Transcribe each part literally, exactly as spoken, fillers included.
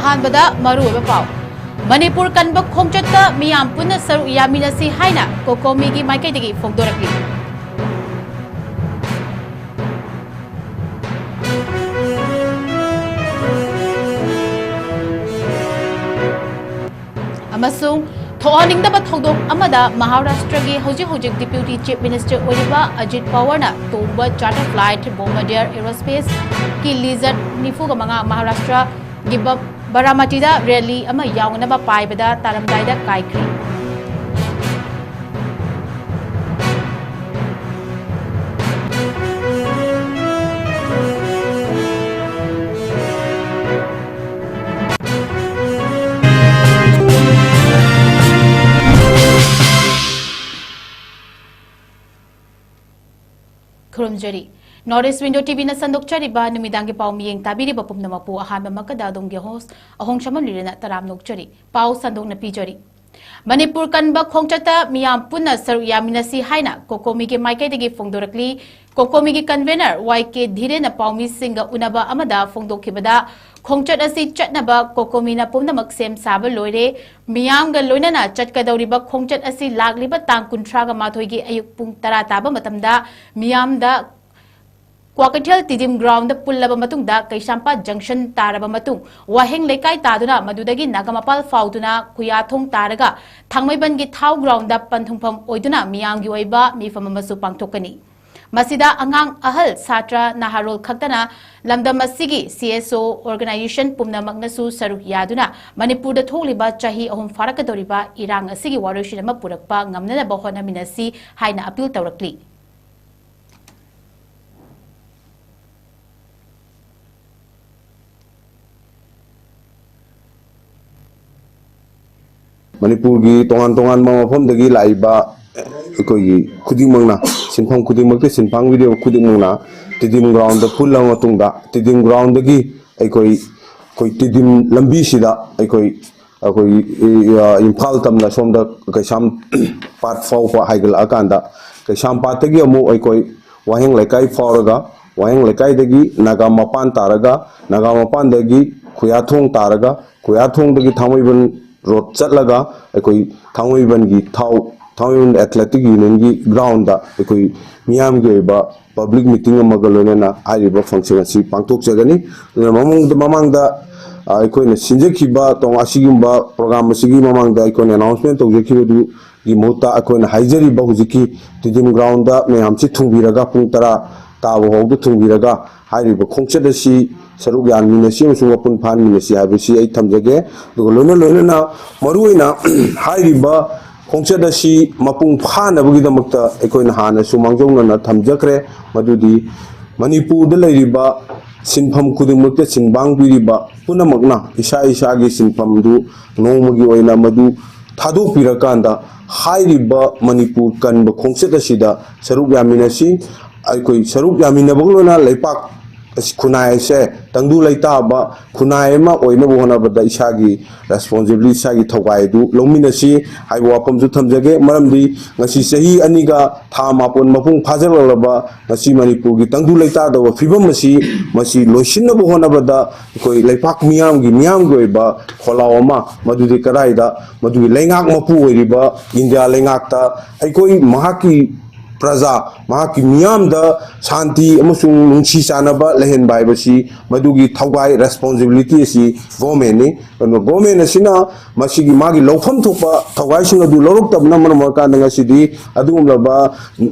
ꯑꯍꯥꯟꯕꯗ ꯃꯔꯨꯑꯣꯏꯕ ꯄꯥꯎ꯫ ꯃꯅꯤꯄꯨꯔ ꯀꯟꯕ ꯈꯣꯡꯆꯠꯇ ꯃꯤꯌꯥꯝ ꯄꯨꯟꯅ ꯁꯔꯨꯛ ꯌꯥꯃꯤꯟꯅꯁꯤ ꯍꯥꯏꯅ ꯀꯣꯀꯣꯃꯤꯒꯤ ꯃꯥꯏꯀꯩꯗꯒꯤ ꯐꯣꯡꯗꯣꯔꯛꯂꯤ꯫ ꯑꯃꯁꯨꯡ ꯊꯣꯛꯍꯟꯅꯤꯡꯗꯕ ꯊꯧꯗꯣꯛ ꯑꯃꯗ ꯃꯍꯥꯔꯥꯁꯇ꯭ꯔꯒꯤ ꯍꯧꯖꯤꯛ ꯍꯧꯖꯤꯛ Deputy Chief Minister ꯑꯣꯏꯔꯤꯕ ꯑꯖꯤꯠ ꯄꯋꯥꯔꯅ ꯇꯣꯡꯕ charter flight Bombardier Aerospaceꯀꯤ Lizard ꯅꯤꯐꯨꯒ ꯃꯉꯥ ꯃꯍꯥꯔꯥꯁꯇ꯭ꯔꯒꯤ ꯕ-, ꯕꯔꯥꯃꯇꯤꯗ rally ꯑꯃ ꯌꯥꯎꯅꯅꯕ ꯄꯥꯏꯕꯗ ꯇꯥꯔꯝꯗꯥꯏꯗ ꯀꯥꯏꯈ꯭ꯔꯦ꯫ ꯈꯨꯔꯨꯝꯖꯔꯤ꯫ North East Window TVꯅ ꯁꯟꯗꯣꯛꯆꯔꯤꯕ ꯅꯨꯃꯤꯗꯥꯡꯒꯤ ꯄꯥꯎ ꯃꯤꯠꯌꯦꯡ ꯇꯥꯕꯤꯔꯤꯕ ꯄꯨꯝꯅꯃꯛꯄꯨ ꯑꯍꯥꯟꯕꯃꯛꯇꯗ ꯑꯗꯣꯝꯒꯤ host ꯑꯍꯣꯡ ꯁꯃꯝ ꯂꯤꯔꯦꯅ ꯇꯔꯥꯝꯅ ꯑꯣꯛꯆꯔꯤ꯫ ꯄꯥꯎ ꯁꯟꯗꯣꯛꯅ ꯄꯤꯖꯔꯤ꯫ ꯃꯅꯤꯄꯨꯔ ꯀꯟꯕ ꯈꯣꯡꯆꯠꯇ ꯃꯤꯌꯥꯝ ꯄꯨꯟꯅ ꯁꯔꯨꯛ ꯌꯥꯃꯤꯟꯅꯁꯤ ꯍꯥꯏꯅ ꯀꯣꯀꯣꯃꯤꯒꯤ ꯃꯥꯏꯀꯩꯗꯒꯤ ꯐꯣꯡꯗꯣꯔꯛꯂꯤ꯫ ꯀꯣꯀꯣꯃꯤꯒꯤ convener ꯋꯥꯏ ꯀꯦ ꯙꯤꯔꯦꯟꯅ ꯄꯥꯎꯃꯤꯁꯤꯡꯒ ꯎꯅꯕ ꯑꯃꯗ ꯐꯣꯡꯗꯣꯛꯈꯤꯕꯗ, ꯈꯣꯡꯆꯠ ꯑꯁꯤ ꯆꯠꯅꯕ ꯀꯣꯀꯣꯃꯤꯅ ꯄꯨꯝꯅꯃꯛ ꯁꯦꯝ ꯁꯥꯕ ꯂꯣꯏꯔꯦ꯫ ꯃꯤꯌꯥꯝꯒ ꯂꯣꯏꯅꯅ ꯆꯠꯀꯗꯧꯔꯤꯕ ꯈꯣꯡꯆꯠ ꯑꯁꯤ ꯂꯥꯛꯂꯤꯕ ꯇꯥꯡ ꯀꯨꯟꯊ꯭ꯔꯥꯒ ꯃꯥꯊꯣꯏꯒꯤ ꯑꯌꯨꯛ ꯄꯨꯡ ꯇꯔꯥ ꯇꯥꯕ ꯃꯇꯝꯗ ꯃꯤꯌꯥꯝꯗ ꯀ꯭ꯋꯥꯀꯩꯊꯦꯜ ꯇꯤꯗꯤꯝ groundꯗ ꯄꯨꯜꯂꯕ ꯃꯇꯨꯡꯗ, ꯀꯩꯁꯥꯝꯄꯥꯠ junction ꯇꯥꯔꯕ ꯃꯇꯨꯡ, ꯋꯥꯍꯦꯡ ꯂꯩꯀꯥꯏ ꯇꯥꯗꯨꯅ ꯃꯗꯨꯗꯒꯤ ꯅꯥꯒꯥꯃꯄꯥꯜ ꯐꯥꯎꯗꯨꯅ ꯈꯨꯌꯥꯊꯣꯡ ꯇꯥꯔꯒ ꯊꯥꯡꯃꯩꯕꯟꯒꯤ ꯊꯥꯎ groundꯗ ꯄꯟꯊꯨꯡꯐꯝ ꯑꯣꯏꯗꯨꯅ ꯃꯤꯌꯥꯝꯒꯤ ꯑꯣꯏꯕ ꯃꯤꯐꯝ ꯑꯃꯁꯨ ꯄꯥꯡꯊꯣꯛꯀꯅꯤ꯫ ꯃꯁꯤꯗ ꯑꯉꯥꯡ, ꯑꯍꯜ, ꯁꯥꯇ꯭ꯔ, ꯅꯍꯥꯔꯣꯜ ꯈꯛꯇꯅ ꯂꯝꯗꯝ ꯑꯁꯤꯒꯤ CSO organization ꯄꯨꯝꯅꯃꯛꯅꯁꯨ ꯁꯔꯨꯛ ꯌꯥꯗꯨꯅ ꯃꯅꯤꯄꯨꯔꯗ ꯊꯣꯛꯂꯤꯕ ꯆꯍꯤ ꯑꯍꯨꯝ ꯐꯥꯔꯛꯀꯗꯧꯔꯤꯕ ꯏꯔꯥꯡ ꯑꯁꯤꯒꯤ ꯋꯥꯔꯣꯏꯁꯤꯟ ꯑꯃ ꯄꯨꯔꯛꯄ ꯉꯝꯅꯅꯕ ꯍꯣꯠꯅꯃꯤꯟꯅꯁꯤ ꯍꯥꯏꯅ appeal ꯇꯧꯔꯛꯂꯤ꯫ ꯃꯅꯤꯄꯨꯔꯒꯤ ꯇꯣꯉꯥꯟ ꯇꯣꯉꯥꯟꯕ ꯃꯐꯝꯗꯒꯤ ꯂꯥꯛꯏꯕ ꯑꯩꯈꯣꯏꯒꯤ ꯈꯨꯗꯤꯡꯃꯛꯅ, ꯁꯤꯟꯐꯝ ꯈꯨꯗꯤꯡꯃꯛꯇ ꯁꯤꯟ ꯐꯥꯡꯕꯤꯔꯤꯕ ꯈꯨꯗꯤꯡꯃꯛꯅ ꯇꯤꯗꯤꯝ groundꯗ ꯄꯨꯜꯂꯕ ꯃꯇꯨꯡꯗ, ꯇꯤꯗꯤꯝ groundꯗꯒꯤ ꯑꯩꯈꯣꯏ, ꯑꯩꯈꯣꯏ ꯇꯤꯗꯤꯝ ꯂꯝꯕꯤꯁꯤꯗ ꯑꯩꯈꯣꯏ, ꯑꯩꯈꯣꯏ, ꯑ, ꯏꯝꯐꯥꯜ ꯇꯝꯅ ꯁꯣꯝꯗ ꯀꯩꯁꯥꯝꯄꯥꯠ ꯐꯥꯎꯕ ꯍꯥꯏꯒꯠꯂꯛꯑꯀꯥꯟꯗ, ꯀꯩꯁꯥꯝꯄꯥꯠꯇꯒꯤ ꯑꯃꯨꯛ ꯑꯩꯈꯣꯏ ꯋꯥꯍꯦꯡ ꯂꯩꯀꯥꯏ ꯐꯥꯎꯔꯒ, ꯋꯥꯍꯦꯡ ꯂꯩꯀꯥꯏꯗꯒꯤ ꯅꯥꯒꯥ ꯃꯄꯥꯟ ꯇꯥꯔꯒ, ꯅꯥꯒꯥ ꯃꯄꯥꯟꯗꯒꯤ ꯈꯨꯌꯥꯊꯣꯡ ꯇꯥꯔꯒ, ꯈꯨꯌꯥꯊꯣꯡꯗꯒꯤ ꯊꯥꯡꯃꯩꯕꯟ ꯔꯣꯗ ꯆꯠꯂꯒ ꯑꯩꯈꯣꯏ ꯊꯥꯡꯃꯩꯕꯟꯒꯤ ꯊꯥꯎ, ꯊꯥꯡꯃꯩꯕꯟ ꯑꯦꯊꯂꯦꯇꯤꯛ ꯌꯨꯅꯤꯌꯟꯒꯤ ꯒ꯭ꯔꯥꯎꯟꯗ ꯑꯩꯈꯣꯏ ꯃꯤꯌꯥꯝꯒꯤ ꯑꯣꯏꯕ ꯄꯕ꯭ꯂꯤꯛ ꯃꯤꯇꯤꯡ ꯑꯃꯒ ꯂꯣꯏꯅꯅ ꯍꯥꯏꯔꯤꯕ ꯐꯪꯁꯟ ꯑꯁꯤ ꯄꯥꯡꯊꯣꯛꯆꯒꯅꯤ꯫ ꯑꯗꯨꯅ ꯃꯃꯥꯡꯗ, ꯃꯃꯥꯡꯗ, ꯑ, ꯑꯩꯈꯣꯏꯅ ꯁꯤꯟꯖꯈꯤꯕ ꯇꯣꯉꯥꯟ ꯑꯁꯤꯒꯨꯝꯕ ꯄ꯭ꯔꯣꯒ꯭ꯔꯥꯝ ꯑꯁꯤꯒꯤ ꯃꯃꯥꯡꯗ ꯑꯩꯈꯣꯏꯅ ꯑꯦꯅꯥꯎꯟꯁꯃꯦꯟ ꯇꯧꯖꯈꯤꯕꯗꯨꯒꯤ ꯃꯍꯨꯠꯇ ꯑꯩꯈꯣꯏꯅ ꯍꯥꯏꯖꯔꯤꯕ ꯍꯧꯖꯤꯛꯀꯤ ꯇꯤꯗꯤꯝ ꯒ꯭ꯔꯥꯎꯟꯗ ꯃꯌꯥꯝꯁꯤ ꯊꯨꯡꯕꯤꯔꯒ, ꯄꯨꯡ ꯇꯔꯥ ꯇꯥꯕ ꯐꯥꯎꯗ ꯊꯨꯡꯕꯤꯔꯒ ꯍꯥꯏꯔꯤꯕ ꯈꯣꯡꯆꯠ ꯑꯁꯤ ꯁꯔꯨꯛ ꯌꯥꯃꯤꯟꯅꯁꯤ ꯑꯃꯁꯨꯡ ꯃꯄꯨꯡ ꯐꯥꯍꯟꯃꯤꯟꯅꯁꯤ ꯍꯥꯏꯕꯁꯤ ꯑꯩ ꯊꯝꯖꯒꯦ꯫ ꯑꯗꯨꯒ ꯂꯣꯏꯅ ꯂꯣꯏꯅꯅ ꯃꯔꯨꯑꯣꯏꯅ ꯍꯥꯏꯔꯤꯕ ꯈꯣꯡꯆꯠ ꯑꯁꯤ ꯃꯄꯨꯡ ꯐꯥꯅꯕꯒꯤꯗꯃꯛꯇ ꯑꯩꯈꯣꯏꯅ ꯍꯥꯟꯅꯁꯨ ꯃꯥꯡꯖꯧꯅꯅ ꯊꯝꯖꯈ꯭ꯔꯦ, ꯃꯗꯨꯗꯤ ꯃꯅꯤꯄꯨꯔꯗ ꯂꯩꯔꯤꯕ ꯁꯤꯟꯐꯝ ꯈꯨꯗꯤꯡꯃꯛꯇ ꯁꯤꯟꯕꯥꯡ ꯄꯤꯔꯤꯕ ꯄꯨꯝꯅꯃꯛꯅ ꯏꯁꯥ ꯏꯁꯥꯒꯤ ꯁꯤꯟꯐꯝꯗꯨ ꯅꯣꯡꯃꯒꯤ ꯑꯣꯏꯅ ꯃꯗꯨ ꯊꯥꯗꯣꯛꯄꯤꯔꯀꯥꯟꯗ ꯍꯥꯏꯔꯤꯕ ꯃꯅꯤꯄꯨꯔ ꯀꯟꯕ ꯈꯣꯡꯆꯠ ꯑꯁꯤꯗ ꯁꯔꯨꯛ ꯌꯥꯃꯤꯟꯅꯁꯤ꯫ ꯑꯩꯈꯣꯏ ꯁꯔꯨꯛ ꯌꯥꯃꯤꯟꯅꯕꯒ ꯂꯣꯏꯅ ꯂꯩꯄꯥꯛ ꯑꯁꯤ, ꯈꯨꯟꯅꯥꯏ ꯑꯁꯦ ꯇꯪꯗꯨ ꯂꯩꯇꯥꯕ ꯈꯨꯟꯅꯥꯏ ꯑꯃ ꯑꯣꯏꯅꯕ ꯍꯣꯠꯅꯕꯗ ꯏꯁꯥꯒꯤ ꯔꯦꯁꯄꯣꯟꯁꯤꯕꯤꯂꯤꯇꯤ, ꯏꯁꯥꯒꯤ ꯊꯧꯗꯥꯡ ꯑꯗꯨ ꯂꯧꯃꯤꯟꯅꯁꯤ ꯍꯥꯏꯕ ꯋꯥꯐꯝꯁꯨ ꯊꯝꯖꯒꯦ꯫ ꯃꯔꯝꯗꯤ ꯉꯁꯤ ꯆꯍꯤ ꯑꯅꯤꯒ ꯊꯥ ꯃꯥꯄꯟ ꯃꯄꯨꯡ ꯐꯥꯖꯤꯜꯂꯛꯂꯕ ꯉꯁꯤ ꯃꯅꯤꯄꯨꯔꯒꯤ ꯇꯪꯗꯨ ꯂꯩꯇꯥꯗꯕ ꯐꯤꯕꯝ ꯑꯁꯤ, ꯃꯁꯤ ꯂꯣꯏꯁꯤꯟꯅꯕ ꯍꯣꯠꯅꯕꯗ ꯑꯩꯈꯣꯏ ꯂꯩꯄꯥꯛ ꯃꯤꯌꯥꯝꯒꯤ, ꯃꯤꯌꯥꯝꯒꯤ ꯑꯣꯏꯕ ꯈꯣꯜꯂꯥꯎ ꯑꯃ, ꯃꯗꯨꯗꯤ ꯀꯗꯥꯏꯗ, ꯃꯗꯨꯒꯤ ꯂꯩꯉꯥꯛ ꯃꯄꯨ ꯑꯣꯏꯔꯤꯕ ꯏꯟꯗꯤꯌꯥ ꯂꯩꯉꯥꯛꯇ ꯑꯩꯈꯣꯏ ꯃꯍꯥꯛꯀꯤ ꯄ꯭ꯔꯖꯥ, ꯃꯍꯥꯛꯀꯤ ꯃꯤꯌꯥꯝꯗ ꯁꯥꯟꯇꯤ ꯑꯃꯁꯨꯡ ꯅꯨꯡꯁꯤ ꯆꯥꯟꯅꯕ ꯂꯩꯍꯟꯕ ꯍꯥꯏꯕꯁꯤ, ꯃꯗꯨꯒꯤ ꯊꯧꯗꯥꯡ, ꯔꯦꯁꯄꯣꯟꯁꯤꯕꯤꯂꯤꯇꯤ ꯑꯁꯤ ꯒꯣꯔꯃꯦꯟꯅꯤ꯫ ꯑꯗꯨꯅ ꯒꯣꯔꯃꯦꯟ ꯑꯁꯤꯅ ꯃꯁꯤꯒꯤ ꯃꯥꯒꯤ ꯂꯧꯐꯝ ꯊꯣꯛꯄ ꯊꯧꯗꯥꯡꯁꯤꯡ ꯑꯗꯨ ꯂꯧꯔꯛꯇꯕꯅ ꯃꯔꯝ ꯑꯣꯏꯔꯀꯥꯟꯗ ꯉꯁꯤꯗꯤ ꯑꯗꯨꯒꯨꯝꯂꯕ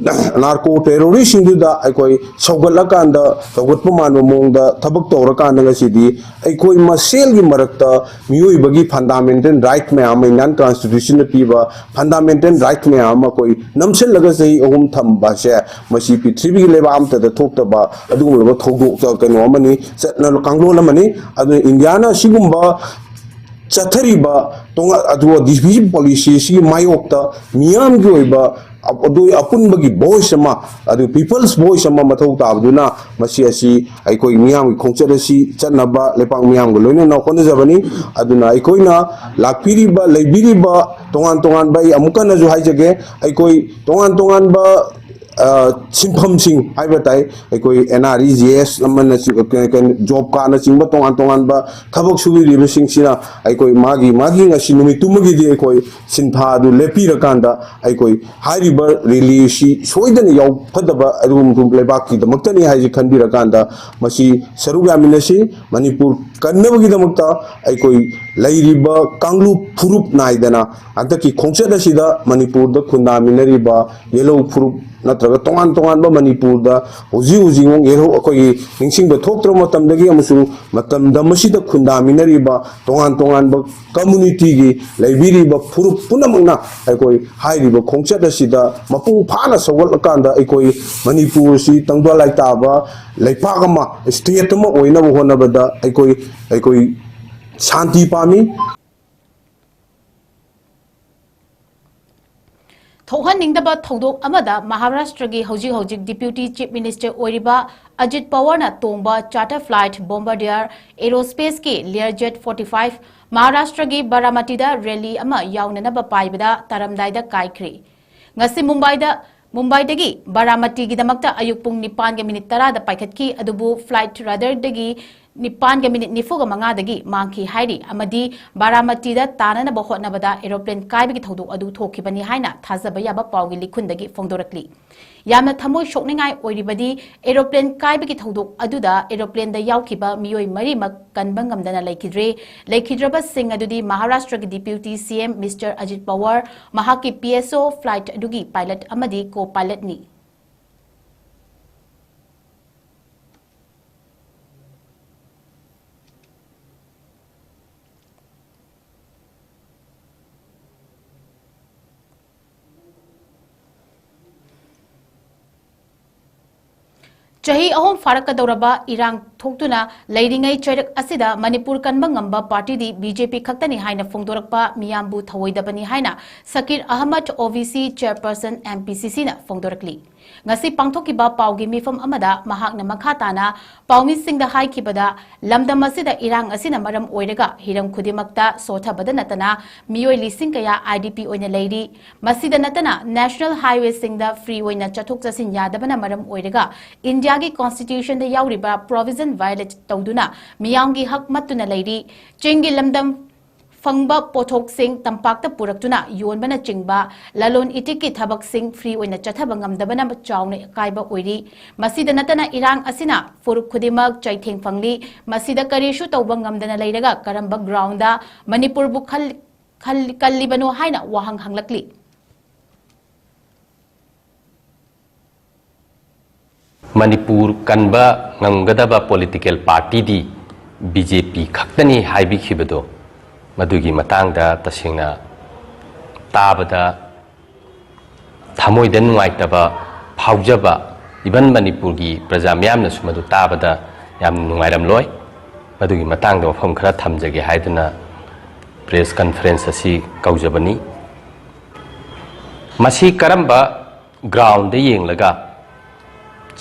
ꯅꯥꯔꯀꯣ ꯇꯦꯔꯣꯔꯤꯁꯁꯤꯡꯗꯨꯗ ꯑꯩꯈꯣꯏ ꯁꯧꯒꯠꯂꯀꯥꯟꯗ, ꯁꯧꯒꯠꯄ ꯃꯥꯟꯕ ꯃꯑꯣꯡꯗ ꯊꯕꯛ ꯇꯧꯔꯀꯥꯟꯗ ꯉꯁꯤꯗꯤ ꯑꯩꯈꯣꯏ ꯃꯁꯦꯜꯒꯤ ꯃꯔꯛꯇ ꯃꯤꯑꯣꯏꯕꯒꯤ ꯐꯟꯗꯥꯃꯦꯟꯇꯦꯜ ꯔꯥꯏꯠ ꯃꯌꯥꯝ ꯑꯃ, ꯏꯟꯗꯤꯌꯥꯟ ꯀꯟꯁꯇꯤꯇ꯭ꯌꯨꯁꯟꯅ ꯄꯤꯕ ꯐꯟꯗꯥꯃꯦꯟꯇꯦꯜ ꯔꯥꯏꯠ ꯃꯌꯥꯝ ꯑꯃ ꯑꯩꯈꯣꯏ ꯅꯝꯁꯤꯜꯂꯒ ꯆꯍꯤ ꯑꯍꯨꯝ ꯊꯝꯕ ꯑꯁꯦ, ꯃꯁꯤ ꯄ꯭ꯔꯤꯊꯤꯕꯤꯒꯤ ꯂꯩꯕꯥꯛ ꯑꯃꯠꯇꯗ ꯊꯣꯛꯇꯕ ꯑꯗꯨꯒꯨꯝꯂꯕ ꯊꯧꯗꯣꯛ, ꯀꯩꯅꯣ ꯑꯃꯅꯤ, ꯆꯠꯅ ꯀꯥꯡꯂꯣꯟ ꯑꯃꯅꯤ꯫ ꯑꯗꯨꯅ ꯏꯟꯗꯤꯌꯥꯅ ꯑꯁꯤꯒꯨꯝꯕ ꯆꯠꯊꯔꯤꯕ ꯇꯣꯉꯥꯟ, ꯑꯗꯨꯒ ꯗꯤꯐꯤꯖꯟ ꯄꯣꯂꯤꯁꯤ ꯑꯁꯤꯒꯤ ꯃꯥꯌꯣꯛꯇ ꯃꯤꯌꯥꯝꯒꯤ ꯑꯣꯏꯕ ꯑꯗꯨ ꯑꯄꯨꯟꯕꯒꯤ ꯚꯣꯏꯁ ꯑꯃ, ꯑꯗꯨ ꯄꯤꯄꯜꯁ ꯚꯣꯏꯁ ꯑꯃ ꯃꯊꯧ ꯇꯥꯕꯗꯨꯅ ꯃꯁꯤ ꯑꯁꯤ ꯑꯩꯈꯣꯏ ꯃꯤꯌꯥꯝꯒꯤ ꯈꯣꯡꯆꯠ ꯑꯁꯤ ꯆꯠꯅꯕ ꯂꯩꯄꯥꯛ ꯃꯤꯌꯥꯝꯒ ꯂꯣꯏꯅꯅ ꯍꯣꯠꯅꯖꯕꯅꯤ꯫ ꯑꯗꯨꯅ ꯑꯩꯈꯣꯏꯅ ꯂꯥꯛꯄꯤꯔꯤꯕ, ꯂꯩꯕꯤꯔꯤꯕ ꯇꯣꯉꯥꯟ ꯇꯣꯉꯥꯟꯕ, ꯑꯩ ꯑꯃꯨꯛ ꯍꯟꯅꯁꯨ ꯍꯥꯏꯖꯒꯦ, ꯑꯩꯈꯣꯏ ꯇꯣꯉꯥꯟ ꯇꯣꯉꯥꯟꯕ ꯑ, ꯁꯤꯟꯐꯝꯁꯤꯡ ꯍꯥꯏꯕ ꯇꯥꯏ, ꯑꯩꯈꯣꯏ ꯑꯦꯟ ꯑꯥꯔ ꯏ ꯖꯤ ꯑꯦꯁ ꯑꯃꯅ ꯆꯤꯡ-, ꯀꯩ-, ꯀꯩꯅꯣ, ꯖꯣꯕ ꯀꯥꯔꯗꯅꯆꯤꯡꯕ ꯇꯣꯉꯥꯟ ꯇꯣꯉꯥꯟꯕ ꯊꯕꯛ ꯁꯨꯕꯤꯔꯤꯕꯁꯤꯡꯁꯤꯅ ꯑꯩꯈꯣꯏ ꯃꯥꯒꯤ, ꯃꯥꯒꯤ ꯉꯁꯤ ꯅꯨꯃꯤꯠꯇꯨꯃꯒꯤꯗꯤ ꯑꯩꯈꯣꯏ ꯁꯤꯟꯊꯥ ꯑꯗꯨ ꯂꯦꯞꯄꯤꯔꯀꯥꯟꯗ ꯑꯩꯈꯣꯏ ꯍꯥꯏꯔꯤꯕ ꯔꯦꯂꯤꯁꯤ ꯁꯣꯏꯗꯅ ꯌꯥꯎꯐꯗꯕ ꯑꯗꯨꯒꯨꯝꯕ ꯂꯩꯕꯥꯛꯀꯤꯗꯃꯛꯇꯅꯤ ꯍꯥꯏꯁꯤ ꯈꯟꯕꯤꯔꯀꯥꯟꯗ ꯃꯁꯤ ꯁꯔꯨꯛ ꯌꯥꯃꯤꯟꯅꯁꯤ꯫ ꯃꯅꯤꯄꯨꯔ ꯀꯟꯅꯕꯒꯤꯗꯃꯛꯇ ꯑꯩꯈꯣꯏ ꯂꯩꯔꯤꯕ ꯀꯥꯡꯂꯨꯞ ꯐꯨꯔꯨꯞ ꯅꯥꯏꯗꯅ ꯍꯟꯗꯛꯀꯤ ꯈꯣꯡꯆꯠ ꯑꯁꯤꯗ ꯃꯅꯤꯄꯨꯔꯗ ꯈꯨꯟꯗꯥꯃꯤꯟꯅꯔꯤꯕ ꯌꯦꯜꯍꯧ ꯐꯨꯔꯨꯞ ꯅꯠꯇ꯭ꯔꯒ ꯇꯣꯉꯥꯟ ꯇꯣꯉꯥꯟꯕ ꯃꯅꯤꯄꯨꯔꯗ ꯍꯧꯖꯤꯛ ꯍꯧꯖꯤꯛꯃꯛ ꯌꯦꯜꯍꯧ ꯑꯩꯈꯣꯏꯒꯤ ꯅꯤꯡꯁꯤꯡꯕ ꯊꯣꯛꯇ꯭ꯔꯕ ꯃꯇꯝꯗꯒꯤ ꯑꯃꯁꯨꯡ ꯃꯇꯝꯗ ꯃꯁꯤꯗ ꯈꯨꯟꯗꯥꯃꯤꯟꯅꯔꯤꯕ ꯇꯣꯉꯥꯟ ꯇꯣꯉꯥꯟꯕ ꯀꯝꯃꯨꯅꯤꯇꯤꯒꯤ ꯂꯩꯕꯤꯔꯤꯕ ꯐꯨꯔꯨꯞ ꯄꯨꯝꯅꯃꯛꯅ ꯑꯩꯈꯣꯏ ꯍꯥꯏꯔꯤꯕ ꯈꯣꯡꯆꯠ ꯑꯁꯤꯗ ꯃꯄꯨꯡ ꯐꯥꯅ ꯁꯧꯒꯠꯂꯀꯥꯟꯗ ꯑꯩꯈꯣꯏ ꯃꯅꯤꯄꯨꯔ ꯑꯁꯤ ꯇꯪꯗꯨ ꯂꯩꯇꯥꯕ ꯂꯩꯄꯥꯛ ꯑꯃ, ꯁ꯭ꯇꯦꯠ ꯑꯃ ꯑꯣꯏꯅꯕ ꯍꯣꯠꯅꯕꯗ ꯑꯩꯈꯣꯏ, ꯑꯩꯈꯣꯏ ꯁꯥꯟꯇꯤ ꯄꯥꯝꯃꯤ꯫ ꯊꯣꯛꯍꯟꯅꯤꯡꯗꯕ ꯊꯧꯗꯣꯛ ꯑꯃꯗ ꯃꯍꯥꯔꯥꯁꯇ꯭ꯔꯒꯤ ꯍꯧꯖꯤꯛ ꯍꯧꯖꯤꯛ ꯗꯤꯄ꯭ꯌꯨꯇꯤ ꯆꯤꯐ ꯃꯤꯅꯤꯁꯇꯔ ꯑꯣꯏꯔꯤꯕ ꯑꯖꯤꯠ ꯄꯋꯥꯔꯅ ꯇꯣꯡꯕ ꯆꯥꯔꯇꯔ ꯐ꯭ꯂꯥꯏꯠ ꯕꯣꯝꯕꯔꯗꯤꯌꯔ ꯑꯦꯔꯣꯁ꯭ꯄꯦꯁꯀꯤ ꯂꯤꯌꯔ ꯖꯦꯠ ꯐꯣꯔꯇꯤ ꯐꯥꯏꯚ ꯃꯍꯥꯔꯥꯁꯇ꯭ꯔꯒꯤ ꯕꯥꯔꯥꯃꯇꯤꯗ ꯔꯦꯂꯤ ꯑꯃ ꯌꯥꯎꯅꯅꯕ ꯄꯥꯏꯕꯗ ꯇꯥꯔꯝꯗꯥꯏꯗ ꯀꯥꯏꯈ꯭ꯔꯦ꯫ ꯉꯁꯤ ꯃꯨꯝꯕꯥꯏꯗ, ꯃꯨꯝꯕꯥꯏꯗꯒꯤ ꯕꯥꯔꯥꯃꯇꯤꯒꯤꯗꯃꯛꯇ ꯑꯌꯨꯛ ꯄꯨꯡ ꯅꯤꯄꯥꯟꯒ ꯃꯤꯅꯤꯠ ꯇꯔꯥꯗ ꯄꯥꯏꯈꯠꯈꯤ, ꯑꯗꯨꯕꯨ ꯐ꯭ꯂꯥꯏꯠ ꯔꯗꯥꯔꯗꯒꯤ ꯅꯤꯄꯥꯟꯒ ꯃꯤꯅꯤꯠ ꯅꯤꯐꯨꯒ ꯃꯉꯥꯗꯒꯤ ꯃꯥꯡꯈꯤ ꯍꯥꯏꯔꯤ, ꯑꯃꯗꯤ ꯕꯥꯔꯥꯃꯇꯤꯗ ꯇꯥꯅꯅꯕ ꯍꯣꯠꯅꯕꯗ ꯑꯦꯔꯣꯄ꯭ꯂꯦꯟ ꯀꯥꯏꯕꯒꯤ ꯊꯧꯗꯣꯛ ꯑꯗꯨ ꯊꯣꯛꯈꯤꯕꯅꯤ ꯍꯥꯏꯅ ꯊꯥꯖꯕ ꯌꯥꯕ ꯄꯥꯎꯒꯤ ꯂꯤꯈꯨꯟꯗꯒꯤ ꯐꯣꯡꯗꯣꯔꯛꯂꯤ꯫ ꯌꯥꯝꯅ ꯊꯃꯣꯏ ꯁꯣꯛꯅꯤꯡꯉꯥꯏ ꯑꯣꯏꯔꯤꯕꯗꯤ ꯑꯦꯔꯣꯄ꯭ꯂꯦꯟ ꯀꯥꯏꯕꯒꯤ ꯊꯧꯗꯣꯛ ꯑꯗꯨꯗ ꯑꯦꯔꯣꯄ꯭ꯂꯦꯟꯗ ꯌꯥꯎꯈꯤꯕ ꯃꯤꯑꯣꯏ ꯃꯔꯤꯃꯛ ꯀꯟꯕ ꯉꯝꯗꯅ ꯂꯩꯈꯤꯗ꯭ꯔꯦ꯫ ꯂꯩꯈꯤꯗ꯭ꯔꯕꯁꯤꯡ ꯑꯗꯨꯗꯤ ꯃꯍꯥꯔꯥꯁꯇ꯭ꯔꯒꯤ ꯗꯤꯄ꯭ꯌꯨꯇꯤ ꯁꯤ ꯑꯦꯝ ꯃꯤꯁꯇꯔ ꯑꯖꯤꯠ ꯄꯋꯥꯔ, ꯃꯍꯥꯛꯀꯤ ꯄꯤ ꯑꯦꯁ ꯑꯣ, ꯐ꯭ꯂꯥꯏꯠ ꯑꯗꯨꯒꯤ ꯄꯥꯏꯂꯠ ꯑꯃꯗꯤ ꯀꯣ ꯄꯥꯏꯂꯠꯅꯤ꯫ ꯆꯍꯤ ꯑꯍꯨꯝ ꯐꯥꯔꯛꯀꯗꯧꯔꯕ ꯏꯔꯥꯡ ꯊꯣꯛꯇꯨꯅ ꯂꯩꯔꯤꯉꯩ ꯆꯩꯔꯛ ꯑꯁꯤꯗ ꯃꯅꯤꯄꯨꯔ ꯀꯟꯕ ꯉꯝꯕ ꯄꯥꯔꯇꯤꯗꯤ ꯕꯤ ꯖꯦ ꯄꯤ ꯈꯛꯇꯅꯤ ꯍꯥꯏꯅ ꯐꯣꯡꯗꯣꯔꯛꯄ ꯃꯤꯌꯥꯝꯕꯨ ꯊꯧꯑꯣꯏꯗꯕꯅꯤ ꯍꯥꯏꯅ ꯁꯀꯤꯔ ꯑꯍꯃꯗ, ꯑꯣ ꯕꯤ ꯁꯤ ꯆꯦꯌꯔꯄꯔꯁꯟ, ꯑꯦꯝ ꯄꯤ ꯁꯤ ꯁꯤꯅ ꯐꯣꯡꯗꯣꯔꯛꯂꯤ꯫ ꯉꯁꯤ ꯄꯥꯡꯊꯣꯛꯈꯤꯕ ꯄꯥꯎꯒꯤ ꯃꯤꯐꯝ ꯑꯃꯗ ꯃꯍꯥꯛꯅ ꯃꯈꯥ ꯇꯥꯅ ꯄꯥꯎꯃꯤꯁꯤꯡꯗ ꯍꯥꯏꯈꯤꯕꯗ, ꯂꯝꯗꯝ ꯑꯁꯤꯗ ꯏꯔꯥꯡ ꯑꯁꯤꯅ ꯃꯔꯝ ꯑꯣꯏꯔꯒ ꯍꯤꯔꯝ ꯈꯨꯗꯤꯡꯃꯛꯇ ꯁꯣꯊꯕꯗ ꯅꯠꯇꯅ ꯃꯤꯑꯣꯏ ꯂꯤꯁꯤꯡ ꯀꯌꯥ IDP ꯑꯣꯏꯅ ꯂꯩꯔꯤ꯫ ꯃꯁꯤꯗ ꯅꯠꯇꯅ national highwayꯁꯤꯡꯗ free ꯑꯣꯏꯅ ꯆꯠꯊꯣꯛ ꯆꯠꯁꯤꯟ ꯌꯥꯗꯕꯅ ꯃꯔꯝ ꯑꯣꯏꯔꯒ Indiaꯒꯤ constitutionꯗ ꯌꯥꯎꯔꯤꯕ provision violate ꯇꯧꯗꯨꯅ ꯃꯤꯌꯥꯝꯒꯤ ꯍꯛ ꯃꯠꯇꯨꯅ ꯂꯩꯔꯤ꯫ ꯆꯤꯡꯒꯤ ꯂꯝꯗꯝ ꯐꯪꯕ ꯄꯣꯠꯊꯣꯛꯁꯤꯡ ꯇꯝꯄꯥꯛꯇ ꯄꯨꯔꯛꯇꯨꯅ ꯌꯣꯟꯕꯅꯆꯤꯡꯕ ꯂꯂꯣꯟ ꯏꯇꯤꯛꯀꯤ ꯊꯕꯛꯁꯤꯡ free ꯑꯣꯏꯅ ꯆꯠꯊꯕ ꯉꯝꯗꯕꯅ ꯆꯥꯎꯅ ꯑꯀꯥꯏꯕ ꯑꯣꯏꯔꯤ꯫ ꯃꯁꯤꯗ ꯅꯠꯇꯅ ꯏꯔꯥꯡ ꯑꯁꯤꯅ ꯐꯨꯔꯨꯞ ꯈꯨꯗꯤꯡꯃꯛ ꯆꯩꯊꯦꯡ ꯐꯪꯂꯤ꯫ ꯃꯁꯤꯗ ꯀꯔꯤꯁꯨ ꯇꯧꯕ ꯉꯝꯗꯅ ꯂꯩꯔꯒ ꯀꯔꯝꯕ groundꯗ ꯃꯅꯤꯄꯨꯔꯕꯨ ꯈꯜ-, ꯈꯜ-, ꯀꯜꯂꯤꯕꯅꯣ ꯍꯥꯏꯅ ꯋꯥꯍꯪ ꯍꯪꯂꯛꯂꯤ꯫ ꯃꯅꯤꯄꯨꯔ ꯀꯟꯕ ꯉꯝꯒꯗꯕ political partyꯗꯤ BJP ꯈꯛꯇꯅꯤ ꯍꯥꯏꯕꯤꯈꯤꯕꯗꯣ, ꯃꯗꯨꯒꯤ ꯃꯇꯥꯡꯗ ꯇꯁꯦꯡꯅ ꯇꯥꯕꯗ ꯊꯃꯣꯏꯗ ꯅꯨꯡꯉꯥꯏꯇꯕ ꯐꯥꯎꯖꯕ, even ꯃꯅꯤꯄꯨꯔꯒꯤ ꯄ꯭ꯔꯖꯥ ꯃꯤꯌꯥꯝꯅꯁꯨ ꯃꯗꯨ ꯇꯥꯕꯗ ꯌꯥꯝ ꯅꯨꯡꯉꯥꯏꯔꯝꯂꯣꯏ꯫ ꯃꯗꯨꯒꯤ ꯃꯇꯥꯡꯗ ꯋꯥꯐꯝ ꯈꯔ ꯊꯝꯖꯒꯦ ꯍꯥꯏꯗꯨꯅ press conference ꯑꯁꯤ ꯀꯧꯖꯕꯅꯤ꯫ ꯃꯁꯤ ꯀꯔꯝꯕ groundꯗ ꯌꯦꯡꯂꯒ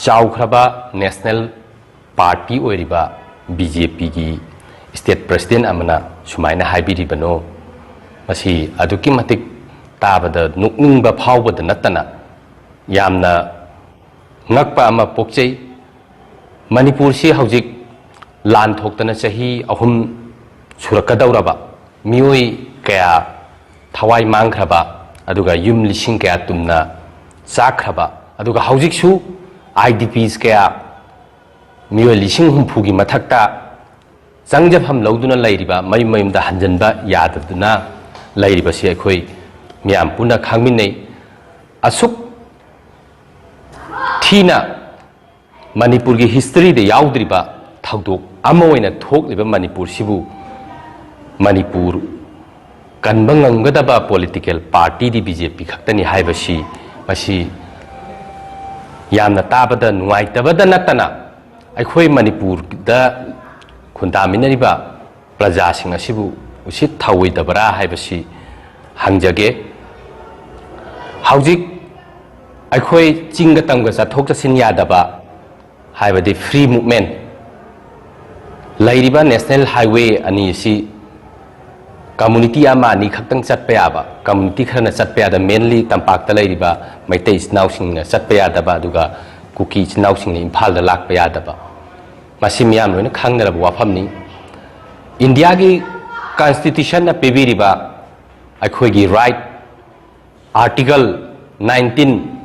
ꯆꯥꯎꯈ꯭ꯔꯕ national party ꯑꯣꯏꯔꯤꯕ BJPꯒꯤ state president ꯑꯃꯅ ꯁꯨꯃꯥꯏꯅ ꯍꯥꯏꯕꯤꯔꯤꯕꯅꯣ? ꯃꯁꯤ ꯑꯗꯨꯛꯀꯤ ꯃꯇꯤꯛ ꯇꯥꯕꯗ ꯅꯣꯛꯅꯤꯡꯕ ꯐꯥꯎꯕꯗ ꯅꯠꯇꯅ ꯌꯥꯝꯅ ꯉꯛꯄ ꯑꯃ ꯄꯣꯛꯆꯩ꯫ ꯃꯅꯤꯄꯨꯔꯁꯤ ꯍꯧꯖꯤꯛ ꯂꯥꯟ ꯊꯣꯛꯇꯅ ꯆꯍꯤ ꯑꯍꯨꯝ ꯁꯨꯔꯛꯀꯗꯧꯔꯕ, ꯃꯤꯑꯣꯏ ꯀꯌꯥ ꯊꯋꯥꯏ ꯃꯥꯡꯈ꯭ꯔꯕ, ꯑꯗꯨꯒ ꯌꯨꯝ ꯂꯤꯁꯤꯡ ꯀꯌꯥ ꯇꯨꯝꯅ ꯆꯥꯛꯈ꯭ꯔꯕ, ꯑꯗꯨꯒ ꯍꯧꯖꯤꯛꯁꯨ IDPs ꯀꯌꯥ ꯃꯤꯑꯣꯏ ꯂꯤꯁꯤꯡ ꯍꯨꯝꯐꯨꯒꯤ ꯃꯊꯛꯇ ꯆꯪꯖꯐꯝ ꯂꯧꯗꯨꯅ ꯂꯩꯔꯤꯕ, ꯃꯌꯨꯝ ꯃꯌꯨꯝꯗ ꯍꯟꯖꯤꯟꯕ ꯌꯥꯗꯗꯨꯅ ꯂꯩꯔꯤꯕꯁꯤ ꯑꯩꯈꯣꯏ ꯃꯤꯌꯥꯝ ꯄꯨꯟꯅ ꯈꯪꯃꯤꯟꯅꯩ꯫ ꯑꯁꯨꯛ ꯊꯤꯅ ꯃꯅꯤꯄꯨꯔꯒꯤ historyꯗ ꯌꯥꯎꯗ꯭ꯔꯤꯕ ꯊꯧꯗꯣꯛ ꯑꯃ ꯑꯣꯏꯅ ꯊꯣꯛꯂꯤꯕ ꯃꯅꯤꯄꯨꯔꯁꯤꯕꯨ ꯃꯅꯤꯄꯨꯔ ꯀꯟꯕ ꯉꯝꯒꯗꯕ political partyꯗꯤ BJP ꯈꯛꯇꯅꯤ ꯍꯥꯏꯕꯁꯤ, ꯃꯁꯤ ꯌꯥꯝꯅ ꯇꯥꯕꯗ ꯅꯨꯡꯉꯥꯏꯇꯕꯗ ꯅꯠꯇꯅ ꯑꯩꯈꯣꯏ ꯃꯅꯤꯄꯨꯔꯗ ꯈꯨꯟꯗꯥꯃꯤꯟꯅꯔꯤꯕ ꯄ꯭ꯔꯖꯥꯁꯤꯡ ꯑꯁꯤꯕꯨ ꯎꯁꯤꯠ ꯊꯑꯣꯏꯗꯕꯔꯥ ꯍꯥꯏꯕꯁꯤ ꯍꯪꯖꯒꯦ꯫ ꯍꯧꯖꯤꯛ ꯑꯩꯈꯣꯏ ꯆꯤꯡꯒ ꯇꯝꯒ ꯆꯠꯊꯣꯛ ꯆꯠꯁꯤꯟ ꯌꯥꯗꯕ, ꯍꯥꯏꯕꯗꯤ free movement, ꯂꯩꯔꯤꯕ national highway ꯑꯅꯤ ꯑꯁꯤ community ꯑꯃ ꯑꯅꯤ ꯈꯛꯇꯪ ꯆꯠꯄ ꯌꯥꯕ, community ꯈꯔꯅ ꯆꯠꯄ ꯌꯥꯗꯕ, mainly ꯇꯝꯄꯥꯛꯇ ꯂꯩꯔꯤꯕ ꯃꯩꯇꯩ ꯏꯆꯤꯟ ꯏꯅꯥꯎꯁꯤꯡꯅ ꯆꯠꯄ ꯌꯥꯗꯕ, ꯑꯗꯨꯒ ꯀꯨꯀꯤ ꯏꯆꯤꯟ ꯏꯅꯥꯎꯁꯤꯡꯅ ꯏꯝꯐꯥꯜꯗ ꯂꯥꯛꯄ ꯌꯥꯗꯕ, ꯃꯁꯤ ꯃꯤꯌꯥꯝ ꯂꯣꯏꯅ ꯈꯪꯅꯔꯕ ꯋꯥꯐꯝꯅꯤ꯫ ꯏꯟꯗꯤꯌꯥꯒꯤ constitution ꯅ ꯄꯤꯕꯤꯔꯤꯕ ꯑꯩꯈꯣꯏꯒꯤ right, article nineteen,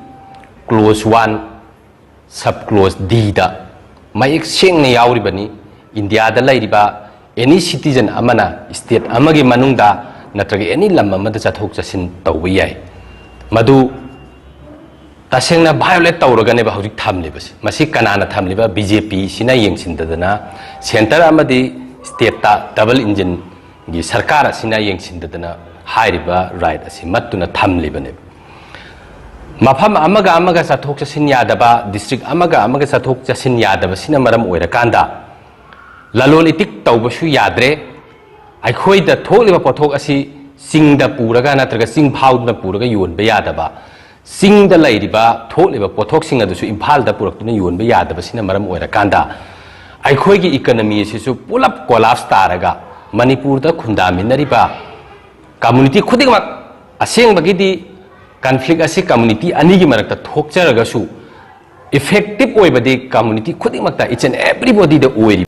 clause one, sub clause D ꯗ ꯃꯌꯦꯛ ꯁꯦꯡꯅ ꯌꯥꯎꯔꯤꯕꯅꯤ꯫ ꯏꯟꯗꯤꯌꯥꯗ ꯂꯩꯔꯤꯕ any citizen ꯑꯃꯅ state ꯑꯃꯒꯤ ꯃꯅꯨꯡꯗ ꯅꯠꯇ꯭ꯔꯒ any ꯂꯝ ꯑꯃꯗ ꯆꯠꯊꯣꯛ ꯆꯠꯁꯤꯟ ꯇꯧꯕ ꯌꯥꯏ꯫ ꯃꯗꯨ ꯇꯁꯦꯡꯅ violate ꯇꯧꯔꯒꯅꯦꯕ ꯍꯧꯖꯤꯛ ꯊꯝꯂꯤꯕꯁꯦ꯫ ꯃꯁꯤ ꯀꯅꯥꯅ ꯊꯝꯂꯤꯕ? BJP ꯁꯤꯅ ꯌꯦꯡꯁꯤꯟꯗꯗꯅ, centre ꯑꯃꯗꯤ state ꯇ double engine ꯒꯤ ꯁꯔꯀꯥꯔ ꯑꯁꯤꯅ ꯌꯦꯡꯁꯤꯟꯗꯗꯅ ꯍꯥꯏꯔꯤꯕ right ꯑꯁꯤ ꯃꯠꯇꯨꯅ ꯊꯝꯂꯤꯕꯅꯦꯕ꯫ ꯃꯐꯝ ꯑꯃꯒ ꯑꯃꯒ ꯆꯠꯊꯣꯛ ꯆꯠꯁꯤꯟ ꯌꯥꯗꯕ, district ꯑꯃꯒ ꯑꯃꯒ ꯆꯠꯊꯣꯛ ꯆꯠꯁꯤꯟ ꯌꯥꯗꯕꯁꯤꯅ ꯃꯔꯝ ꯑꯣꯏꯔꯀꯥꯟꯗ ꯂꯂꯣꯟ ꯏꯇꯤꯛ ꯇꯧꯕꯁꯨ ꯌꯥꯗ꯭ꯔꯦ꯫ ꯑꯩꯈꯣꯏꯗ ꯊꯣꯛꯂꯤꯕ ꯄꯣꯠꯊꯣꯛ ꯑꯁꯤ ꯆꯤꯡꯗ ꯄꯨꯔꯒ ꯅꯠꯇ꯭ꯔꯒ ꯆꯤꯡ ꯐꯥꯎꯗꯨꯅ ꯄꯨꯔꯒ ꯌꯣꯟꯕ ꯌꯥꯗꯕ, ꯆꯤꯡꯗ ꯂꯩꯔꯤꯕ ꯊꯣꯛꯂꯤꯕ ꯄꯣꯠꯊꯣꯛꯁꯤꯡ ꯑꯗꯨꯁꯨ ꯏꯝꯐꯥꯜꯗ ꯄꯨꯔꯛꯇꯨꯅ ꯌꯣꯟꯕ ꯌꯥꯗꯕꯁꯤꯅ ꯃꯔꯝ ꯑꯣꯏꯔꯀꯥꯟꯗ ꯑꯩꯈꯣꯏꯒꯤ economy ꯑꯁꯤꯁꯨ ꯄꯨꯂꯞ collapse ꯇꯥꯔꯒ ꯃꯅꯤꯄꯨꯔꯗ ꯈꯨꯟꯗꯥꯃꯤꯟꯅꯔꯤꯕ community ꯈꯨꯗꯤꯡꯃꯛ, ꯑꯁꯦꯡꯕꯒꯤꯗꯤ conflict ꯑꯁꯤ community ꯑꯅꯤꯒꯤ ꯃꯔꯛꯇ ꯊꯣꯛꯆꯔꯒꯁꯨ effective ꯑꯣꯏꯕꯗꯤ community ꯈꯨꯗꯤꯡꯃꯛꯇ, each and everybody ꯗ ꯑꯣꯏꯔꯤꯕ꯫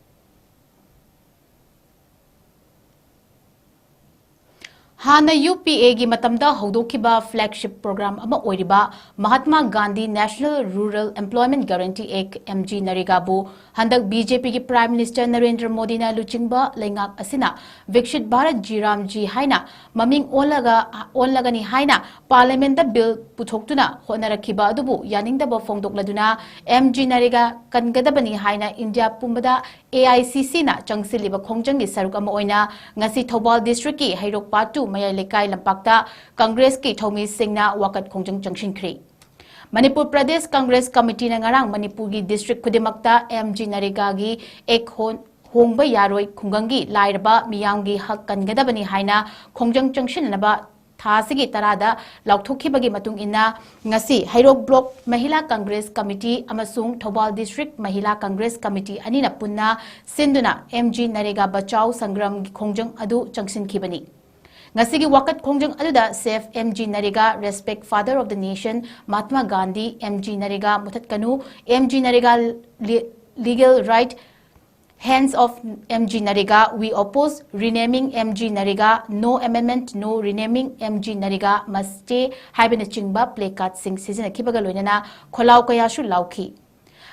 ꯍꯥꯟꯅ UPA ꯒꯤ ꯃꯇꯝꯗ ꯍꯧꯗꯣꯛꯈꯤꯕ flagship program ꯑꯃ ꯑꯣꯏꯔꯤꯕ Mahatma Gandhi National Rural Employment Guarantee Act, MGNREGA ꯕꯨ ꯍꯟꯗꯛ BJP ꯒꯤ Prime Minister ꯅꯔꯦꯟꯗ꯭ꯔ ꯃꯣꯗꯤꯅ ꯂꯨꯆꯤꯡꯕ ꯂꯩꯉꯥꯛ ꯑꯁꯤꯅ Viksit Bharat G RAM G ꯍꯥꯏꯅ ꯃꯃꯤꯡ ꯑꯣꯜꯂꯒ, ꯑꯣꯜꯂꯒꯅꯤ ꯍꯥꯏꯅ Parliament ꯇ bill ꯄꯨꯊꯣꯛꯇꯨꯅ ꯍꯣꯠꯅꯔꯛꯈꯤꯕ ꯑꯗꯨꯕꯨ ꯌꯥꯅꯤꯡꯗꯕ ꯐꯣꯡꯗꯣꯛꯂꯗꯨꯅ MGNREGA ꯀꯟꯒꯗꯕꯅꯤ ꯍꯥꯏꯅ ꯏꯟꯗꯤꯌꯥ ꯄꯨꯝꯕꯗ AICC ꯅ ꯆꯪꯁꯤꯜꯂꯤꯕ ꯈꯣꯡꯖꯪꯒꯤ ꯁꯔꯨꯛ ꯑꯃ ꯑꯣꯏꯅ ꯉꯁꯤ ꯊꯧꯕꯥꯜ district ꯀꯤ ꯍꯩꯔꯣꯛ part two ꯃꯌꯥꯏ ꯂꯩꯀꯥꯏ ꯂꯝꯄꯥꯛꯇ Congress ꯀꯤ ꯊꯧꯃꯤꯁꯤꯡꯅ ꯋꯥꯀꯠ ꯈꯣꯡꯖꯪ ꯆꯪꯁꯤꯟꯈ꯭ꯔꯤ꯫ ꯃꯅꯤꯄꯨꯔ ꯄ꯭ꯔꯗꯦꯁ Congress Committee ꯅ ꯉꯔꯥꯡ ꯃꯅꯤꯄꯨꯔꯒꯤ district ꯈꯨꯗꯤꯡꯃꯛꯇ MGNREGA ꯒꯤ act ꯍꯣꯟ-, ꯍꯣꯡꯕ ꯌꯥꯔꯣꯏ, ꯈꯨꯡꯒꯪꯒꯤ ꯂꯥꯏꯔꯕ ꯃꯤꯌꯥꯝꯒꯤ ꯍꯛ ꯀꯟꯒꯗꯕꯅꯤ ꯍꯥꯏꯅ ꯈꯣꯡꯖꯪ ꯆꯪꯁꯤꯟꯅꯅꯕ ꯊꯥ ꯑꯁꯤꯒꯤ ꯇꯔꯥꯗ ꯂꯥꯎꯊꯣꯛꯈꯤꯕꯒꯤ ꯃꯇꯨꯡ ꯏꯟꯅ, ꯉꯁꯤ ꯍꯩꯔꯣꯛ ꯕ꯭ꯂꯣꯛ ꯃꯍꯤꯂꯥ ꯀꯪꯒ꯭ꯔꯦꯁ ꯀꯃꯤꯇꯤ ꯑꯃꯁꯨꯡ ꯊꯧꯕꯥꯜ ꯗꯤꯁꯇ꯭ꯔꯤꯛ ꯃꯍꯤꯂꯥ ꯀꯪꯒ꯭ꯔꯦꯁ ꯀꯃꯤꯇꯤ ꯑꯅꯤꯅ ꯄꯨꯟꯅ ꯁꯤꯟꯗꯨꯅ ꯑꯦꯝ ꯖꯤ ꯅꯔꯦꯒꯥ ꯕꯆꯥꯎ ꯁꯪꯒ꯭ꯔꯥꯝꯒꯤ ꯈꯣꯡꯖꯪ ꯑꯗꯨ ꯆꯪꯁꯤꯟꯈꯤꯕꯅꯤ꯫ ꯉꯁꯤꯒꯤ ꯋꯥꯀꯠ ꯈꯣꯡꯖꯪ ꯑꯗꯨꯗ Save M G Narega, Respect Father of the Nation, Mahatma Gandhi, M G Narega ꯃꯨꯊꯠꯀꯅꯨ, M G Narega Legal Right, Hands of M G Narega, We Oppose Renaming M G Narega, No Amendment, No Renaming M G Narega, Must Stay ꯍꯥꯏꯕꯅꯆꯤꯡꯕ placardꯁꯤꯡ ꯁꯤꯖꯤꯟꯅꯈꯤꯕꯒ ꯂꯣꯏꯅꯅ ꯈꯣꯜꯂꯥꯎ ꯀꯌꯥꯁꯨ ꯂꯥꯎꯈꯤ꯫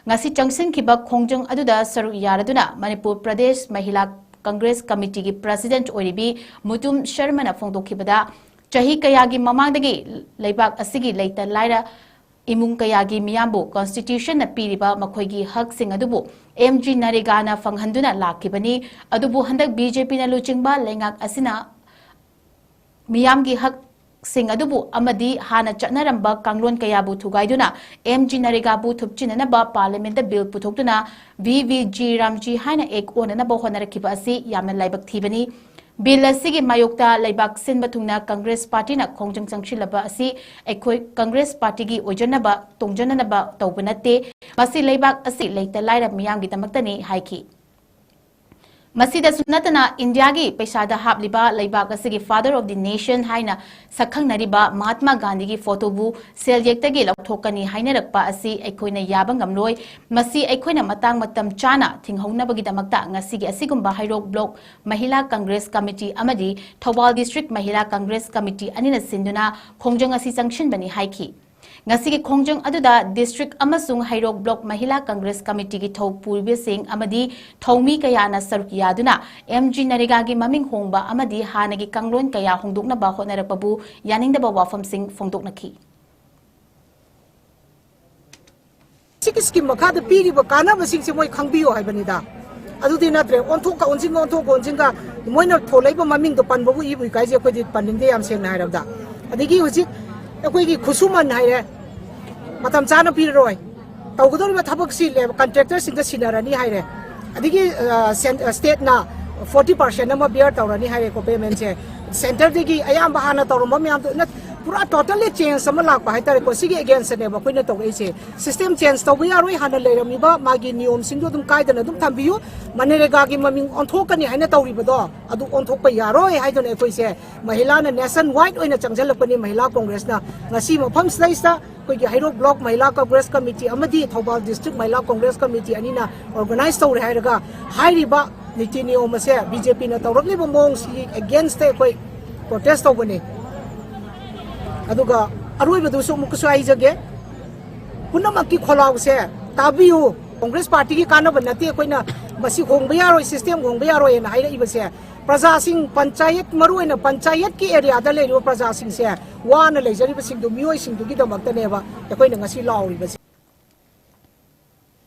ꯉꯁꯤ ꯆꯪꯁꯤꯟꯈꯤꯕ ꯈꯣꯡꯖꯪ ꯑꯗꯨꯗ ꯁꯔꯨꯛ ꯌꯥꯔꯗꯨꯅ Manipur Pradesh ꯃꯍꯤꯂꯥ Congress ꯀꯃꯤꯇꯤꯒꯤ president ꯑꯣꯏꯔꯤꯕꯤ Mutum ꯁꯔꯃꯅ ꯐꯣꯡꯗꯣꯛꯈꯤꯕꯗ, ꯆꯍꯤ ꯀꯌꯥꯒꯤ ꯃꯃꯥꯡꯗꯒꯤ ꯂꯩꯕꯥꯛ ꯑꯁꯤꯒꯤ ꯂꯩꯇ ꯂꯥꯏꯔ ꯏꯃꯨꯡ ꯀꯌꯥꯒꯤ ꯃꯤꯌꯥꯝꯕꯨ constitutionꯅ ꯄꯤꯔꯤꯕ ꯃꯈꯣꯏꯒꯤ ꯍꯛꯁꯤꯡ ꯑꯗꯨꯕꯨ M G Naregaꯅ ꯐꯪꯍꯟꯗꯨꯅ ꯂꯥꯛꯈꯤꯕꯅꯤ꯫ ꯑꯗꯨꯕꯨ ꯍꯟꯗꯛ BJPꯅ ꯂꯨꯆꯤꯡꯕ ꯂꯩꯉꯥꯛ ꯑꯁꯤꯅ ꯃꯤꯌꯥꯝꯒꯤ ꯍꯛꯁꯤꯡ ꯑꯗꯨꯕꯨ ꯑꯃꯗꯤ ꯍꯥꯟꯅ ꯆꯠꯅꯔꯝꯕ ꯀꯥꯡꯂꯣꯟ ꯀꯌꯥꯕꯨ ꯊꯨꯒꯥꯏꯗꯨꯅ M G Naregaꯕꯨ ꯊꯨꯞꯆꯤꯟꯅꯅꯕ parliamentꯇ bill ꯄꯨꯊꯣꯛꯇꯨꯅ V V G Ramji ꯍꯥꯏꯅ act ꯑꯣꯟꯅꯅꯕ ꯍꯣꯠꯅꯔꯛꯈꯤꯕ ꯑꯁꯤ ꯌꯥꯝꯅ ꯂꯥꯏꯕꯛ ꯊꯤꯕꯅꯤ꯫ Bill ꯑꯁꯤꯒꯤ ꯃꯥꯌꯣꯛꯇ ꯂꯩꯕꯥꯛ ꯁꯤꯟꯕ ꯊꯨꯡꯅ ꯀꯪꯒ꯭ꯔꯦꯁ ꯄꯥꯔꯇꯤꯅ ꯈꯣꯡꯖꯪ ꯆꯪꯁꯤꯜꯂꯕ ꯑꯁꯤ ꯑꯩꯈꯣꯏ ꯀꯪꯒ꯭ꯔꯦꯁ ꯄꯥꯔꯇꯤꯒꯤ ꯑꯣꯏꯖꯅꯕ ꯇꯣꯡꯖꯅꯅꯕ ꯇꯧꯕ ꯅꯠꯇꯦ꯫ ꯃꯁꯤ ꯂꯩꯕꯥꯛ ꯑꯁꯤ ꯂꯩꯇ ꯂꯥꯏꯔ ꯃꯤꯌꯥꯝꯒꯤꯗꯃꯛꯇꯅꯤ ꯍꯥꯏꯈꯤ꯫ ꯃꯁꯤꯗꯁꯨ ꯅꯠꯇꯅ ꯏꯟꯗꯤꯌꯥꯒꯤ ꯄꯩꯁꯥꯗ ꯍꯥꯞꯂꯤꯕ ꯂꯩꯕꯥꯛ ꯑꯁꯤꯒꯤ Father of the Nation ꯍꯥꯏꯅ ꯁꯛꯈꯪꯅꯔꯤꯕ ꯃꯍꯥꯠꯃꯥ ꯒꯥꯟꯙꯤꯒꯤ ꯐꯣꯇꯣꯕꯨ ꯁꯦꯜꯌꯦꯛꯇꯒꯤ ꯂꯧꯊꯣꯛꯀꯅꯤ ꯍꯥꯏꯅꯔꯛꯄ ꯑꯁꯤ ꯑꯩꯈꯣꯏꯅ ꯌꯥꯕ ꯉꯝꯂꯣꯏ꯫ ꯃꯁꯤ ꯑꯩꯈꯣꯏꯅ ꯃꯇꯥꯡ ꯃꯇꯝ ꯆꯥꯅ ꯊꯤꯡꯍꯧꯅꯕꯒꯤꯗꯃꯛꯇ ꯉꯁꯤꯒꯤ ꯑꯁꯤꯒꯨꯝꯕ ꯍꯩꯔꯣꯛ ꯕ꯭ꯂꯣꯛ ꯃꯍꯤꯂꯥ ꯀꯪꯒ꯭ꯔꯦꯁ ꯀꯃꯤꯇꯤ ꯑꯃꯗꯤ ꯊꯧꯕꯥꯜ ꯗꯤꯁꯇ꯭ꯔꯤꯛ ꯃꯍꯤꯂꯥ ꯀꯪꯒ꯭ꯔꯦꯁ ꯀꯃꯤꯇꯤ ꯑꯅꯤꯅ ꯁꯤꯟꯗꯨꯅ ꯈꯣꯡꯖꯪ ꯑꯁꯤ ꯆꯪꯁꯤꯟꯕꯅꯤ ꯍꯥꯏꯈꯤ꯫ ꯉꯁꯤꯒꯤ ꯈꯣꯡꯖꯪ ꯑꯗꯨꯗ ꯗꯤꯁꯇ꯭ꯔꯤꯛ ꯑꯃꯁꯨꯡ ꯍꯩꯔꯣꯛ ꯕ꯭ꯂꯣꯛ ꯃꯍꯤꯂꯥ ꯀꯪꯒ꯭ꯔꯦꯁ ꯀꯃꯤꯇꯤꯒꯤ ꯊꯧ ꯄꯨꯔꯤꯕꯁꯤꯡ ꯑꯃꯗꯤ ꯊꯧꯃꯤ ꯀꯌꯥꯅ ꯁꯔꯨꯛ ꯌꯥꯗꯨꯅ M G Naregaꯒꯤ ꯃꯃꯤꯡ ꯍꯣꯡꯕ ꯑꯃꯗꯤ ꯍꯥꯟꯅꯒꯤ ꯀꯥꯡꯂꯣꯟ ꯀꯌꯥ ꯍꯣꯡꯗꯣꯛꯅꯕ ꯍꯣꯠꯅꯔꯛꯄꯕꯨ ꯌꯥꯅꯤꯡꯗꯕ ꯋꯥꯐꯝꯁꯤꯡ ꯐꯣꯡꯗꯣꯛꯅꯈꯤ꯫ ꯁꯤꯒꯤ scheme ꯃꯈꯥꯗ ꯄꯤꯔꯤꯕ ꯀꯥꯟꯅꯕꯁꯤꯡꯁꯦ ꯃꯣꯏ ꯈꯪꯕꯤꯌꯨ ꯍꯥꯏꯕꯅꯤꯗ꯫ ꯑꯗꯨꯗꯤ ꯅꯠꯇ꯭ꯔꯦ, ꯑꯣꯟꯊꯣꯛꯀ ꯑꯣꯟꯁꯤꯟꯒ, ꯑꯣꯟꯊꯣꯛꯀ ꯑꯣꯟꯁꯤꯟꯒ, ꯃꯣꯏꯅ ꯊꯣꯛꯂꯛꯏꯕ ꯃꯃꯤꯡꯗꯣ ꯄꯟꯕꯕꯨ ꯏꯕꯨ ꯏꯀꯥꯏꯖꯩ, ꯑꯩꯈꯣꯏꯗꯤ ꯄꯟꯅꯤꯡꯗꯦ, ꯌꯥꯝ ꯁꯦꯡꯅ ꯍꯥꯏꯔꯕꯗ꯫ ꯑꯗꯒꯤ ꯍꯧꯖꯤꯛ ꯑꯩꯈꯣꯏꯒꯤ ꯈꯨꯠꯁꯨꯃꯟ ꯍꯥꯏꯔꯦ, ꯃꯇꯝ ꯆꯥꯅ ꯄꯤꯔꯔꯣꯏ, ꯇꯧꯒꯗꯧꯔꯤꯕ ꯊꯕꯛꯁꯤ ꯂꯦ-, contractorꯁꯤꯡꯗ ꯁꯤꯟꯅꯔꯅꯤ ꯍꯥꯏꯔꯦ꯫ ꯑꯗꯒꯤ, ꯑ, ꯁꯦꯟ-, ꯑ, stateꯅ ꯐꯣꯔꯇꯤ ꯄꯥꯔꯁꯦꯟ ꯑꯃ ꯕꯤꯌꯔ ꯇꯧꯔꯅꯤ ꯍꯥꯏꯔꯦꯀꯣ ꯄꯦꯃꯦꯟꯁꯦ꯫ ꯁꯦꯟꯇꯔꯗꯒꯤ ꯑꯌꯥꯝꯕ ꯍꯥꯟꯅ ꯇꯧꯔꯝꯕ ꯃꯌꯥꯝꯗꯣ ꯅꯠ-, ꯄꯨꯔꯥ ꯇꯣꯇꯦꯜꯂꯤ ꯆꯦꯟꯖ ꯑꯃ ꯂꯥꯛꯄ ꯍꯥꯏꯇꯥꯔꯦꯀꯣ꯫ ꯁꯤꯒꯤ ꯑꯦꯒꯦꯟꯁꯇꯅꯦꯕ ꯑꯩꯈꯣꯏꯅ ꯇꯧꯔꯛꯏꯁꯦ꯫ ꯁꯤꯁꯇꯦꯝ ꯆꯦꯟꯖ ꯇꯧꯕ ꯌꯥꯔꯣꯏ, ꯍꯥꯟꯅ ꯂꯩꯔꯝꯃꯤꯕ ꯃꯥꯒꯤ ꯅꯤꯌꯣꯝꯁꯤꯡꯗꯣ ꯑꯗꯨꯝ ꯀꯥꯏꯗꯅ ꯑꯗꯨꯝ ꯊꯝꯕꯤꯌꯨ꯫ ꯃꯅꯔꯦꯒꯥꯒꯤ ꯃꯃꯤꯡ ꯑꯣꯟꯊꯣꯛꯀꯅꯤ ꯍꯥꯏꯅ ꯇꯧꯔꯤꯕꯗꯣ ꯑꯗꯨ ꯑꯣꯟꯊꯣꯛꯄ ꯌꯥꯔꯣꯏ ꯍꯥꯏꯗꯨꯅ ꯑꯩꯈꯣꯏꯁꯦ ꯃꯍꯤꯂꯥꯅ ꯅꯦꯁꯟ ꯋꯥꯏꯗ ꯑꯣꯏꯅ ꯆꯪꯁꯤꯜꯂꯛꯄꯅꯤ ꯃꯍꯤꯂꯥ ꯀꯣꯡꯒ꯭ꯔꯦꯁꯅ꯫ ꯉꯁꯤ ꯃꯐꯝꯁꯤꯗꯩꯁꯤꯗ ꯑꯩꯈꯣꯏꯒꯤ ꯍꯩꯔꯣꯛ ꯕ꯭ꯂꯣꯛ ꯃꯍꯤꯂꯥ ꯀꯣꯡꯒ꯭ꯔꯦꯁ ꯀꯃꯤꯇꯤ ꯑꯃꯗꯤ ꯊꯧꯕꯥꯜ ꯗꯤꯁꯇ꯭ꯔꯤꯛ ꯃꯍꯤꯂꯥ ꯀꯣꯡꯒ꯭ꯔꯦꯁ ꯀꯃꯤꯇꯤ ꯑꯅꯤꯅ ꯑꯣꯔꯒꯅꯥꯏꯖ ꯇꯧꯔꯦ ꯍꯥꯏꯔꯒ ꯍꯥꯏꯔꯤꯕ ꯅꯤꯇꯤ ꯅꯤꯌꯣꯝ ꯑꯁꯦ ꯕꯤ ꯖꯦ ꯄꯤꯅ ꯇꯧꯔꯛꯂꯤꯕ ꯃꯑꯣꯡꯁꯤꯒꯤ ꯑꯦꯒꯦꯟꯁꯇ ꯑꯩꯈꯣꯏ ꯄ꯭ꯔꯣꯇꯦꯁ ꯇꯧꯕꯅꯤ꯫ ꯑꯗꯨꯒ ꯑꯔꯣꯏꯕꯗꯨꯁꯨ ꯑꯃꯨꯛꯀꯁꯨ ꯍꯥꯏꯖꯒꯦ, ꯄꯨꯝꯅꯃꯛꯀꯤ ꯈꯣꯜꯂꯥꯎꯁꯦ ꯇꯥꯕꯤꯌꯨ꯫ ꯀꯣꯡꯒ꯭ꯔꯦꯁ ꯄꯥꯔꯇꯤꯒꯤ ꯀꯥꯟꯅꯕ ꯅꯠꯇꯦ ꯑꯩꯈꯣꯏꯅ ꯃꯁꯤ ꯍꯣꯡꯕ ꯌꯥꯔꯣꯏ, ꯁꯤꯁꯇꯦꯝ ꯍꯣꯡꯕ ꯌꯥꯔꯣꯏꯅ ꯍꯥꯏꯔꯛꯏꯕꯁꯦ꯫ ꯄ꯭ꯔꯖꯥꯁꯤꯡ, ꯄꯟꯆꯥꯌꯠ, ꯃꯔꯨꯑꯣꯏꯅ ꯄꯟꯆꯥꯌꯠꯀꯤ ꯑꯦꯔꯤꯌꯥꯗ ꯂꯩꯔꯤꯕ ꯄ꯭ꯔꯖꯥꯁꯤꯡꯁꯦ, ꯋꯥꯅ ꯂꯩꯖꯔꯤꯕꯁꯤꯡꯗꯨ, ꯃꯤꯑꯣꯏꯁꯤꯡꯗꯨꯒꯤꯗꯃꯛꯇꯅꯦꯕ ꯑꯩꯈꯣꯏꯅ ꯉꯁꯤ ꯂꯥꯎꯔꯤꯕꯁꯦ꯫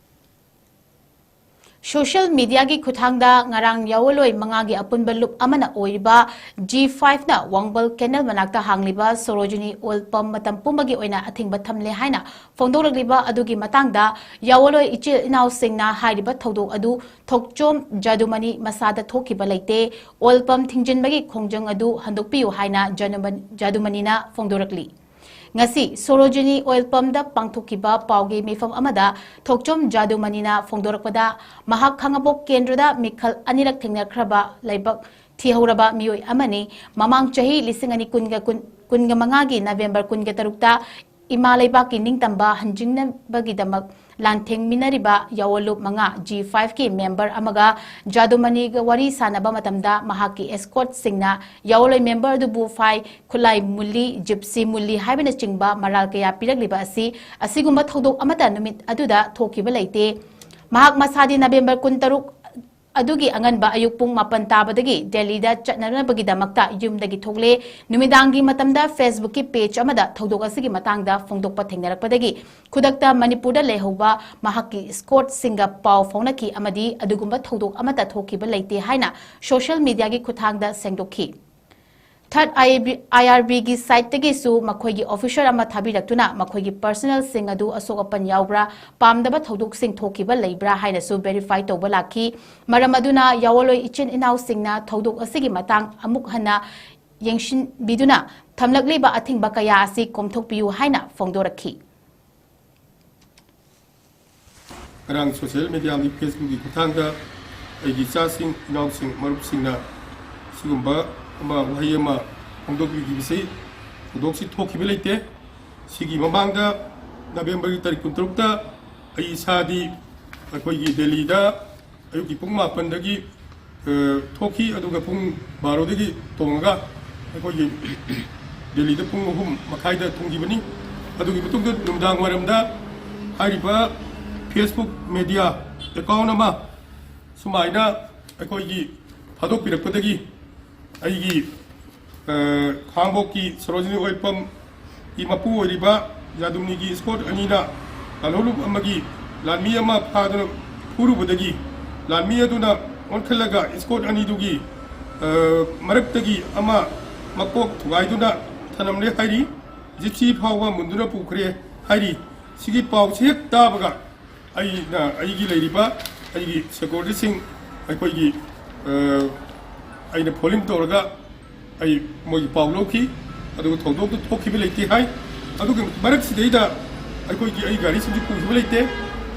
ꯁꯣꯁꯤꯌꯦꯜ ꯃꯤꯗꯤꯌꯥꯒꯤ ꯈꯨꯠꯊꯥꯡꯗ ꯉꯔꯥꯡ ꯌꯥꯋꯣꯂꯣꯏ ꯃꯉꯥꯒꯤ ꯑꯄꯨꯟꯕ ꯂꯨꯞ ꯑꯃꯅ ꯑꯣꯏꯔꯤꯕ ꯖꯤ ꯐꯥꯏꯚꯅ ꯋꯥꯡꯕꯜ ꯀꯦꯅꯦꯜ ꯃꯅꯥꯛꯇ ꯍꯥꯡꯂꯤꯕ ꯁꯣꯔꯣꯖꯤꯅꯤ ꯑꯣꯏꯜ ꯄꯝ ꯃꯇꯝ ꯄꯨꯝꯕꯒꯤ ꯑꯣꯏꯅ ꯑꯊꯤꯡꯕ ꯊꯝꯂꯦ ꯍꯥꯏꯅ ꯐꯣꯡꯗꯣꯔꯛꯂꯤꯕ ꯑꯗꯨꯒꯤ ꯃꯇꯥꯡꯗ ꯌꯥꯋꯣꯂꯣꯏ ꯏꯆꯤꯜ ꯏꯅꯥꯎꯁꯤꯡꯅ ꯍꯥꯏꯔꯤꯕ ꯊꯧꯗꯣꯛ ꯑꯗꯨ ꯊꯣꯛꯆꯣꯝ ꯖꯥꯗꯨꯃꯅꯤ ꯃꯁꯥꯗ ꯊꯣꯛꯈꯤꯕ ꯂꯩꯇꯦ, ꯑꯣꯏꯜ ꯄꯝ ꯊꯤꯡꯖꯤꯟꯕꯒꯤ ꯈꯣꯡꯖꯪ ꯑꯗꯨ ꯍꯟꯗꯣꯛꯄꯤꯌꯨ ꯍꯥꯏꯅ ꯖꯥꯗꯨꯃ-, ꯖꯥꯗꯨꯃꯅꯤꯅ ꯐꯣꯡꯗꯣꯔꯛꯂꯤ꯫ ꯉꯁꯤ ꯁꯣꯔꯣꯖꯤꯅꯤ ꯑꯣꯏꯜ ꯄꯝꯗ ꯄꯥꯡꯊꯣꯛꯈꯤꯕ ꯄꯥꯎꯒꯤ ꯃꯤꯐꯝ ꯑꯃꯗ ꯊꯣꯛꯆꯣꯝ ꯖꯥꯗꯨꯃꯅꯤꯅ ꯐꯣꯡꯗꯣꯔꯛꯄꯗ, ꯃꯍꯥꯛ ꯈꯥꯉꯕꯣꯛ ꯀꯦꯟꯗ꯭ꯔꯗ ꯃꯤꯈꯜ ꯑꯅꯤꯔꯛ ꯊꯦꯡꯅꯈ꯭ꯔꯕ ꯂꯥꯏꯕꯛ ꯊꯤꯍꯧꯔꯕ ꯃꯤꯑꯣꯏ ꯑꯃꯅꯤ꯫ ꯃꯃꯥꯡ ꯆꯍꯤ ꯂꯤꯁꯤꯡ ꯑꯅꯤ ꯀꯨꯟꯒ ꯀꯨꯟ, ꯀꯨꯟꯒ ꯃꯉꯥꯒꯤ ꯅꯕꯦꯝꯕꯔ ꯀꯨꯟꯒ ꯇꯔꯨꯛꯇ ꯏꯃꯥ ꯂꯩꯕꯥꯛꯀꯤ ꯅꯤꯡꯇꯝꯕ ꯍꯟꯖꯤꯟꯅꯕꯒꯤꯗꯃꯛ ꯂꯥꯟꯊꯦꯡꯃꯤꯟꯅꯔꯤꯕ ꯌꯥꯋꯣꯂꯨꯞ ꯃꯉꯥ ꯖꯤ ꯐꯥꯏꯚꯀꯤ ꯃꯦꯝꯕꯔ ꯑꯃꯒ ꯖꯥꯗꯨꯃꯅꯤꯒ ꯋꯥꯔꯤ ꯁꯥꯟꯅꯕ ꯃꯇꯝꯗ ꯃꯍꯥꯛꯀꯤ ꯑꯦꯁꯀꯣꯔꯠꯁꯤꯡꯅ ꯌꯥꯋꯣꯂꯣꯏ ꯃꯦꯝꯕꯔ ꯑꯗꯨꯕꯨ ꯐꯥꯏ, ꯈꯨꯠꯂꯥꯏ ꯃꯨꯜꯂꯤ, ꯖꯤꯞꯁꯤ ꯃꯨꯜꯂꯤ ꯍꯥꯏꯕꯅꯆꯤꯡꯕ ꯃꯔꯥꯜ ꯀꯌꯥ ꯄꯤꯔꯛꯂꯤꯕ ꯑꯁꯤ ꯑꯁꯤꯒꯨꯝꯕ ꯊꯧꯗꯣꯛ ꯑꯃꯠꯇ ꯅꯨꯃꯤꯠ ꯑꯗꯨꯗ ꯊꯣꯛꯈꯤꯕ ꯂꯩꯇꯦ꯫ ꯃꯍꯥꯛ ꯃꯁꯥꯗꯤ ꯅꯕꯦꯝꯕꯔ ꯀꯨꯟꯇꯔꯨꯛ ꯑꯗꯨꯒꯤ ꯑꯉꯟꯕ ꯑꯌꯨꯛ ꯄꯨꯡ ꯃꯥꯄꯟ ꯇꯥꯕꯗꯒꯤ ꯗꯦꯜꯂꯤꯗ ꯆꯠꯅꯅꯕꯒꯤꯗꯃꯛꯇ ꯌꯨꯝꯗꯒꯤ ꯊꯣꯛꯂꯦ꯫ ꯅꯨꯃꯤꯗꯥꯡꯒꯤ ꯃꯇꯝꯗ Facebookꯀꯤ page ꯑꯃꯗ ꯊꯧꯗꯣꯛ ꯑꯁꯤꯒꯤ ꯃꯇꯥꯡꯗ ꯐꯣꯡꯗꯣꯛꯄ ꯊꯦꯡꯅꯔꯛꯄꯗꯒꯤ ꯈꯨꯗꯛꯇ ꯃꯅꯤꯄꯨꯔꯗ ꯂꯩꯍꯧꯕ ꯃꯍꯥꯛꯀꯤ escortꯁꯤꯡꯒ ꯄꯥꯎ ꯐꯥꯎꯅꯈꯤ ꯑꯃꯗꯤ ꯑꯗꯨꯒꯨꯝꯕ ꯊꯧꯗꯣꯛ ꯑꯃꯠꯇ ꯊꯣꯛꯈꯤꯕ ꯂꯩꯇꯦ ꯍꯥꯏꯅ social mediaꯒꯤ ꯈꯨꯠꯊꯥꯡꯗ ꯁꯦꯡꯗꯣꯛꯈꯤ꯫ ꯊꯥꯔꯠ ꯑꯥꯏ ꯑꯥꯔ ꯕꯤꯒꯤ ꯁꯥꯏꯠꯇꯒꯤꯁꯨ ꯃꯈꯣꯏꯒꯤ ꯑꯣꯐꯤꯁꯔ ꯑꯃ ꯊꯥꯕꯤꯔꯛꯇꯨꯅ ꯃꯈꯣꯏꯒꯤ ꯄꯔꯁꯅꯦꯜꯁꯤꯡ ꯑꯗꯨ ꯑꯁꯣꯛ ꯑꯄꯟ ꯌꯥꯎꯕ꯭ꯔꯥ, ꯄꯥꯝꯗꯕ ꯊꯧꯗꯣꯛꯁꯤꯡ ꯊꯣꯛꯈꯤꯕ ꯂꯩꯕ꯭ꯔꯥ ꯍꯥꯏꯅꯁꯨ ꯚꯦꯔꯤꯐꯥꯏ ꯇꯧꯕ ꯂꯥꯛꯈꯤ꯫ ꯃꯔꯝ ꯑꯗꯨꯅ ꯌꯥꯑꯣꯜꯂꯣꯏ ꯏꯆꯤꯟ ꯏꯅꯥꯎꯁꯤꯡꯅ ꯊꯧꯗꯣꯛ ꯑꯁꯤꯒꯤ ꯃꯇꯥꯡ ꯑꯃꯨꯛ ꯍꯟꯅ ꯌꯦꯡꯁꯤꯟꯕꯤꯗꯨꯅ ꯊꯝꯂꯛꯂꯤꯕ ꯑꯊꯤꯡꯕ ꯀꯌꯥ ꯑꯁꯤ ꯀꯣꯝꯊꯣꯛꯄꯤꯌꯨ ꯍꯥꯏꯅ ꯐꯣꯡꯗꯣꯔꯛꯈꯤ꯫ ꯉꯔꯥꯡ ꯁꯣꯁꯤꯌꯦꯜ ꯃꯦꯗꯤꯌꯥꯒꯤ ꯐꯦꯁꯕꯨꯛꯀꯤ ꯈꯨꯠꯊꯥꯡꯗ ꯑꯩꯒꯤ ꯏꯆꯥꯁꯤꯡ, ꯏꯅꯥꯎꯁꯤꯡ, ꯃꯔꯨꯞꯁꯤꯡꯅ ꯁꯤꯒꯨꯝꯕ ꯑꯃ, ꯋꯥꯍꯩ ꯑꯃ ꯐꯣꯡꯗꯣꯛꯄꯤꯈꯤꯕꯁꯤ, ꯊꯧꯗꯣꯛꯁꯤ ꯊꯣꯛꯈꯤꯕ ꯂꯩꯇꯦ꯫ ꯁꯤꯒꯤ ꯃꯃꯥꯡꯗ ꯅꯕꯦꯝꯕꯔꯒꯤ ꯇꯥꯔꯤꯛ ꯀꯨꯟꯇꯔꯨꯛꯇ ꯑꯩ ꯏꯁꯥꯗꯤ ꯑꯩꯈꯣꯏꯒꯤ ꯗꯦꯜꯂꯤꯗ ꯑꯌꯨꯛꯀꯤ ꯄꯨꯡ ꯃꯥꯄꯟꯗꯒꯤ, ꯑ, ꯊꯣꯛꯈꯤ, ꯑꯗꯨꯒ ꯄꯨꯡ ꯕꯥꯔꯣꯗꯒꯤ ꯇꯣꯡꯉꯒ ꯑꯩꯈꯣꯏꯒꯤ ꯗꯦꯜꯂꯤꯗ ꯄꯨꯡ ꯑꯍꯨꯝ ꯃꯈꯥꯏꯗ ꯊꯨꯡꯈꯤꯕꯅꯤ꯫ ꯑꯗꯨꯒꯤ ꯃꯇꯨꯡꯗ ꯅꯨꯃꯤꯗꯥꯡ ꯋꯥꯏꯔꯝꯗ ꯍꯥꯏꯔꯤꯕ ꯐꯦꯁꯕꯨꯛ ꯃꯦꯗꯤꯌꯥ ꯑꯦꯀꯥꯎꯟ ꯑꯃ ꯁꯨꯃꯥꯏꯅ ꯑꯩꯈꯣꯏꯒꯤ ꯊꯥꯗꯣꯛꯄꯤꯔꯛꯄꯗꯒꯤ ꯑꯩꯒꯤ, ꯑ, ꯈꯥꯡꯕꯣꯛꯀꯤ ꯁꯣꯔꯣꯖꯤꯅꯤ ꯑꯣꯏꯜ ꯄꯝꯒꯤ ꯃꯄꯨ ꯑꯣꯏꯔꯤꯕ ꯌꯥꯗꯨꯝꯅꯤꯒꯤ ꯏꯁꯀꯣꯔꯠ ꯑꯅꯤꯅ ꯂꯥꯜꯍꯧꯂꯨꯞ ꯑꯃꯒꯤ ꯂꯥꯟꯃꯤ ꯑꯃ ꯐꯥꯗꯨꯅ ꯐꯨꯔꯨꯕꯗꯒꯤ ꯂꯥꯟꯃꯤ ꯑꯗꯨꯅ ꯑꯣꯟꯈꯠꯂꯒ ꯏꯁꯀꯣꯔꯠ ꯑꯅꯤꯗꯨꯒꯤ, ꯑ, ꯃꯔꯛꯇꯒꯤ ꯑꯃ ꯃꯀꯣꯛ ꯊꯨꯒꯥꯏꯗꯨꯅ ꯊꯅꯝꯂꯦ ꯍꯥꯏꯔꯤ꯫ ꯖꯤꯞꯁꯤ ꯐꯥꯎꯕ ꯃꯨꯟꯗꯨꯅ ꯄꯨꯈ꯭ꯔꯦ ꯍꯥꯏꯔꯤ꯫ ꯁꯤꯒꯤ ꯄꯥꯎꯁꯤ ꯍꯦꯛ ꯇꯥꯕꯒ ꯑꯩꯅ, ꯑꯩꯒꯤ ꯂꯩꯔꯤꯕ ꯑꯩꯒꯤ ꯁꯦꯀ꯭ꯌꯨꯔꯤꯇꯤꯁꯤꯡ, ꯑꯩꯈꯣꯏꯒꯤ, ꯑ, ꯑꯩꯅ ꯐꯣꯟ ꯏꯟ ꯇꯧꯔꯒ ꯑꯩ ꯃꯣꯏꯒꯤ ꯄꯥꯎ ꯂꯧꯈꯤ꯫ ꯑꯗꯨꯒ ꯊꯧꯗꯣꯛꯇꯨ ꯊꯣꯛꯈꯤꯕ ꯂꯩꯇꯦ ꯍꯥꯏ꯫ ꯑꯗꯨꯒ ꯃꯔꯛꯁꯤꯗꯩꯗ ꯑꯩꯈꯣꯏꯒꯤ, ꯑꯩ ꯒꯥꯔꯤꯁꯤꯡꯁꯨ ꯄꯨꯈꯤꯕ ꯂꯩꯇꯦ꯫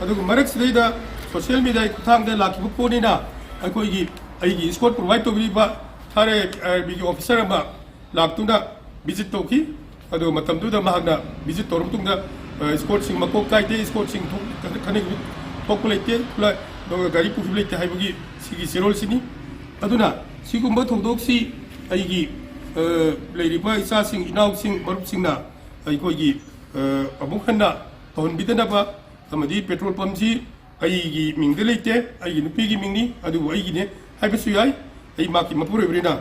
ꯑꯗꯨꯒ ꯃꯔꯛꯁꯤꯗꯩꯗ ꯁꯣꯁꯤꯌꯦꯜ ꯃꯦꯗꯤꯌꯥꯒꯤ ꯈꯨꯠꯊꯥꯡꯗ ꯂꯥꯛꯈꯤꯕ ꯄꯣꯠꯅꯤꯅ ꯑꯩꯈꯣꯏꯒꯤ, ꯑꯩꯒꯤ ꯏꯁꯀꯣꯔꯠ ꯄ꯭ꯔꯣꯚꯥꯏꯗ ꯇꯧꯕꯤꯔꯤꯕ ꯊꯥꯔ ꯑꯥꯏ ꯑꯥꯔ ꯕꯤꯒꯤ ꯑꯣꯐꯤꯁꯔ ꯑꯃ ꯂꯥꯛꯇꯨꯅ ꯚꯤꯖꯤꯠ ꯇꯧꯈꯤ꯫ ꯑꯗꯨꯒ ꯃꯇꯝꯗꯨꯗ ꯃꯍꯥꯛꯅ ꯚꯤꯖꯤꯠ ꯇꯧꯔꯕ ꯃꯇꯨꯡꯗ, ꯑ, ꯏꯁꯀꯣꯔꯠꯁꯤꯡ ꯃꯀꯣꯛ ꯀꯥꯏꯗꯦ, ꯏꯁꯀꯣꯔꯠꯁꯤꯡ ꯊꯣꯛ-, ꯈꯠꯅ-, ꯈꯠꯅꯈꯤꯕ ꯊꯣꯛꯄ ꯂꯩꯇꯦ, ꯈꯨꯠꯂꯥꯏ, ꯑꯗꯨꯒ ꯒꯥꯔꯤ ꯄꯨꯈꯤꯕ ꯂꯩꯇꯦ ꯍꯥꯏꯕꯒꯤ ꯁꯤꯒꯤ ꯆꯦꯔꯣꯜꯁꯤꯅꯤ꯫ ꯑꯗꯨꯅ ꯁꯤꯒꯨꯝꯕ ꯊꯧꯗꯣꯛꯁꯤ ꯑꯩꯒꯤ, ꯑ, ꯂꯩꯔꯤꯕ ꯏꯆꯥꯁꯤꯡ, ꯏꯅꯥꯎꯁꯤꯡ, ꯃꯔꯨꯞꯁꯤꯡꯅ ꯑꯩꯈꯣꯏꯒꯤ, ꯑ, ꯑꯃꯨꯛ ꯍꯟꯅ ꯇꯧꯍꯟꯕꯤꯗꯅꯕ ꯑꯃꯗꯤ ꯄꯦꯇ꯭ꯔꯣꯜ ꯄꯝꯁꯤ ꯑꯩꯒꯤ ꯃꯤꯡꯗ ꯂꯩꯇꯦ, ꯑꯩꯒꯤ ꯅꯨꯄꯤꯒꯤ ꯃꯤꯡꯅꯤ, ꯑꯗꯨꯕꯨ ꯑꯩꯒꯤꯅꯦ ꯍꯥꯏꯕꯁꯨ ꯌꯥꯏ, ꯑꯩ ꯃꯍꯥꯛꯀꯤ ꯃꯄꯨꯔꯣꯏꯕꯅꯤꯅ꯫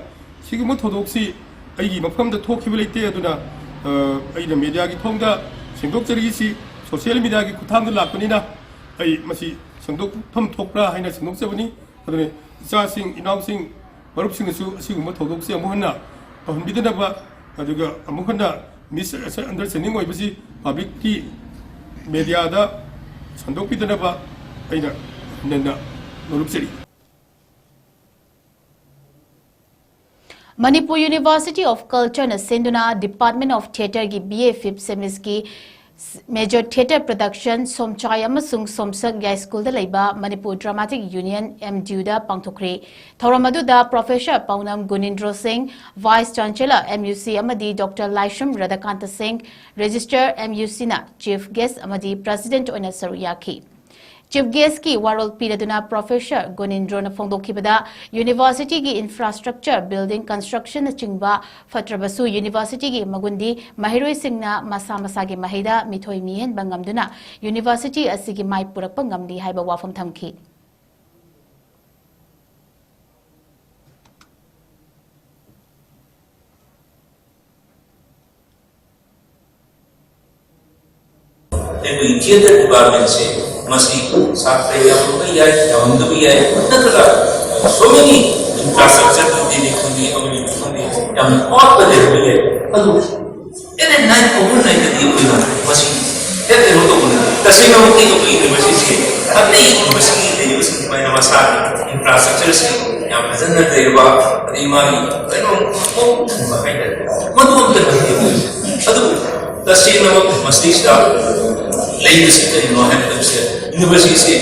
ꯁꯤꯒꯨꯝꯕ ꯊꯧꯗꯣꯛꯁꯤ ꯑꯩꯒꯤ ꯃꯐꯝꯗ ꯊꯣꯛꯈꯤꯕ ꯂꯩꯇꯦ꯫ ꯑꯗꯨꯅ, ꯑ, ꯑꯩꯅ ꯃꯦꯗꯤꯌꯥꯒꯤ ꯊꯣꯡꯗ ꯁꯦꯡꯗꯣꯛꯆꯔꯤꯁꯤ ꯁꯣꯁꯤꯌꯦꯜ ꯃꯦꯗꯤꯌꯥꯒꯤ ꯈꯨꯠꯊꯥꯡꯗ ꯂꯥꯛꯄꯅꯤꯅ ꯑꯩ ꯃꯁꯤ ꯁꯦꯡꯗꯣꯛꯐꯝ ꯊꯣꯛꯄ꯭ꯔꯥ ꯍꯥꯏꯅ ꯁꯦꯡꯗꯣꯛꯆꯕꯅꯤ꯫ ꯑꯗꯨꯅ ꯏꯆꯥꯁꯤꯡ, ꯏꯅꯥꯎꯁꯤꯡ, ꯃꯔꯨꯞꯁꯤꯡꯅꯁꯨ ꯑꯁꯤꯒꯨꯝꯕ ꯊꯧꯗꯣꯛꯁꯤ ꯑꯃꯨꯛ ꯍꯟꯅ ꯇꯧꯍꯟꯕꯤꯗꯅꯕ, ꯑꯗꯨꯒ ꯑꯃꯨꯛ ꯍꯟꯅ ꯃꯤꯁꯑꯟꯗꯔꯁ꯭ꯇꯦꯟꯗꯤꯡ ꯑꯣꯏꯕꯁꯤ ꯄꯕ꯭ꯂꯤꯛꯀꯤ ꯃꯦꯗꯤꯌꯥꯗ ꯁꯟꯗꯣꯛꯄꯤꯗꯅꯕ ꯑꯩꯅ ꯍꯟꯅ ꯍꯟꯅ ꯅꯣꯂꯨꯛꯆꯔꯤ꯫ Manipur University of Culture ꯅ ꯁꯤꯟꯗꯨꯅ Department of Theatre ꯒꯤ B A fifth semester ꯒꯤ Major Theatre Production ꯁꯣꯝꯆꯥꯏ ꯑꯃꯁꯨꯡ ꯁꯣꯝꯁꯛ ꯌꯥꯏꯁ꯭ꯀꯨꯜꯗ ꯂꯩꯕ Manipur Dramatic Union, M D U ꯗ ꯄꯥꯡꯊꯣꯛꯈ꯭ꯔꯦ꯫ ꯊꯧꯔꯝ ꯑꯗꯨꯗ Professor ꯄꯥꯎꯅꯝ ꯒꯨꯅꯤꯟꯗ꯭ꯔꯣ ꯁꯤꯡ, Vice Chancellor, M U C, ꯑꯃꯗꯤ Doctor ꯂꯥꯏꯁ꯭ꯔꯝ ꯔꯥꯙꯥꯀꯥꯟꯇ ꯁꯤꯡ, Registrar, M U C ꯅ Chief Guest ꯑꯃꯗꯤ President ꯑꯣꯏꯅ ꯁꯔꯨꯛ ꯌꯥꯈꯤ꯫ Chief Guest ꯀꯤ ꯋꯥꯔꯣꯜ ꯄꯤꯔꯗꯨꯅ Professor ꯒꯨꯅꯤꯟꯗ꯭ꯔꯣꯅ ꯐꯣꯡꯗꯣꯛꯈꯤꯕꯗ, University ꯒꯤ infrastructure, building construction ꯅꯆꯤꯡꯕ ꯐꯠꯇ꯭ꯔꯕꯁꯨ University ꯒꯤ ꯃꯒꯨꯟꯗꯤ ꯃꯍꯩꯔꯣꯏꯁꯤꯡꯅ ꯃꯁꯥ ꯃꯁꯥꯒꯤ ꯃꯍꯩꯗ ꯃꯤꯊꯣꯏ ꯃꯤꯍꯦꯟꯕ ꯉꯝꯗꯨꯅ University ꯑꯁꯤꯒꯤ ꯃꯥꯏ ꯄꯨꯔꯛꯄ ꯉꯝꯂꯤ ꯍꯥꯏꯕ ꯋꯥꯐꯝ ꯊꯝꯈꯤ꯫ ꯑꯩꯈꯣꯏꯒꯤ ꯊꯤꯌꯦꯇꯔ ꯗꯤꯄꯥꯔꯠꯃꯦꯟꯁꯦ ꯃꯁꯤ ꯁꯥꯇ꯭ꯔ ꯌꯥꯝꯃꯒ ꯌꯥꯏ, ꯌꯥꯝꯃꯝꯗꯕ ꯌꯥꯏ, ꯅꯠꯇ꯭ꯔꯒ so many infrastructure ꯗꯦꯜꯂꯤ ꯈꯪꯗꯦ, ꯑꯃꯅꯤ ꯈꯪꯗꯦ, ꯌꯥꯝꯅ ꯑꯋꯥꯠꯄ ꯂꯩꯔꯝꯕ ꯌꯥꯏ꯫ ꯑꯗꯨ ꯑꯦꯠ ꯑꯦ ꯅꯥꯏꯠ ꯑꯣꯚꯔ ꯅꯥꯏꯠꯇꯗꯤ ꯑꯩꯈꯣꯏꯅ ꯃꯁꯤ ꯍꯦꯛ ꯀꯩꯅꯣ ꯇꯧꯕꯅꯤ꯫ ꯇꯁꯦꯡꯅꯃꯛꯇꯤ ꯑꯩꯈꯣꯏ ꯌꯨꯅꯤꯚꯔꯁꯤꯇꯤꯁꯦ ꯑꯇꯩ ꯌꯨꯅꯤꯚꯔꯁꯤꯇꯤ ꯂꯩꯔꯤꯕꯁꯤꯡ ꯑꯗꯨꯃꯥꯏꯅ ꯃꯁꯥꯒꯤ ꯏꯟꯐ꯭ꯔꯥꯁ꯭ꯇ꯭ꯔꯛꯆꯔꯁꯤ ꯌꯥꯝ ꯐꯖꯅ ꯂꯩꯔꯕ, ꯑꯗꯩ ꯃꯥꯒꯤ ꯀꯩꯅꯣ ꯃꯑꯣꯡ ꯆꯨꯝꯕ ꯍꯥꯏꯇꯥꯔꯦ, ꯃꯗꯨ ꯑꯝꯇ ꯂꯩꯇꯦ꯫ ꯑꯗꯨꯕꯨ ꯇꯁꯦꯡꯅꯃꯛ ꯃꯁꯤꯗꯩꯁꯤꯗ ꯂꯩꯕꯁꯤ ꯀꯔꯤꯅꯣ ꯍꯥꯏꯕ ꯃꯇꯝꯁꯤꯗ ꯌꯨꯅꯤꯚꯔꯁꯤꯇꯤꯁꯦ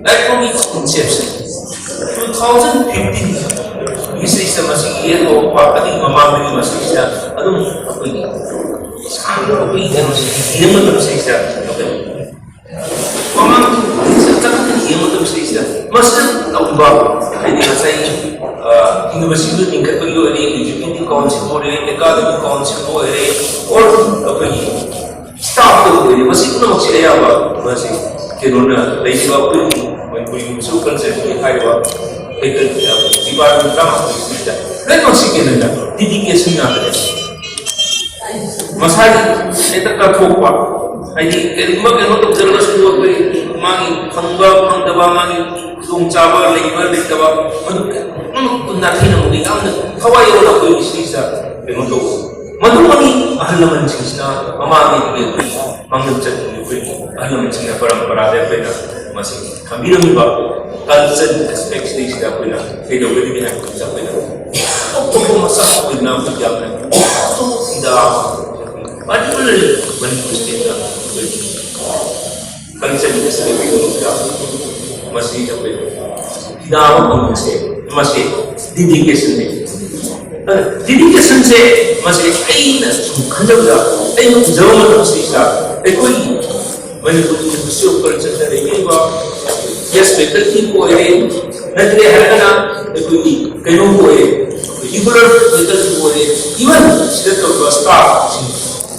ꯂꯥꯏꯔꯤꯛ ꯐꯥꯎꯒꯤ ꯀꯣꯟꯁꯦꯞꯁꯦ two thousand fifteen ꯁꯤꯗꯩꯁꯤꯗ ꯃꯁꯤꯒꯤ ꯌꯦꯟ ꯍꯧꯔꯛꯄ ꯑꯗꯨꯒꯤ ꯃꯃꯥꯡꯗꯒꯤ ꯃꯁꯤꯁꯤꯗ ꯑꯗꯨꯝ ꯑꯩꯈꯣꯏꯒꯤ ꯁꯥꯡꯅ ꯑꯩꯈꯣꯏꯒꯤ ꯀꯩꯅꯣꯁꯦ ꯌꯦꯡꯕ ꯃꯇꯝꯁꯤꯗꯩꯁꯤꯗ ꯑꯩꯈꯣꯏ ꯃꯃꯥꯡꯒꯤ ꯆꯠꯊꯣꯛ ꯌꯦꯡꯕ ꯃꯇꯝꯁꯤꯗꯩꯁꯤꯗ ꯃꯁꯤꯗ ꯇꯧꯕ ꯍꯥꯏꯗꯤ ꯉꯁꯥꯏ ꯌꯨꯅꯤꯚꯔꯁꯤꯇꯤꯗꯨ ꯂꯤꯡꯈꯠꯄꯒꯤ ꯑꯣꯏꯔꯦ, ꯑꯦꯛꯖꯤꯀ꯭ꯌꯨꯇꯤꯚ ꯀꯥꯎꯟꯁꯤꯜꯕꯨ ꯑꯣꯏꯔꯦ, ꯑꯦꯀꯥꯗꯃꯤꯛ ꯀꯥꯎꯟꯁꯤꯜꯕꯨ ꯑꯣꯏꯔꯦ, ꯑꯣꯔ ꯑꯩꯈꯣꯏꯒꯤ ꯁ꯭ꯇꯥꯐꯇ ꯑꯣꯏꯔꯦ, ꯃꯁꯤ ꯄꯨꯝꯅꯃꯛꯁꯦ ꯑꯌꯥꯝꯕ ꯃꯁꯤ ꯀꯩꯅꯣꯅ ꯂꯩꯔꯤꯕ ꯑꯩꯈꯣꯏꯒꯤ ꯃꯅꯤꯄꯨꯔ ꯌꯨꯅꯤꯚꯔꯁꯤꯇꯤ ꯀꯜꯆꯔꯒꯤ ꯍꯥꯏꯔꯤꯕ ꯗꯤꯄꯥꯔꯠꯃꯦꯟ ꯇꯔꯥꯃꯥꯄꯜꯁꯤꯗ ꯂꯣꯏꯅꯃꯛꯁꯤ ꯀꯩꯅꯣꯗ ꯗꯤꯗꯤꯀꯦꯁꯟ ꯉꯥꯛꯇꯅꯦ꯫ ꯃꯁꯥꯒꯤ ꯍꯦꯛꯇ ꯀꯠꯊꯣꯛꯄ, ꯍꯥꯏꯗꯤ ꯀꯔꯤꯒꯨꯝꯕ ꯀꯩꯅꯣ ꯇꯧꯖꯔꯒꯁꯨ ꯑꯩꯈꯣꯏ ꯃꯥꯒꯤ ꯐꯪꯕ ꯐꯪꯗꯕ, ꯃꯥꯒꯤ ꯈꯨꯗꯣꯡꯆꯥꯕ ꯂꯩꯕ ꯂꯩꯇꯕ, ꯃꯗꯨ ꯅꯥꯊꯩꯅꯕꯒꯤ ꯌꯥꯝꯅ ꯊꯋꯥꯏ ꯌꯥꯎꯅ ꯑꯩꯈꯣꯏꯒꯤ ꯁꯤꯁꯤꯗ ꯀꯩꯅꯣ ꯇꯧꯕ꯫ ꯃꯗꯨꯃꯛꯅꯤ ꯑꯍꯜ ꯂꯃꯟꯁꯤꯡꯁꯤꯅ ꯃꯃꯥꯡꯉꯩꯗꯒꯤ ꯑꯩꯈꯣꯏ ꯃꯥꯡꯂꯝ ꯆꯠꯈꯤꯕ ꯑꯩꯈꯣꯏ ꯑꯍꯜ ꯂꯃꯟꯁꯤꯡꯅ ꯄꯔꯝꯄꯔꯥꯗ ꯑꯩꯈꯣꯏꯅ ꯃꯁꯤ ꯊꯝꯕꯤꯔꯝꯃꯤꯕ culture aspect ꯁꯤꯗꯩꯁꯤꯗ ꯑꯩꯈꯣꯏꯅ ꯀꯩꯗꯧꯒꯗꯒꯦ ꯍꯥꯏꯕ ꯃꯇꯝꯗ ꯑꯩꯈꯣꯏꯅ ꯑꯇꯣꯞ ꯑꯇꯣꯞꯄ ꯃꯆꯥ ꯑꯣꯏꯅ ꯑꯩꯈꯣꯏ ꯌꯥꯝꯅ ꯑꯇꯣꯞꯄ ꯐꯤꯗꯥ ꯑꯃ, particularly ꯃꯅꯤꯄꯨꯔ state ꯇ ꯑꯩꯈꯣꯏ culture aspect ꯀꯤ ꯃꯁꯤ ꯑꯩꯈꯣꯏ ꯐꯤꯗꯥ ꯑꯃ ꯐꯪꯕꯁꯦ, ꯃꯁꯤ dedication ꯅꯤ꯫ Dedication ꯁꯦ ꯃꯁꯤ ꯑꯩꯅ ꯁꯨꯝ ꯈꯟꯖꯕꯗ, ꯑꯩꯅ ꯎꯖꯕ ꯃꯇꯝꯁꯤꯗ ꯑꯩꯈꯣꯏꯒꯤ ꯃꯅꯤꯄꯨꯔꯒꯤ Ministry of Culture ꯇ ꯂꯩꯔꯤꯕ guest faculty ꯕꯨ ꯑꯣꯏꯔꯦ, ꯅꯠꯇ꯭ꯔꯦ ꯍꯥꯏꯔꯒꯅ ꯑꯩꯈꯣꯏꯒꯤ ꯀꯩꯅꯣꯕꯨ ꯑꯣꯏꯔꯦ, regular faculty ꯕꯨ ꯑꯣꯏꯔꯦ, even ꯁꯤꯗ ꯇꯧꯔꯤꯕ staff ꯁꯤꯡ,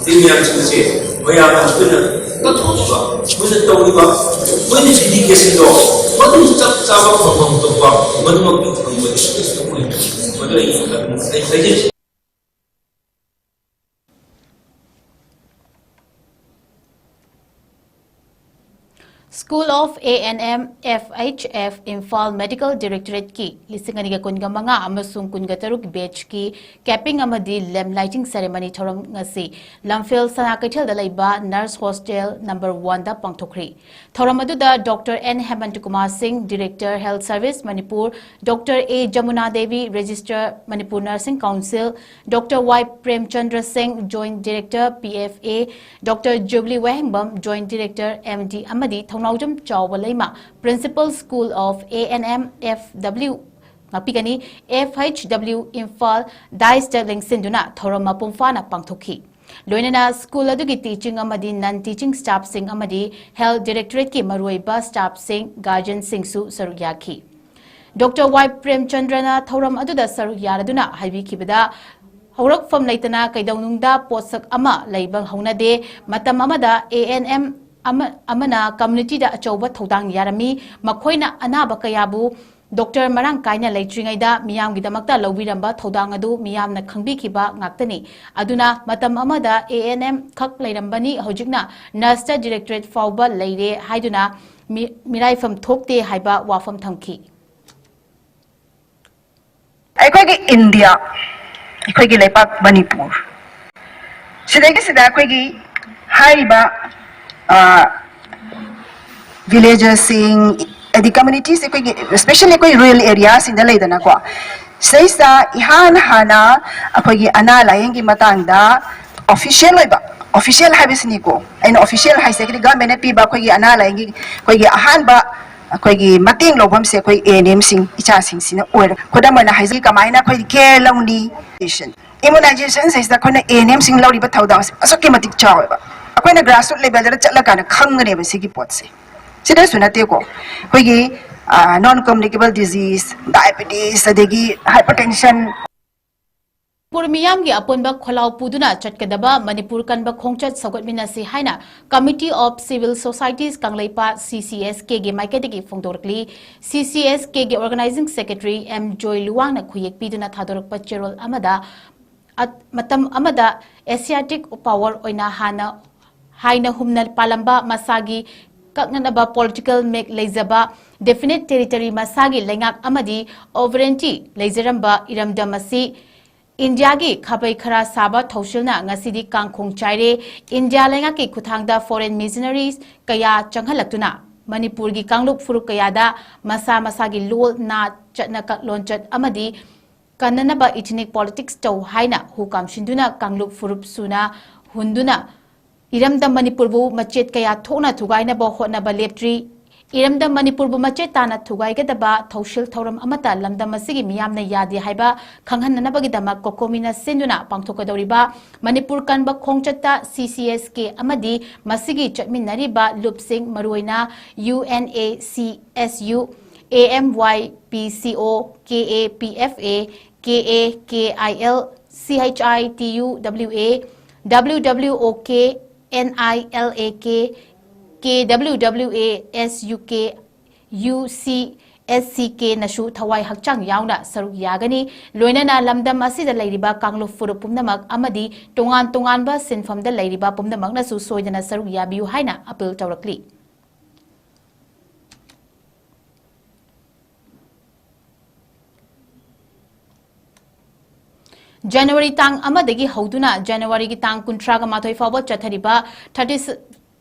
ꯇꯤꯝ ꯃꯌꯥꯝꯁꯤꯡꯁꯦ ꯃꯌꯥꯝꯅ ꯑꯩꯈꯣꯏꯅ ꯀꯠꯊꯣꯛꯏꯕ, ꯑꯩꯈꯣꯏꯅ ꯇꯧꯔꯤꯕ, ꯑꯩꯈꯣꯏꯅ dedication ꯗꯣ ꯃꯗꯨ ꯆꯞ ꯆꯥꯕ ꯐꯪꯐꯝ ꯊꯣꯛꯄ ꯃꯗꯨꯃꯛꯇꯤ ꯐꯪꯕ ꯃꯗꯨ ꯑꯩ ꯍꯥꯏꯖꯔꯤ꯫ School of A N M F H F Imphal Medical Directorate ꯀꯤ ꯂꯤꯁꯤꯡ ꯑꯅꯤꯒ ꯀꯨꯟꯒ ꯃꯉꯥ ꯑꯃꯁꯨꯡ ꯀꯨꯟꯒ ꯇꯔꯨꯛ batch ꯀꯤ capping ꯑꯃꯗꯤ lamp lighting ceremony ꯊꯧꯔꯝ ꯉꯁꯤ ꯂꯝꯐꯦꯜ ꯁꯅꯥ ꯀꯩꯊꯦꯜꯗ ꯂꯩꯕ Nurse Hostel number one ꯗ ꯄꯥꯡꯊꯣꯛꯈ꯭ꯔꯤ꯫ ꯊꯧꯔꯝ ꯑꯗꯨꯗ Doctor N ꯍꯦꯃꯟꯇ ꯀꯨꯃꯥꯔ ꯁꯤꯡ, Director Health Service Manipur, Doctor A Yamuna Devi, Registrar Manipur Nursing Council, Doctor ꯋꯥꯏ ꯄ꯭ꯔꯦꯝꯆꯟꯗ꯭ꯔ ꯁꯤꯡ, Joint Director P F A, Doctor ꯖꯨꯕꯂꯤ Wahengbam, Joint Director M D ꯑꯃꯗꯤ ꯊꯧꯅꯥꯎꯖꯝ ꯆꯥꯎꯕ ꯂꯩꯃ, Principal School of A N M F W, ꯉꯥꯛꯄꯤꯒꯅꯤ, F H W Imphal, dais ꯇ ꯂꯦꯡꯁꯤꯟꯗꯨꯅ ꯊꯧꯔꯝ ꯃꯄꯨꯡ ꯐꯥꯅ ꯄꯥꯡꯊꯣꯛꯈꯤ꯫ ꯂꯣꯏꯅꯅ school ꯑꯗꯨꯒꯤ teaching ꯑꯃꯗꯤ non teaching staff ꯁꯤꯡ ꯑꯃꯗꯤ Health Directorate ꯀꯤ ꯃꯔꯨꯑꯣꯏꯕ staff ꯁꯤꯡ, guardian ꯁꯤꯡꯁꯨ ꯁꯔꯨꯛ ꯌꯥꯈꯤ꯫ Doctor ꯋꯥꯏ ꯄ꯭ꯔꯦꯝꯆꯟꯗ꯭ꯔꯅ ꯊꯧꯔꯝ ꯑꯗꯨꯗ ꯁꯔꯨꯛ ꯌꯥꯔꯗꯨꯅ ꯍꯥꯏꯕꯤꯈꯤꯕꯗ, ꯍꯧꯔꯛꯐꯝ ꯂꯩꯇꯅ ꯀꯩꯗꯧꯅꯨꯡꯗ ꯄꯣꯠꯁꯛ ꯑꯃ ꯂꯩꯕ ꯍꯧꯅꯗꯦ꯫ ꯃꯇꯝ ꯑꯃꯗ A N M ꯑꯃ, ꯑꯃꯅ community ꯗ ꯑꯆꯧꯕ ꯊꯧꯗꯥꯡ ꯌꯥꯔꯝꯃꯤ꯫ ꯃꯈꯣꯏꯅ ꯑꯅꯥꯕ ꯀꯌꯥꯕꯨ doctor ꯃꯔꯥꯡ ꯀꯥꯏꯅ ꯂꯩꯇ꯭ꯔꯤꯉꯩꯗ ꯃꯤꯌꯥꯝꯒꯤꯗꯃꯛꯇ ꯂꯧꯕꯤꯔꯝꯕ ꯊꯧꯗꯥꯡ ꯑꯗꯨ ꯃꯤꯌꯥꯝꯅ ꯈꯪꯕꯤꯈꯤꯕ ꯉꯥꯛꯇꯅꯤ꯫ ꯑꯗꯨꯅ ꯃꯇꯝ ꯑꯃꯗ A N M ꯈꯛ ꯂꯩꯔꯝꯕꯅꯤ, ꯍꯧꯖꯤꯛꯅ nurse ꯇ directorate ꯐꯥꯎꯕ ꯂꯩꯔꯦ ꯍꯥꯏꯗꯨꯅ ꯃꯤ-, ꯃꯤꯔꯥꯏꯐꯝ ꯊꯣꯛꯇꯦ ꯍꯥꯏꯕ ꯋꯥꯐꯝ ꯊꯝꯈꯤ꯫ ꯑꯩꯈꯣꯏꯒꯤ ꯏꯟꯗꯤꯌꯥ, ꯑꯩꯈꯣꯏꯒꯤ ꯂꯩꯄꯥꯛ ꯃꯅꯤꯄꯨꯔ, ꯁꯤꯗꯩꯒꯤꯁꯤꯗ ꯑꯩꯈꯣꯏꯒꯤ ꯍꯥꯏꯔꯤꯕ ꯚꯤꯂꯦꯖꯔꯁꯤꯡ, ꯍꯥꯏꯗꯤ ꯀꯝꯃ꯭ꯌꯨꯅꯤꯇꯤꯁ, ꯑꯩꯈꯣꯏꯒꯤ especially ꯑꯩꯈꯣꯏ ꯔꯨꯔꯦꯜ ꯑꯦꯔꯤꯌꯥꯁꯤꯡꯗ ꯂꯩꯗꯅꯀꯣ, ꯁꯤꯗꯩꯁꯤꯗ ꯏꯍꯥꯟ ꯍꯥꯟꯅ ꯑꯩꯈꯣꯏꯒꯤ ꯑꯅꯥ ꯂꯥꯏꯌꯦꯡꯒꯤ ꯃꯇꯥꯡꯗ ꯑꯣꯐꯤꯁꯤꯌꯦꯜ ꯑꯣꯏꯕ, ꯑꯣꯐꯤꯁꯤꯌꯦꯜ ꯍꯥꯏꯕꯁꯤꯅꯤꯀꯣ, ꯑꯩꯅ ꯑꯣꯐꯤꯁꯤꯌꯦꯜ ꯍꯥꯏꯖꯒꯗꯤ ꯒꯚꯔꯟꯃꯦꯟꯅ ꯄꯤꯕ ꯑꯩꯈꯣꯏꯒꯤ ꯑꯅꯥ ꯂꯥꯏꯌꯦꯡꯒꯤ ꯑꯩꯈꯣꯏꯒꯤ ꯑꯍꯥꯟꯕ ꯑꯩꯈꯣꯏꯒꯤ ꯃꯇꯦꯡ ꯂꯧꯐꯝꯁꯦ ꯑꯩꯈꯣꯏ ꯑꯦ ꯑꯦꯟ ꯑꯦꯝꯁꯤꯡ ꯏꯆꯥꯁꯤꯡꯁꯤꯅ ꯑꯣꯏꯔꯦ꯫ ꯈꯨꯗꯝ ꯑꯣꯏꯅ ꯍꯥꯏꯖꯒꯦ, ꯀꯃꯥꯏꯅ ꯑꯩꯈꯣꯏ ꯀꯦꯌꯔ ꯂꯧꯅꯤ? ꯏꯝꯃꯨꯅꯥꯏꯖꯦꯁꯟꯁꯤꯗ ꯑꯩꯈꯣꯏꯅ ꯑꯦ ꯑꯦꯟ ꯑꯦꯝꯁꯤꯡ ꯂꯧꯔꯤꯕ ꯊꯧꯗꯥꯡꯁꯦ ꯑꯁꯨꯛꯀꯤ ꯃꯇꯤꯛ ꯆꯥꯎꯋꯦꯕ꯫ ꯑꯩꯈꯣꯏꯅ ꯒ꯭ꯔꯥꯁꯔꯨꯠ ꯂꯦꯚꯦꯜꯗ ꯆꯠꯂꯀꯥꯟꯗ ꯈꯪꯒꯅꯦꯕ ꯁꯤꯒꯤ ꯄꯣꯠꯁꯦ꯫ ꯁꯤꯗꯁꯨ ꯅꯠꯇꯦꯀꯣ, ꯑꯩꯈꯣꯏꯒꯤ ꯅꯣꯟ ꯀꯝꯃ꯭ꯌꯨꯅꯤꯀꯦꯕꯜ ꯗꯤꯖꯤꯁ, ꯗꯥꯏꯕꯤꯇꯤꯁ, ꯑꯗꯒꯤ ꯍꯥꯏꯄꯔꯇꯦꯟꯁꯟ꯫ ꯃꯅꯤꯄꯨꯔ ꯃꯤꯌꯥꯝꯒꯤ ꯑꯄꯨꯟꯕ ꯈꯣꯜꯂꯥꯎ ꯄꯨꯗꯨꯅ ꯆꯠꯀꯗꯕ ꯃꯅꯤꯄꯨꯔ ꯀꯟꯕ ꯈꯣꯡꯆꯠ ꯁꯧꯒꯠꯃꯤꯟꯅꯁꯤ ꯍꯥꯏꯅ Committee of Civil Societies Kangleipak, C C S K ꯒꯤ ꯃꯥꯏꯀꯩꯗꯒꯤ ꯐꯣꯡꯗꯣꯔꯛꯂꯤ꯫ C C S K ꯒꯤ Organising Secretary M ꯖꯣꯏ ꯂꯨꯋꯥꯡꯅ ꯈꯨꯌꯦꯛ ꯄꯤꯗꯨꯅ ꯊꯥꯗꯣꯔꯛꯄ ꯆꯦꯔꯣꯜ ꯑꯃꯗ, ꯑꯠ-, ꯃꯇꯝ ꯑꯃꯗ ꯑꯦꯁꯤꯌꯥꯇꯤꯛ ꯄꯥꯋꯔ ꯑꯣꯏꯅ ꯍꯥꯟꯅ ꯍꯥꯏꯅ ꯍꯨꯝꯅ ꯄꯥꯜꯂꯝꯕ ꯃꯁꯥꯒꯤ ꯀꯛꯅꯅꯕ ꯄꯣꯂꯤꯇꯤꯀꯦꯜ ꯃꯦꯛ ꯂꯩꯖꯕ, ꯗꯦꯐꯤꯅꯤꯠ ꯇꯦꯔꯤꯇꯣꯔꯤ ꯃꯁꯥꯒꯤ ꯂꯩꯉꯥꯛ ꯑꯃꯗꯤ ꯑꯣꯚꯔꯦꯟꯇꯤ ꯂꯩꯖꯔꯝꯕ ꯏꯔꯝꯗꯝ ꯑꯁꯤ ꯏꯟꯗꯤꯌꯥꯒꯤ ꯈꯥꯕꯩ ꯈꯔꯥ ꯁꯥꯕ ꯊꯧꯁꯤꯜꯅ ꯉꯁꯤꯗꯤ ꯀꯥꯡꯈꯣꯡ ꯆꯥꯏꯔꯦ꯫ ꯏꯟꯗꯤꯌꯥ ꯂꯩꯉꯥꯛꯀꯤ ꯈꯨꯠꯊꯥꯡꯗ ꯐꯣꯔꯦꯟ ꯃꯤꯁꯅꯔꯤꯁ ꯀꯌꯥ ꯆꯪꯍꯜꯂꯛꯇꯨꯅ ꯃꯅꯤꯄꯨꯔꯒꯤ ꯀꯥꯡꯂꯨꯞ ꯐꯨꯔꯨꯞ ꯀꯌꯥꯗ ꯃꯁꯥ ꯃꯁꯥꯒꯤ ꯂꯣꯜ, ꯅꯥꯠ, ꯆꯠꯅ ꯀꯥꯡꯂꯣꯟꯆꯠ ꯑꯃꯗꯤ ꯀꯟꯅꯅꯕ ꯏꯊꯅꯤꯛ ꯄꯣꯂꯤꯇꯤꯛꯁ ꯇꯧ ꯍꯥꯏꯅ ꯍꯨ ꯀꯥꯝꯁꯤꯟꯗꯨꯅ ꯀꯥꯡꯂꯨꯞ ꯐꯨꯔꯨꯞ ꯁꯨꯅ ꯍꯨꯟꯗꯨꯅ ꯏꯔꯝꯗꯝ ꯃꯅꯤꯄꯨꯔꯕꯨ ꯃꯆꯦꯠ ꯀꯌꯥ ꯊꯣꯛꯅ ꯊꯨꯒꯥꯏꯅꯕ ꯍꯣꯠꯅꯕ ꯂꯦꯞꯇ꯭ꯔꯤ꯫ ꯏꯔꯝꯗꯝ ꯃꯅꯤꯄꯨꯔꯕꯨ ꯃꯆꯦꯠ ꯇꯥꯅ ꯊꯨꯒꯥꯏꯒꯗꯕ ꯊꯧꯁꯤꯜ ꯊꯧꯔꯝ ꯑꯃꯠꯇ ꯂꯝꯗꯝ ꯑꯁꯤꯒꯤ ꯃꯤꯌꯥꯝꯅ ꯌꯥꯗꯦ ꯍꯥꯏꯕ ꯈꯪꯍꯟꯅꯅꯕꯒꯤꯗꯃꯛ ꯀꯣꯀꯣꯃꯤꯅ ꯁꯤꯟꯗꯨꯅ ꯄꯥꯡꯊꯣꯛꯀꯗꯧꯔꯤꯕ ꯃꯅꯤꯄꯨꯔ ꯀꯟꯕ ꯈꯣꯡꯆꯠꯇ C C S K ꯑꯃꯗꯤ ꯃꯁꯤꯒꯤ ꯆꯠꯃꯤꯟꯅꯔꯤꯕ ꯂꯨꯞꯁꯤꯡ, ꯃꯔꯨꯑꯣꯏꯅ U N A C S U, A M Y P C O, K A P F A, K A K I L, C H I T U W A, W W O K, N I L A K, K W W A, S U K, U C, S C K ꯅꯁꯨ ꯊꯋꯥꯏ ꯍꯛꯆꯥꯡ ꯌꯥꯎꯅ ꯁꯔꯨꯛ ꯌꯥꯒꯅꯤ꯫ ꯂꯣꯏꯅꯅ ꯂꯝꯗꯝ ꯑꯁꯤꯗ ꯂꯩꯔꯤꯕ ꯀꯥꯡꯂꯨꯞ ꯐꯨꯔꯨꯞ ꯄꯨꯝꯅꯃꯛ ꯑꯃꯗꯤ ꯇꯣꯉꯥꯟ ꯇꯣꯉꯥꯟꯕ ꯁꯤꯟꯐꯝꯗ ꯂꯩꯔꯤꯕ ꯄꯨꯝꯅꯃꯛꯅꯁꯨ ꯁꯣꯏꯗꯅ ꯁꯔꯨꯛ ꯌꯥꯕꯤꯌꯨ ꯍꯥꯏꯅ ꯑꯄꯤꯜ ꯇꯧꯔꯛꯂꯤ꯫ ꯖꯅꯋꯥꯔꯤ ꯇꯥꯡ ꯑꯃꯗꯒꯤ ꯍꯧꯗꯨꯅ ꯖꯅꯋꯥꯔꯤꯒꯤ ꯇꯥꯡ ꯀꯨꯟꯊ꯭ꯔꯥꯒ ꯃꯥꯊꯣꯏ ꯐꯥꯎꯕ ꯆꯠꯊꯔꯤꯕ ꯊꯥꯔꯇꯤ,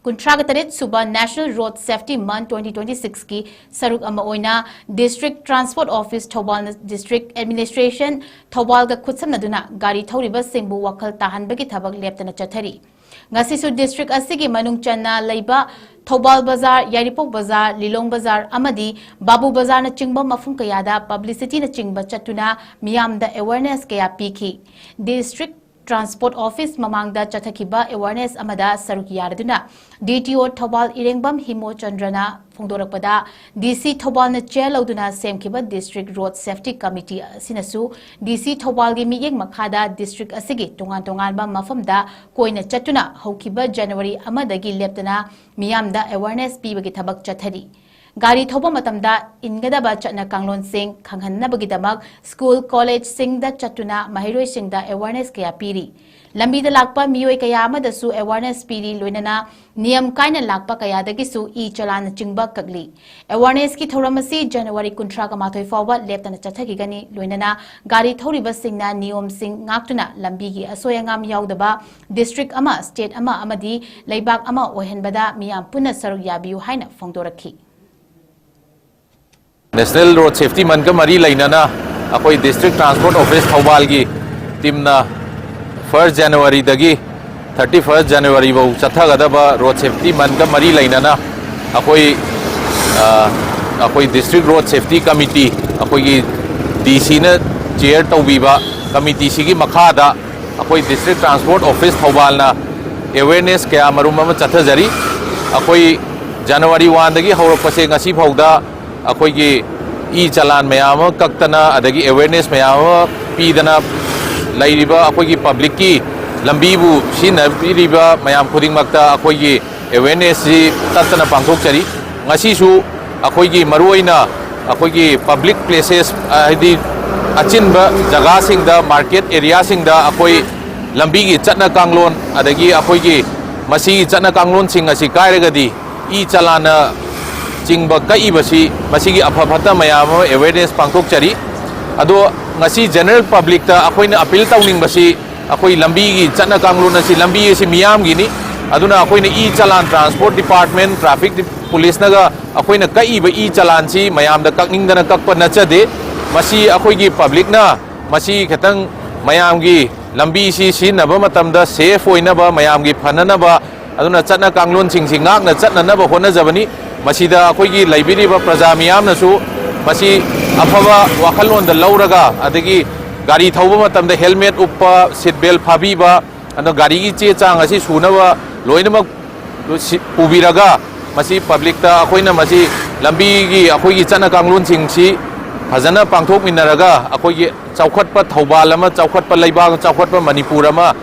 ꯀꯨꯟꯊ꯭ꯔꯥꯒ ꯇꯔꯦꯠ ꯁꯨꯕ National Road Safety Month twenty twenty six ꯀꯤ ꯁꯔꯨꯛ ꯑꯃ ꯑꯣꯏꯅ District Transport Office ꯊꯧꯕꯥꯜꯅ District Administration ꯊꯧꯕꯥꯜꯒ ꯈꯨꯠꯁꯝꯅꯗꯨꯅ ꯒꯥꯔꯤ ꯊꯧꯔꯤꯕꯁꯤꯡꯕꯨ ꯋꯥꯈꯜ ꯇꯥꯍꯟꯕꯒꯤ ꯊꯕꯛ ꯂꯦꯞꯇꯅ ꯆꯠꯊꯔꯤ꯫ ꯉꯁꯤꯁꯨ district ꯑꯁꯤꯒꯤ ꯃꯅꯨꯡ ꯆꯟꯅ ꯂꯩꯕ ꯊꯧꯕꯥꯜ ꯕꯖꯥꯔ, ꯌꯥꯏꯔꯤꯄꯣꯛ ꯕꯖꯥꯔ, ꯂꯤꯂꯣꯡ ꯕꯖꯥꯔ ꯑꯃꯗꯤ ꯕꯥꯕꯨ ꯕꯖꯥꯔꯅꯆꯤꯡꯕ ꯃꯐꯝ ꯀꯌꯥꯗ publicity ꯅꯆꯤꯡꯕ ꯆꯠꯇꯨꯅ ꯃꯤꯌꯥꯝꯗ awareness ꯀꯌꯥ ꯄꯤꯈꯤ꯫ District Transport Office ꯃꯃꯥꯡꯗ ꯆꯠꯊꯈꯤꯕ awareness ꯑꯃꯗ ꯁꯔꯨꯛ ꯌꯥꯔꯗꯨꯅ D T O Thoubal ꯏꯔꯦꯡꯕꯝ ꯍꯤꯃꯣꯆꯟꯗ꯭ꯔꯅ ꯐꯣꯡꯗꯣꯔꯛꯄꯗ, D C ꯊꯧꯕꯥꯜꯅ chair ꯂꯧꯗꯨꯅ ꯁꯦꯝꯈꯤꯕ District Road Safety Committee ꯑꯁꯤꯅꯁꯨ D C ꯊꯧꯕꯥꯜꯒꯤ ꯃꯤꯠꯌꯦꯡ ꯃꯈꯥꯗ district ꯑꯁꯤꯒꯤ ꯇꯣꯉꯥꯟ ꯇꯣꯉꯥꯟꯕ ꯃꯐꯝꯗ ꯀꯣꯏꯅ ꯆꯠꯇꯨꯅ ꯍꯧꯈꯤꯕ ꯖꯅꯋꯥꯔꯤ ꯑꯃꯗꯒꯤ ꯂꯦꯞꯇꯅ ꯃꯤꯌꯥꯝꯗ awareness ꯄꯤꯕꯒꯤ ꯊꯕꯛ ꯆꯠꯊꯔꯤ꯫ ꯒꯥꯔꯤ ꯊꯧꯕ ꯃꯇꯝꯗ ꯏꯟꯒꯗꯕ ꯆꯠꯅ ꯀꯥꯡꯂꯣꯟꯁꯤꯡ ꯈꯪꯍꯟꯅꯕꯒꯤꯗꯃꯛ school, college ꯁꯤꯡꯗ ꯆꯠꯇꯨꯅ ꯃꯍꯩꯔꯣꯏꯁꯤꯡꯗ awareness ꯀꯌꯥ ꯄꯤꯔꯤ꯫ ꯂꯝꯕꯤꯗ ꯂꯥꯛꯄ ꯃꯤꯑꯣꯏ ꯀꯌꯥ ꯑꯃꯗꯁꯨ awareness ꯄꯤꯔꯤ, ꯂꯣꯏꯅꯅ ꯅꯤꯌꯝ ꯀꯥꯏꯅ ꯂꯥꯛꯄ ꯀꯌꯥꯗꯒꯤꯁꯨ e-challan ꯅꯆꯤꯡꯕ ꯀꯛꯂꯤ꯫ Awareness ꯀꯤ ꯊꯧꯔꯝ ꯑꯁꯤ ꯖꯅꯋꯥꯔꯤ ꯀꯨꯟꯊ꯭ꯔꯥꯒ ꯃꯥꯊꯣꯏ ꯐꯥꯎꯕ ꯂꯦꯞꯇꯅ ꯆꯠꯊꯈꯤꯒꯅꯤ, ꯂꯣꯏꯅꯅ ꯒꯥꯔꯤ ꯊꯧꯔꯤꯕꯁꯤꯡꯅ ꯅꯤꯌꯣꯝꯁꯤꯡ ꯉꯥꯛꯇꯨꯅ ꯂꯝꯕꯤꯒꯤ ꯑꯁꯣꯏ ꯑꯉꯥꯝ ꯌꯥꯎꯗꯕ district ꯑꯃ, state ꯑꯃ ꯑꯃꯗꯤ ꯂꯩꯕꯥꯛ ꯑꯃ ꯑꯣꯏꯍꯟꯕꯗ ꯃꯤꯌꯥꯝ ꯄꯨꯟꯅ ꯁꯔꯨꯛ ꯌꯥꯕꯤꯌꯨ ꯍꯥꯏꯅ ꯐꯣꯡꯗꯣꯔꯛꯈꯤ꯫ National Road Safety Month ꯀ ꯃꯔꯤ ꯂꯩꯅꯅ ꯑꯩꯈꯣꯏ District Transport Office ꯊꯧꯕꯥꯜꯒꯤ team ꯅ first January ꯗꯒꯤ thirty first January ꯐꯥꯎ ꯆꯠꯊꯒꯗꯕ Road Safety Month ꯀ ꯃꯔꯤ ꯂꯩꯅꯅ ꯑꯩꯈꯣꯏ, ꯑ, ꯑꯩꯈꯣꯏ District Road Safety Committee, ꯑꯩꯈꯣꯏꯒꯤ D C ꯅ chair ꯇꯧꯕꯤꯕ committee ꯁꯤꯒꯤ ꯃꯈꯥꯗ ꯑꯩꯈꯣꯏ District Transport Office ꯊꯧꯕꯥꯜꯅ awareness ꯀꯌꯥ ꯃꯔꯨꯝ ꯑꯃ ꯆꯠꯊꯖꯔꯤ꯫ ꯑꯩꯈꯣꯏ January one ꯗꯒꯤ ꯍꯧꯔꯛꯄꯁꯦ ꯉꯁꯤ ꯐꯥꯎꯗ ꯑꯩꯈꯣꯏꯒꯤ e-challan ꯃꯌꯥꯝ ꯑꯃ ꯀꯛꯇꯅ, ꯑꯗꯒꯤ awareness ꯃꯌꯥꯝ ꯑꯃ ꯄꯤꯗꯅ ꯂꯩꯔꯤꯕ ꯑꯩꯈꯣꯏꯒꯤ public ꯀꯤ ꯂꯝꯕꯤꯕꯨ ꯁꯤꯖꯤꯟꯅꯕꯤꯔꯤꯕ ꯃꯌꯥꯝ ꯈꯨꯗꯤꯡꯃꯛꯇ ꯑꯩꯈꯣꯏꯒꯤ awareness ꯁꯤ ꯇꯠꯇꯅ ꯄꯥꯡꯊꯣꯛꯆꯔꯤ꯫ ꯉꯁꯤꯁꯨ ꯑꯩꯈꯣꯏꯒꯤ ꯃꯔꯨꯑꯣꯏꯅ ꯑꯩꯈꯣꯏꯒꯤ public places, ꯍꯥꯏꯗꯤ ꯑꯆꯤꯟꯕ ꯖꯒꯥꯁꯤꯡꯗ, market area ꯁꯤꯡꯗ ꯑꯩꯈꯣꯏ ꯂꯝꯕꯤꯒꯤ ꯆꯠꯅ ꯀꯥꯡꯂꯣꯟ, ꯑꯗꯒꯤ ꯑꯩꯈꯣꯏꯒꯤ ꯃꯁꯤꯒꯤ ꯆꯠꯅ ꯀꯥꯡꯂꯣꯟꯁꯤꯡ ꯑꯁꯤ ꯀꯥꯏꯔꯒꯗꯤ e-challan ꯅ ꯆꯤꯡꯕ ꯀꯛꯏꯕꯁꯤ, ꯃꯁꯤꯒꯤ ꯑꯐ ꯐꯠꯇ ꯃꯌꯥꯝ ꯑꯃ awareness ꯄꯥꯡꯊꯣꯛꯆꯔꯤ꯫ ꯑꯗꯣ ꯉꯁꯤ ꯖꯦꯅꯔꯦꯜ ꯄꯕ꯭ꯂꯤꯛꯇ ꯑꯩꯈꯣꯏꯅ ꯑꯄꯤꯜ ꯇꯧꯅꯤꯡꯕꯁꯤ, ꯑꯩꯈꯣꯏ ꯂꯝꯕꯤꯒꯤ ꯆꯠꯅ ꯀꯥꯡꯂꯣꯟ ꯑꯁꯤ, ꯂꯝꯕꯤ ꯑꯁꯤ ꯃꯤꯌꯥꯝꯒꯤꯅꯤ꯫ ꯑꯗꯨꯅ ꯑꯩꯈꯣꯏꯅ ꯏ ꯆꯂꯥꯟ, ꯇ꯭ꯔꯥꯟꯁꯄꯣꯔꯠ ꯗꯤꯄꯥꯔꯠꯃꯦꯟ, ꯇ꯭ꯔꯥꯐꯤꯛ ꯄꯨꯂꯤꯁꯅꯒ ꯑꯩꯈꯣꯏꯅ ꯀꯛꯏꯕ ꯏ ꯆꯂꯥꯟꯁꯤ ꯃꯌꯥꯝꯗ ꯀꯛꯅꯤꯡꯗꯅ ꯀꯛꯄ ꯅꯠꯆꯗꯦ꯫ ꯃꯁꯤ ꯑꯩꯈꯣꯏꯒꯤ ꯄꯕ꯭ꯂꯤꯛꯅ ꯃꯁꯤ ꯈꯤꯇꯪ ꯃꯌꯥꯝꯒꯤ ꯂꯝꯕꯤꯁꯤ ꯁꯤꯖꯤꯟꯅꯕ ꯃꯇꯝꯗ ꯁꯦꯐ ꯑꯣꯏꯅꯕ, ꯃꯌꯥꯝꯒꯤ ꯐꯅꯅꯕ, ꯑꯗꯨꯅ ꯆꯠꯅ ꯀꯥꯡꯂꯣꯟꯁꯤꯡꯁꯤ ꯉꯥꯛꯅ ꯆꯠꯅꯅꯕ ꯍꯣꯠꯅꯖꯕꯅꯤ꯫ ꯃꯁꯤꯗ ꯑꯩꯈꯣꯏꯒꯤ ꯂꯩꯕꯤꯔꯤꯕ ꯄ꯭ꯔꯖꯥ ꯃꯤꯌꯥꯝꯅꯁꯨ ꯃꯁꯤ ꯑꯐꯕ ꯋꯥꯈꯜꯂꯣꯟꯗ ꯂꯧꯔꯒ, ꯑꯗꯒꯤ ꯒꯥꯔꯤ ꯊꯧꯕ ꯃꯇꯝꯗ ꯍꯦꯜꯃꯦꯠ ꯎꯞꯄ, ꯁꯤꯠ ꯕꯦꯜ ꯐꯥꯕꯤꯕ, ꯑꯗꯣ ꯒꯥꯔꯤꯒꯤ ꯆꯦ ꯆꯥꯡ ꯑꯁꯤ ꯁꯨꯅꯕ ꯂꯣꯏꯅꯃꯛ ꯁꯤ-, ꯄꯨꯕꯤꯔꯒ, ꯃꯁꯤ ꯄꯕ꯭ꯂꯤꯛꯇ ꯑꯩꯈꯣꯏꯅ ꯃꯁꯤ ꯂꯝꯕꯤꯒꯤ ꯑꯩꯈꯣꯏꯒꯤ ꯆꯠꯅ ꯀꯥꯡꯂꯣꯟꯁꯤꯡꯁꯤ ꯐꯖꯅ ꯄꯥꯡꯊꯣꯛꯃꯤꯟꯅꯔꯒ, ꯑꯩꯈꯣꯏꯒꯤ ꯆꯥꯎꯈꯠꯄ ꯊꯧꯕꯥꯜ ꯑꯃ, ꯆꯥꯎꯈꯠꯄ ꯂꯩꯕꯥꯛ, ꯆꯥꯎꯈꯠꯄ ꯃꯅꯤꯄꯨꯔ ꯑꯃ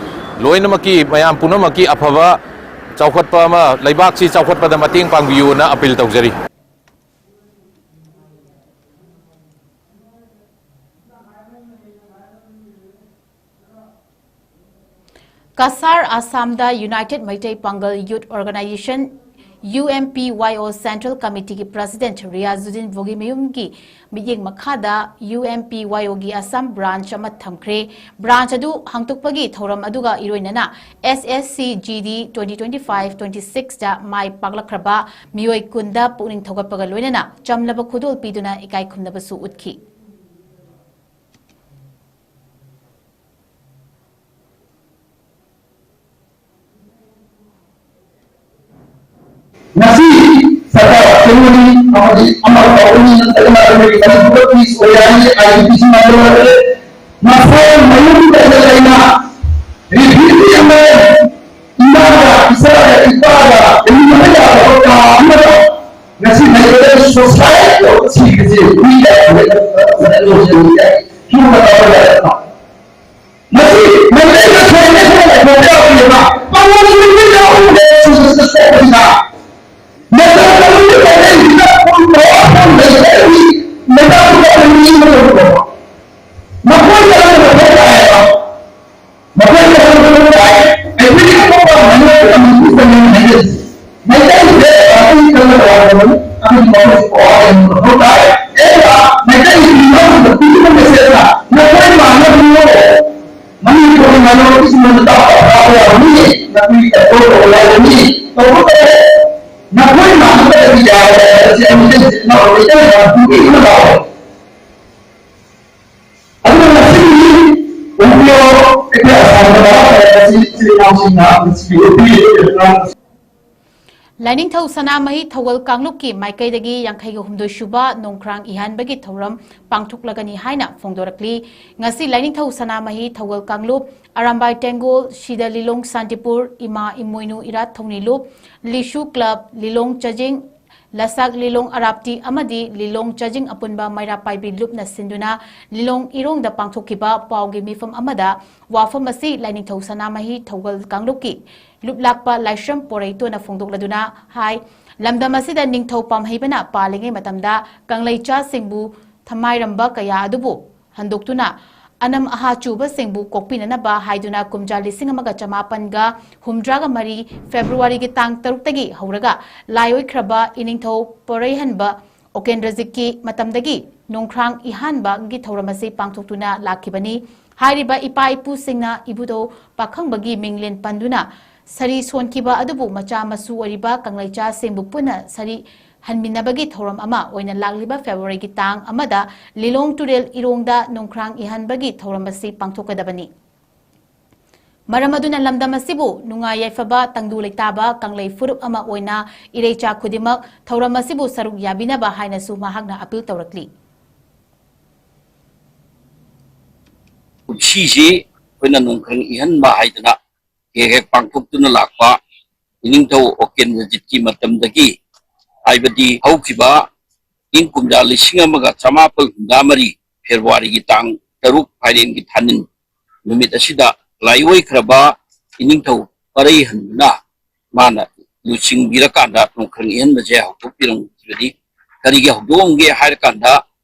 ꯂꯣꯏꯅꯃꯛꯀꯤ, ꯃꯌꯥꯝ ꯄꯨꯝꯅꯃꯛꯀꯤ ꯑꯐꯕ ꯆꯥꯎꯈꯠꯄ ꯑꯃ, ꯂꯩꯕꯥꯛꯁꯤ ꯆꯥꯎꯈꯠꯄꯗ ꯃꯇꯦꯡ ꯄꯥꯡꯕꯤꯌꯨꯅ ꯑꯄꯤꯜ ꯇꯧꯖꯔꯤ꯫ Cachar ꯑꯁꯥꯝꯗ united Meitei Pangal youth organisation, U M P Y O central ꯀꯃꯤꯇꯤꯒꯤ president Riyazuddin ꯕꯣꯒꯤꯃꯌꯨꯝꯒꯤ ꯃꯤꯠꯌꯦꯡ ꯃꯈꯥꯗ ꯌꯨ ꯑꯦꯝ ꯄꯤ ꯋꯥꯏ ꯑꯣꯒꯤ ꯑꯁꯥꯝ ꯕ꯭ꯔꯥꯟꯆ ꯑꯃ ꯊꯝꯈ꯭ꯔꯦ꯫ ꯕ꯭ꯔꯥꯟꯆ ꯑꯗꯨ ꯍꯥꯡꯗꯣꯛꯄꯒꯤ ꯊꯧꯔꯝ ꯑꯗꯨꯒ ꯏꯔꯣꯏꯅꯅ S S C G D twenty twenty five twenty sixꯇ ꯃꯥꯏ ꯄꯥꯛꯂꯛꯈ꯭ꯔꯕ ꯃꯤꯑꯣꯏ ꯀꯨꯟꯗ ꯄꯨꯛꯅꯤꯡ ꯊꯧꯒꯠꯄꯒ ꯂꯣꯏꯅꯅ ꯆꯝꯂꯕ ꯈꯨꯗꯣꯜ ꯄꯤꯗꯨꯅ ꯏꯀꯥꯏ ꯈꯨꯝꯅꯕꯁꯨ ꯎꯠꯈꯤ꯫ ꯉꯁꯤ ꯁꯔꯀꯥꯔ ꯑꯁꯦꯡꯕꯅꯤ ꯑꯃꯗꯤ ꯑꯃ ꯇꯧꯒꯅꯤ ꯅꯠꯇ꯭ꯔꯒꯅ ꯑꯩꯈꯣꯏꯒꯤ ꯃꯅꯤꯄꯨꯔꯒꯤ ꯁꯣꯏ ꯍꯥꯏꯔꯤ, ꯑꯥꯏ ꯗꯤ ꯄꯤ ꯁꯤ ꯃꯥꯏꯌꯣꯛꯅꯔꯦ꯫ ꯃꯁꯥ ꯃꯌꯨꯝꯗ ꯂꯩꯅ ꯔꯤꯐ꯭ꯌꯨꯖꯤ ꯑꯃ ꯏꯃꯥꯒ ꯏꯆꯥꯒ ꯏꯄꯥꯒ ꯂꯩꯃꯤꯟꯅꯕ ꯌꯥꯗꯕ ꯀꯥ ꯑꯃꯗ ꯉꯁꯤ ꯃꯌꯨꯝꯗ ꯁꯣꯁꯥꯏꯇꯤ ꯇꯧꯕ ꯊꯤꯕꯁꯦ ꯃꯤ ꯀꯌꯥ ꯂꯩ? ꯁꯤꯒꯨꯝꯕ ꯇꯧꯕ ꯌꯥꯗꯕ ꯃꯁꯤ ꯃꯩꯇꯩ ꯃꯁꯦꯟꯅꯤ ꯍꯥꯏꯅ ꯂꯩꯐꯝ ꯌꯥꯎꯗꯦꯕ꯫ ꯄꯥꯡꯒꯜ ꯅꯨꯃꯤꯠ ꯌꯥꯎꯗꯦ ꯁꯤꯗ ꯁꯣꯛꯄꯁꯤꯗ꯫ ꯃꯇꯝ ꯑꯗꯨꯒꯤ ꯃꯩꯇꯩꯁꯤꯗ ꯄꯨꯡ ꯇꯔꯥ ꯐꯥꯎ ꯂꯩꯇ꯭ꯔꯗꯤ ꯃꯩꯇꯩ ꯃꯆꯥ ꯃꯤ ꯑꯃ ꯑꯣꯏꯕ꯫ ꯃꯈꯣꯏꯅ ꯑꯗꯨ ꯃꯊꯧ ꯇꯥꯏꯌꯦꯕ꯫ ꯃꯈꯣꯏꯅ ꯑꯗꯨ ꯃꯊꯧ ꯇꯥꯏ꯫ ꯑꯩꯈꯣꯏꯒꯤ ꯑꯇꯣꯞꯄ ꯃꯩꯇꯩ ꯀꯝꯃ꯭ꯌꯨꯅꯤꯇꯤ ꯆꯪꯉꯦ ꯍꯥꯏꯖꯔꯤꯁꯦ꯫ ꯃꯩꯇꯩꯁꯦ ꯄꯥꯔꯇꯤ ꯈꯜꯂꯒ ꯋꯥ ꯂꯧꯒꯅꯤ꯫ ꯑꯗꯨꯒꯤ ꯃꯈꯣꯏꯁꯦ ꯄꯋꯥꯔ ꯂꯩꯕ ꯃꯊꯧ ꯇꯥꯏ꯫ ꯑꯗꯨꯒ ꯃꯩꯇꯩꯒꯤ ꯃꯤꯌꯥꯝꯗ ꯄꯤꯔꯤꯕ message ꯇꯧꯕ ꯇꯧꯔꯦ꯫ ꯅꯈꯣꯏ ꯃꯥꯟꯅꯗꯕꯗꯤ ꯌꯥꯔꯣꯏ ꯍꯥꯏꯕꯁꯤ ꯑꯩ ꯃꯩꯇꯩ ꯏꯆꯤꯜ ꯏꯅꯥꯎ ꯃꯩꯇꯩ ꯃꯌꯥꯝ ꯄꯨꯝꯅꯃꯛ ꯂꯥꯎꯔꯦ꯫ ꯑꯗꯨꯅ ꯉꯁꯤꯗꯤ ꯎꯕꯤꯌꯣ, ꯑꯩꯈꯣꯏ ꯑꯁꯥꯝꯗ ꯚꯥꯔꯠ ꯍꯥꯏꯕꯁꯤ ꯏꯆꯤꯜ ꯏꯅꯥꯎꯁꯤꯡꯅ ꯃꯁꯤꯒꯤ ꯎꯄꯤ ꯂꯥꯏꯅꯤꯡꯊꯧ ꯁꯅꯥꯃꯍꯤ ꯊꯧꯒꯜ ꯀꯥꯡꯂꯨꯞꯀꯤ ꯃꯥꯏꯀꯩꯗꯒꯤ ꯌꯥꯡꯈꯩꯒ ꯍꯨꯝꯗꯣꯏ ꯁꯨꯕ ꯅꯣꯡꯈ꯭ꯔꯥꯡ ꯏꯍꯟꯕꯒꯤ ꯊꯧꯔꯝ ꯄꯥꯡꯊꯣꯛꯂꯒꯅꯤ ꯍꯥꯏꯅ ꯐꯣꯡꯗꯣꯔꯛꯂꯤ꯫ ꯉꯁꯤ ꯂꯥꯏꯅꯤꯡꯊꯧ ꯁꯅꯥꯃꯍꯤ ꯊꯧꯒꯜ ꯀꯥꯡꯂꯨꯞ ꯑꯔꯥꯝꯕꯥꯏ ꯇꯦꯡꯒꯣꯜ, ꯁꯤꯗ ꯂꯤꯂꯣꯡ ꯁꯥꯟꯇꯤꯄꯨꯔ, ꯏꯃꯥ ꯏꯃꯣꯏꯅꯨ ꯏꯔꯥꯠ ꯊꯧꯅꯤ ꯂꯨꯞ, ꯂꯤꯁꯨ ꯀ꯭ꯂꯕ, ꯂꯤꯂꯣꯡ ꯆꯥꯖꯤꯡ, ꯂꯁꯥꯛ ꯂꯤꯂꯣꯡ ꯑꯔꯥꯞꯇꯤ ꯑꯃꯗꯤ ꯂꯤꯂꯣꯡ ꯆꯥꯖꯤꯡ ꯑꯄꯨꯟꯕ ꯃꯩꯔꯥ ꯄꯥꯏꯕꯤ ꯂꯨꯞꯅ ꯁꯤꯟꯗꯨꯅ ꯂꯤꯂꯣꯡ ꯏꯔꯣꯡꯗ ꯄꯥꯡꯊꯣꯛꯈꯤꯕ ꯄꯥꯎꯒꯤ ꯃꯤꯐꯝ ꯑꯃꯗ ꯋꯥꯐꯝ ꯑꯁꯤ ꯂꯥꯏꯅꯤꯡꯊꯧ ꯁꯅꯥꯃꯍꯤ ꯊꯧꯒꯜ ꯀꯥꯡꯂꯨꯞꯀꯤ ꯂꯨꯞꯂꯥꯛꯄ ꯂꯥꯏꯁ꯭ꯔꯝ ꯄꯣꯔꯩꯇꯣꯅ ꯐꯣꯡꯗꯣꯛꯂꯗꯨꯅ ꯍꯥꯏ, ꯂꯝꯗꯝ ꯑꯁꯤꯗ ꯅꯤꯡꯊꯧ ꯄꯥꯝꯍꯩꯕꯅ ꯄꯥꯜꯂꯤꯉꯩ ꯃꯇꯝꯗ ꯀꯪꯂꯩꯆꯥꯁꯤꯡꯕꯨ ꯊꯝꯃꯥꯏꯔꯝꯕ ꯀꯌꯥ ꯑꯗꯨꯕꯨ ꯍꯟꯗꯣꯛꯇꯨꯅ ꯑꯅꯝ ꯑꯍꯥ ꯆꯨꯕꯁꯤꯡꯕꯨ ꯀꯣꯛꯄꯤꯅꯅꯕ ꯍꯥꯏꯗꯨꯅ ꯀꯨꯝꯖꯥ ꯂꯤꯁꯤꯡ ꯑꯃꯒ ꯆꯃꯥꯄꯟꯒ ꯍꯨꯝꯗ꯭ꯔꯥꯒ ꯃꯔꯤ ꯐꯦꯕ꯭ꯔꯨꯋꯥꯔꯤꯒꯤ ꯇꯥꯡ ꯇꯔꯨꯛꯇꯒꯤ ꯍꯧꯔꯒ ꯂꯥꯏ ꯑꯣꯏꯈ꯭ꯔꯕ ꯏꯅꯤꯡꯊꯧ ꯄꯣꯔꯩꯍꯟꯕ ꯑꯣꯀꯦꯟꯗ꯭ꯔꯖꯤꯠꯀꯤ ꯃꯇꯝꯗꯒꯤ ꯅꯣꯡꯈ꯭ꯔꯥꯡ ꯏꯍꯥꯟꯕꯒꯤ ꯊꯧꯔꯝ ꯑꯁꯤ ꯄꯥꯡꯊꯣꯛꯇꯨꯅ ꯂꯥꯛꯈꯤꯕꯅꯤ꯫ ꯍꯥꯏꯔꯤꯕ ꯏꯄꯥ ꯏꯄꯨꯁꯤꯡꯅ ꯏꯕꯨꯙꯧ ꯄꯥꯈꯪꯕꯒꯤ ꯃꯤꯡꯂꯦꯟ ꯄꯟꯗꯨꯅ ꯁꯔꯤ ꯁꯣꯟꯈꯤꯕ ꯑꯗꯨꯕꯨ ꯃꯆꯥ ꯃꯁꯨ ꯑꯣꯏꯔꯤꯕ ꯀꯪꯂꯩꯆꯥꯁꯤꯡꯕꯨ ꯄꯨꯟꯅ ꯁꯔꯤ ꯍꯟꯃꯤꯟꯅꯕꯒꯤ ꯊꯧꯔꯝ ꯑꯃ ꯑꯣꯏꯅ ꯂꯥꯛꯂꯤꯕ ꯐꯦꯕ꯭ꯔꯨꯋꯥꯔꯤꯒꯤ ꯇꯥꯡ ꯑꯃꯗ ꯂꯤꯂꯣꯡ ꯇꯨꯔꯦꯜ ꯏꯔꯣꯡꯗ ꯅꯣꯡꯈ꯭ꯔꯥꯡ ꯏꯍꯟꯕꯒꯤ ꯊꯧꯔꯝ ꯑꯁꯤ ꯄꯥꯡꯊꯣꯛꯀꯗꯕꯅꯤ꯫ ꯃꯔꯝ ꯑꯗꯨꯅ ꯂꯝꯗꯝ ꯑꯁꯤꯕꯨ ꯅꯨꯡꯉꯥꯏ ꯌꯥꯏꯐꯕ ꯇꯪꯗꯨ ꯂꯩꯇꯥꯕ ꯀꯪꯂꯩ ꯐꯨꯔꯨꯞ ꯑꯃ ꯑꯣꯏꯅ ꯏꯔꯩꯆꯥ ꯈꯨꯗꯤꯡꯃꯛ ꯊꯧꯔꯝ ꯑꯁꯤꯕꯨ ꯁꯔꯨꯛ ꯌꯥꯕꯤꯅꯕ ꯍꯥꯏꯅꯁꯨ ꯃꯍꯥꯛꯅ ꯑꯄꯤꯜ ꯇꯧꯔꯛꯂꯤ꯫ ꯀꯨꯝꯁꯤꯁꯤ ꯑꯩꯈꯣꯏꯅ ꯅꯣꯡꯈ꯭ꯔꯪ ꯏꯍꯟꯕ ꯍꯥꯏꯗꯅ ꯍꯦꯛ ꯍꯦꯛ ꯄꯥꯡꯊꯣꯛꯇꯨꯅ ꯂꯥꯛꯄ ꯏꯅꯤꯡꯊꯧ ꯑꯣꯀꯦꯟꯗ꯭ꯔꯖꯤꯠꯀꯤ ꯃꯇꯝꯗꯒꯤ, ꯍꯥꯏꯕꯗꯤ ꯍꯧꯈꯤꯕ ꯏꯪ ꯀꯨꯝꯖꯥ ꯂꯤꯁꯤꯡ ꯑꯃꯒ ꯆꯃꯥꯄꯜ ꯍꯨꯝꯗ꯭ꯔꯥ ꯃꯔꯤ ꯐꯦꯕ꯭ꯔꯨꯋꯥꯔꯤꯒꯤ ꯇꯥꯡ ꯇꯔꯨꯛ ꯐꯥꯏꯔꯦꯟꯒꯤ ꯊꯥꯅꯤꯟ ꯅꯨꯃꯤꯠ ꯑꯁꯤꯗ ꯂꯥꯏꯑꯣꯏꯈ꯭ꯔꯕ ꯏꯅꯤꯡꯊꯧ ꯄꯔꯩꯍꯟꯗꯨꯅ ꯃꯥꯅ ꯂꯨꯆꯤꯡꯕꯤꯔꯀꯥꯟꯗ ꯅꯣꯡꯈ꯭ꯔꯪ ꯏꯍꯟꯕꯁꯦ ꯍꯧꯗꯣꯛꯄꯤꯔꯝꯈꯤꯕꯅꯤ꯫ ꯀꯔꯤꯒꯤ ꯍꯧꯗꯣꯛꯑꯝꯒꯦ ꯍꯥꯏꯔꯀꯥꯟꯗ,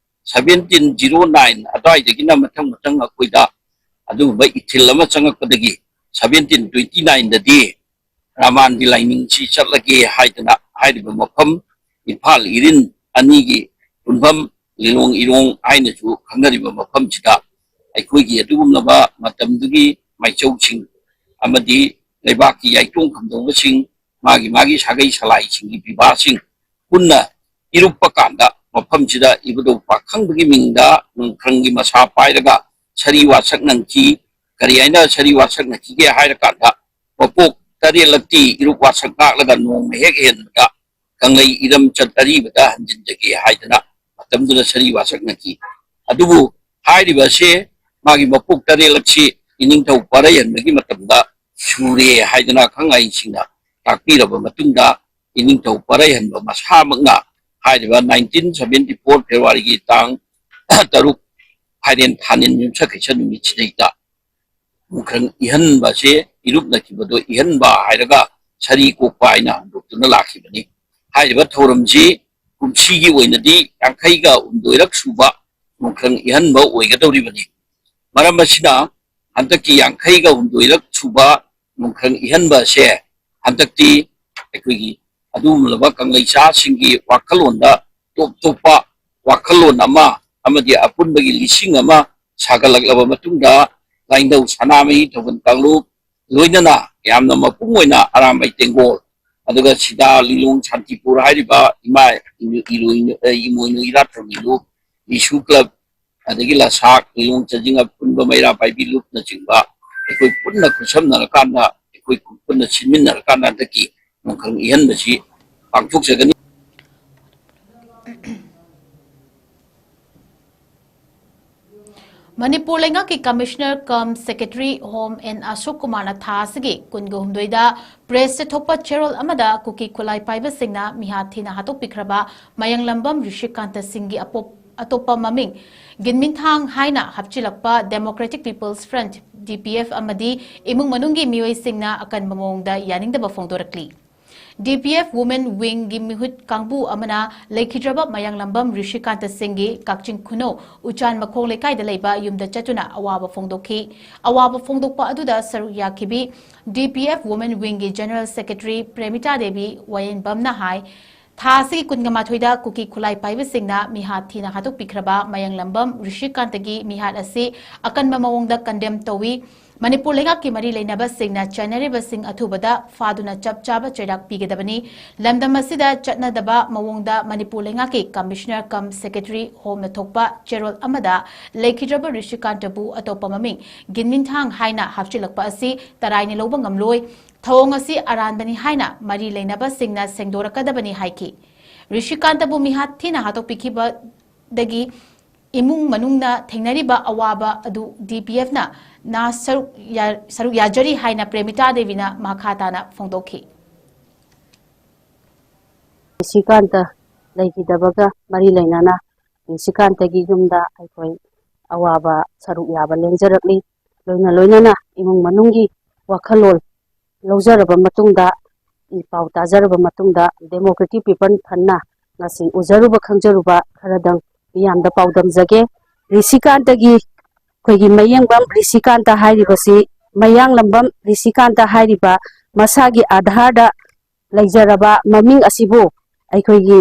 ꯁꯚꯦꯟꯇꯤꯟ ꯖꯤꯔꯣ ꯅꯥꯏꯟ ꯑꯗꯨꯋꯥꯏꯗꯒꯤꯅ ꯃꯊꯪ ꯃꯊꯪ ꯑꯩꯈꯣꯏꯗ ꯑꯗꯨꯒꯨꯝꯕ ꯏꯊꯤꯜ ꯑꯃ ꯆꯪꯉꯛꯄꯗꯒꯤ ꯁꯚꯦꯟꯇꯤꯟ ꯇ꯭ꯋꯦꯟꯇꯤ ꯅꯥꯏꯟꯗꯗꯤ ꯔꯥꯃꯥꯟꯒꯤ ꯂꯥꯏꯅꯤꯡꯁꯤ ꯆꯠꯂꯒꯦ ꯍꯥꯏꯗꯅ ꯍꯥꯏꯔꯤꯕ ꯃꯐꯝ ꯏꯝꯐꯥꯜ ꯏꯔꯤꯟ ꯑꯅꯤꯒꯤ ꯄꯨꯟꯐꯝ ꯂꯤꯂꯣꯡ ꯏꯔꯣꯡ ꯍꯥꯏꯅꯁꯨ ꯈꯪꯅꯔꯤꯕ ꯃꯐꯝꯁꯤꯗ ꯑꯩꯈꯣꯏꯒꯤ ꯑꯗꯨꯒꯨꯝꯂꯕ ꯃꯇꯝꯗꯨꯒꯤ ꯃꯥꯏꯆꯧꯁꯤꯡ ꯑꯃꯗꯤ ꯂꯩꯕꯥꯛꯀꯤ ꯌꯥꯏꯇꯣꯡ ꯈꯝꯗꯧꯕꯁꯤꯡ ꯃꯥꯒꯤ ꯃꯥꯒꯤ ꯁꯥꯒꯩ ꯁꯂꯥꯏꯁꯤꯡꯒꯤ ꯄꯤꯕꯥꯁꯤꯡ ꯄꯨꯟꯅ ꯏꯔꯨꯞꯄ ꯀꯥꯟꯗ, ꯃꯐꯝꯁꯤꯗ ꯏꯕꯨꯙꯧ ꯄꯥꯈꯪꯕꯒꯤ ꯃꯤꯡꯗ ꯅꯣꯡꯈ꯭ꯔꯪꯒꯤ ꯃꯁꯥ ꯄꯥꯏꯔꯒ ꯁꯔꯤ ꯋꯥꯁꯛ ꯅꯪꯈꯤ꯫ ꯀꯔꯤ ꯍꯥꯏꯅ ꯁꯔꯤ ꯋꯥꯁꯛ ꯅꯪꯈꯤꯒꯦ ꯍꯥꯏꯔꯀꯥꯟꯗ, ꯃꯄꯣꯛ ꯇꯔꯦꯠꯂꯛꯇꯤ ꯏꯔꯨꯞ ꯋꯥꯁꯛ ꯉꯥꯛꯂꯒ ꯅꯣꯡꯃ ꯍꯦꯛ ꯍꯦꯟꯕꯗ ꯀꯪꯂꯩ ꯏꯔꯝꯆꯠ ꯑꯔꯤꯕꯗ ꯍꯟꯖꯤꯟꯖꯒꯦ ꯍꯥꯏꯗꯅ ꯃꯇꯝꯗꯨꯗ ꯁꯔꯤ ꯋꯥꯁꯛ ꯅꯪꯈꯤ꯫ ꯑꯗꯨꯕꯨ ꯍꯥꯏꯔꯤꯕ ꯑꯁꯤ ꯃꯥꯒꯤ ꯃꯄꯣꯛ ꯇꯔꯦꯠꯂꯛꯁꯤ ꯏꯅꯤꯡꯊꯧ ꯄꯔꯩꯍꯟꯕꯒꯤ ꯃꯇꯝꯗ ꯁꯨꯔꯦ ꯍꯥꯏꯗꯅ ꯈꯪ ꯑꯍꯩꯁꯤꯡꯅ ꯇꯥꯛꯄꯤꯔꯕ ꯃꯇꯨꯡꯗ, ꯏꯅꯤꯡꯊꯧ ꯄꯔꯩꯍꯟꯕ ꯃꯁꯥꯃꯛꯅ ꯍꯥꯏꯔꯤꯕ nineteen seventy four February ꯒꯤ ꯇꯥꯡ ꯇꯔꯨꯛ, ꯐꯥꯏꯔꯦꯟ ꯊꯥꯅꯤꯟ ꯌꯨꯝꯁꯀꯩꯁ ꯅꯨꯃꯤꯠꯁꯤꯗꯩꯗ ꯅꯣꯡꯈ꯭ꯔꯪ ꯏꯍꯟꯕꯁꯦ, ꯏꯔꯨꯞꯅꯈꯤꯕꯗꯣ ꯏꯍꯟꯕ ꯍꯥꯏꯔꯒ ꯁꯔꯤ ꯀꯣꯛꯄ ꯍꯥꯏꯅ ꯍꯟꯗꯣꯛꯇꯨꯅ ꯂꯥꯛꯈꯤꯕꯅꯤ꯫ ꯍꯥꯏꯔꯤꯕ ꯊꯧꯔꯝꯁꯤ ꯀꯨꯝꯁꯤꯒꯤ ꯑꯣꯏꯅꯗꯤ ꯌꯥꯡꯈꯩꯒ ꯍꯨꯝꯗꯣꯏꯔꯛ ꯁꯨꯕ ꯅꯣꯡꯈ꯭ꯔꯪ ꯏꯍꯟꯕ ꯑꯣꯏꯒꯗꯧꯔꯤꯕꯅꯤ꯫ ꯃꯔꯝ ꯑꯁꯤꯅ, ꯍꯟꯗꯛꯀꯤ ꯌꯥꯡꯈꯩꯒ ꯍꯨꯝꯗꯣꯏꯔꯛ ꯁꯨꯕ ꯅꯣꯡꯈ꯭ꯔꯪ ꯏꯍꯟꯕ ꯑꯁꯦ ꯍꯟꯗꯛꯇꯤ ꯑꯩꯈꯣꯏꯒꯤ ꯑꯗꯨꯒꯨꯝꯂꯕ ꯀꯪꯂꯩꯆꯥꯁꯤꯡꯒꯤ ꯋꯥꯈꯜꯂꯣꯟꯗ ꯇꯣꯞ ꯇꯣꯞꯄ ꯋꯥꯈꯜꯂꯣꯟ ꯑꯃ ꯑꯃꯗꯤ ꯑꯄꯨꯟꯕꯒꯤ ꯂꯤꯁꯤꯡ ꯑꯃ ꯁꯥꯒꯠꯂꯛꯂꯕ ꯃꯇꯨꯡꯗ, ꯂꯥꯏꯅꯤꯡꯊꯧ ꯁꯅꯥꯃꯍꯤ ꯊꯧꯒꯜ ꯀꯥꯡꯂꯨꯞ, ꯂꯣꯏꯅꯅ ꯌꯥꯝꯅ ꯃꯄꯨꯡ ꯑꯣꯏꯅ ꯑꯔꯥꯝꯕꯥꯏ ꯇꯦꯡꯒꯣꯜ, ꯑꯗꯨꯒ ꯁꯤꯗꯥ, ꯂꯤꯂꯣꯡ, ꯁꯥꯟꯇꯤꯄꯨꯔ ꯍꯥꯏꯔꯤꯕ ꯏꯃꯥ ꯏꯃꯣꯏꯅꯨ, ꯏꯔꯥꯠꯄ ꯃꯤꯂꯨꯞ, ꯂꯤꯁꯨ ꯀ꯭ꯂꯕ, ꯑꯗꯒꯤ ꯂꯁꯥꯛ, ꯂꯤꯂꯣꯡ ꯆꯥꯖꯤꯡ ꯑꯄꯨꯟꯕ ꯃꯩꯔꯥ ꯄꯥꯏꯕꯤ ꯂꯨꯞꯅꯆꯤꯡꯕ ꯑꯩꯈꯣꯏ ꯄꯨꯟꯅ ꯈꯨꯠꯁꯝꯅꯔꯀꯥꯟꯗ, ꯑꯩꯈꯣꯏ ꯄꯨꯟꯅ ꯁꯤꯟꯃꯤꯟꯅꯔꯀꯥꯟꯗ ꯍꯟꯗꯛꯀꯤ ꯅꯣꯡꯈꯪ ꯏꯍꯟꯕꯁꯤ ꯄꯥꯡꯊꯣꯛꯆꯒꯅꯤ꯫ ꯃꯅꯤꯄꯨꯔ ꯂꯩꯉꯥꯛꯀꯤ commissioner cum secretary home N Ashok ꯀꯨꯃꯥꯔꯅ ꯊꯥ ꯑꯁꯤꯒꯤ ꯀꯨꯟꯒ ꯍꯨꯝꯗꯣꯏꯗ ꯄ꯭ꯔꯦꯁꯇ ꯊꯣꯛꯄ ꯆꯦꯔꯣꯜ ꯑꯃꯗ ꯀꯨꯀꯤ ꯈꯨꯠꯂꯥꯏ ꯄꯥꯏꯕꯁꯤꯡꯅ ꯃꯤꯍꯥꯠ ꯊꯤꯅ ꯍꯥꯠꯇꯣꯛꯄꯤꯈ꯭ꯔꯕ ꯃꯌꯥꯡꯂꯝꯕꯝ ꯔꯤꯁꯤꯀꯥꯟꯇ ꯁꯤꯡꯒꯤ ꯑꯄꯣꯞ-, ꯑꯇꯣꯞꯄ ꯃꯃꯤꯡ ꯒꯤꯟꯃꯤꯟꯊꯥꯡ ꯍꯥꯏꯅ ꯍꯥꯞꯆꯤꯜꯂꯛꯄ Democratic People's Front, D P F, ꯑꯃꯗꯤ ꯏꯃꯨꯡ ꯃꯅꯨꯡꯒꯤ ꯃꯤꯑꯣꯏꯁꯤꯡꯅ ꯑꯀꯟꯕ ꯃꯑꯣꯡꯗ ꯌꯥꯅꯤꯡꯗꯕ ꯐꯣꯡꯗꯣꯔꯛꯂꯤ꯫ D P F Women Wingꯒꯤ ꯃꯤꯍꯨꯠ ꯀꯥꯡꯕꯨ ꯑꯃꯅ ꯂꯩꯈꯤꯗ꯭ꯔꯕ ꯃꯌꯥꯡꯂꯝꯕꯝ ꯔꯤꯁꯤꯀꯥꯟꯇ ꯁꯤꯡꯒꯤ ꯀꯛꯆꯤꯡ ꯈꯨꯅꯧ ꯎꯆꯥꯟ ꯃꯈꯣꯡ ꯂꯩꯀꯥꯏꯗ ꯂꯩꯕ ꯌꯨꯝꯗ ꯆꯠꯇꯨꯅ ꯑꯋꯥꯕ ꯐꯣꯡꯗꯣꯛꯈꯤ꯫ ꯑꯋꯥꯕ ꯐꯣꯡꯗꯣꯛꯄ ꯑꯗꯨꯗ ꯁꯔꯨꯛ ꯌꯥꯈꯤꯕꯤ D P F Women Wingꯒꯤ General Secretary ꯄ꯭ꯔꯦꯃꯤꯇꯥ Devi ꯋꯥꯌꯦꯟꯕꯝꯅ ꯍꯥꯏ, ꯊꯥ ꯑꯁꯤꯒꯤ ꯀꯨꯟꯒ ꯃꯥꯊꯣꯏꯗ ꯀꯨꯀꯤ ꯈꯨꯠꯂꯥꯏ ꯄꯥꯏꯕꯁꯤꯡꯅ ꯃꯤꯍꯥꯠ ꯊꯤꯅ ꯍꯥꯠꯇꯣꯛꯄꯤꯈ꯭ꯔꯕ ꯃꯌꯥꯡꯂꯝꯕꯝ ꯔꯤꯁꯤꯀꯥꯟꯇꯒꯤ ꯃꯤꯍꯥꯠ ꯑꯁꯤ ꯑꯀꯟꯕ ꯃꯑꯣꯡꯗ condemn ꯇꯧꯏ꯫ ꯃꯅꯤꯄꯨꯔ ꯂꯩꯉꯥꯛꯀꯤ ꯃꯔꯤ ꯂꯩꯅꯕꯁꯤꯡꯅ ꯆꯦꯟꯅꯔꯤꯕꯁꯤꯡ ꯑꯊꯨꯕꯗ ꯐꯥꯗꯨꯅ ꯆꯞ ꯆꯥꯕ ꯆꯩꯔꯥꯛ ꯄꯤꯒꯗꯕꯅꯤ꯫ ꯂꯝꯗꯝ ꯑꯁꯤꯗ ꯆꯠꯅꯗꯕ ꯃꯑꯣꯡꯗ ꯃꯅꯤꯄꯨꯔ ꯂꯩꯉꯥꯛꯀꯤ ꯀꯃꯤꯁꯅꯔ ꯀꯝ ꯁꯦꯀ꯭ꯔꯦꯇꯔꯤ ꯍꯣꯝꯅ ꯊꯣꯛꯄ ꯆꯦꯔꯣꯜ ꯑꯃꯗ ꯂꯩꯈꯤꯗ꯭ꯔꯕ ꯔꯤꯁꯤꯀꯥꯟꯇꯕꯨ ꯑꯇꯣꯞꯄ ꯃꯃꯤꯡ ꯒꯤꯟꯃꯤꯟꯊꯥꯡ ꯍꯥꯏꯅ ꯍꯥꯞꯆꯤꯜꯂꯛꯄ ꯑꯁꯤ ꯇꯔꯥꯏꯅ ꯂꯧꯕ ꯉꯝꯂꯣꯏ꯫ ꯊꯧꯑꯣꯡ ꯑꯁꯤ ꯑꯔꯥꯟꯕꯅꯤ ꯍꯥꯏꯅ ꯃꯔꯤ ꯂꯩꯅꯕꯁꯤꯡꯅ ꯁꯦꯡꯗꯣꯔꯛꯀꯗꯕꯅꯤ ꯍꯥꯏꯈꯤ꯫ ꯔꯤꯁꯤꯀꯥꯟꯇꯕꯨ ꯃꯤꯍꯥꯠ ꯊꯤꯅ ꯍꯥꯠꯇꯣꯛꯄꯤꯈꯤꯕꯗꯒꯤ ꯏꯃꯨꯡ ꯃꯅꯨꯡꯅ ꯊꯦꯡꯅꯔꯤꯕ ꯑꯋꯥꯕ ꯑꯗꯨ ꯗꯤ ꯄꯤ ꯑꯦꯐꯅ ꯅ ꯁꯔꯨꯛ ꯌꯥ-, ꯁꯔꯨꯛ ꯌꯥꯖꯔꯤ ꯍꯥꯏꯅ ꯄ꯭ꯔꯦꯃꯤꯇꯥ ꯗꯦꯕꯤꯅ ꯃꯈꯥ ꯇꯥꯅ ꯐꯣꯡꯗꯣꯛꯈꯤ꯫ ꯔꯤꯁꯤꯀꯥꯟꯇ ꯂꯩꯈꯤꯗꯕꯒ ꯃꯔꯤ ꯂꯩꯅꯅ ꯔꯤꯁꯤꯀꯥꯟꯇꯒꯤ ꯌꯨꯝꯗ ꯑꯩꯈꯣꯏ ꯑꯋꯥꯕ ꯁꯔꯨꯛ ꯌꯥꯕ ꯂꯦꯡꯖꯔꯛꯂꯤ꯫ ꯂꯣꯏꯅ ꯂꯣꯏꯅꯅ ꯏꯃꯨꯡ ꯃꯅꯨꯡꯒꯤ ꯋꯥꯈꯜꯂꯣꯟ ꯂꯧꯖꯔꯕ ꯃꯇꯨꯡꯗ, ꯏ ꯄꯥꯎ ꯇꯥꯖꯔꯕ ꯃꯇꯨꯡꯗ, ꯗꯦꯃꯣꯀ꯭ꯔꯦꯇꯤꯛ ꯄꯤꯄꯜ ꯐ꯭ꯔꯟꯠꯅ ꯉꯁꯤ ꯎꯖꯔꯨꯕ ꯈꯪꯖꯔꯨꯕ ꯈꯔꯗꯪ ꯃꯤꯌꯥꯝꯗ ꯄꯥꯎꯗꯝꯖꯒꯦ꯫ ꯔꯤꯁꯤꯀꯥꯟꯇꯒꯤ, ꯑꯩꯈꯣꯏꯒꯤ ꯃꯌꯦꯡꯕꯝ ꯔꯤꯁꯤꯀꯥꯟꯇ ꯍꯥꯏꯔꯤꯕꯁꯤ, ꯃꯌꯥꯡꯂꯝꯕꯝ ꯔꯤꯁꯤꯀꯥꯟꯇ ꯍꯥꯏꯔꯤꯕ ꯃꯁꯥꯒꯤ ꯑꯥꯙꯥꯔꯗ ꯂꯩꯖꯔꯕ ꯃꯃꯤꯡ ꯑꯁꯤꯕꯨ ꯑꯩꯈꯣꯏꯒꯤ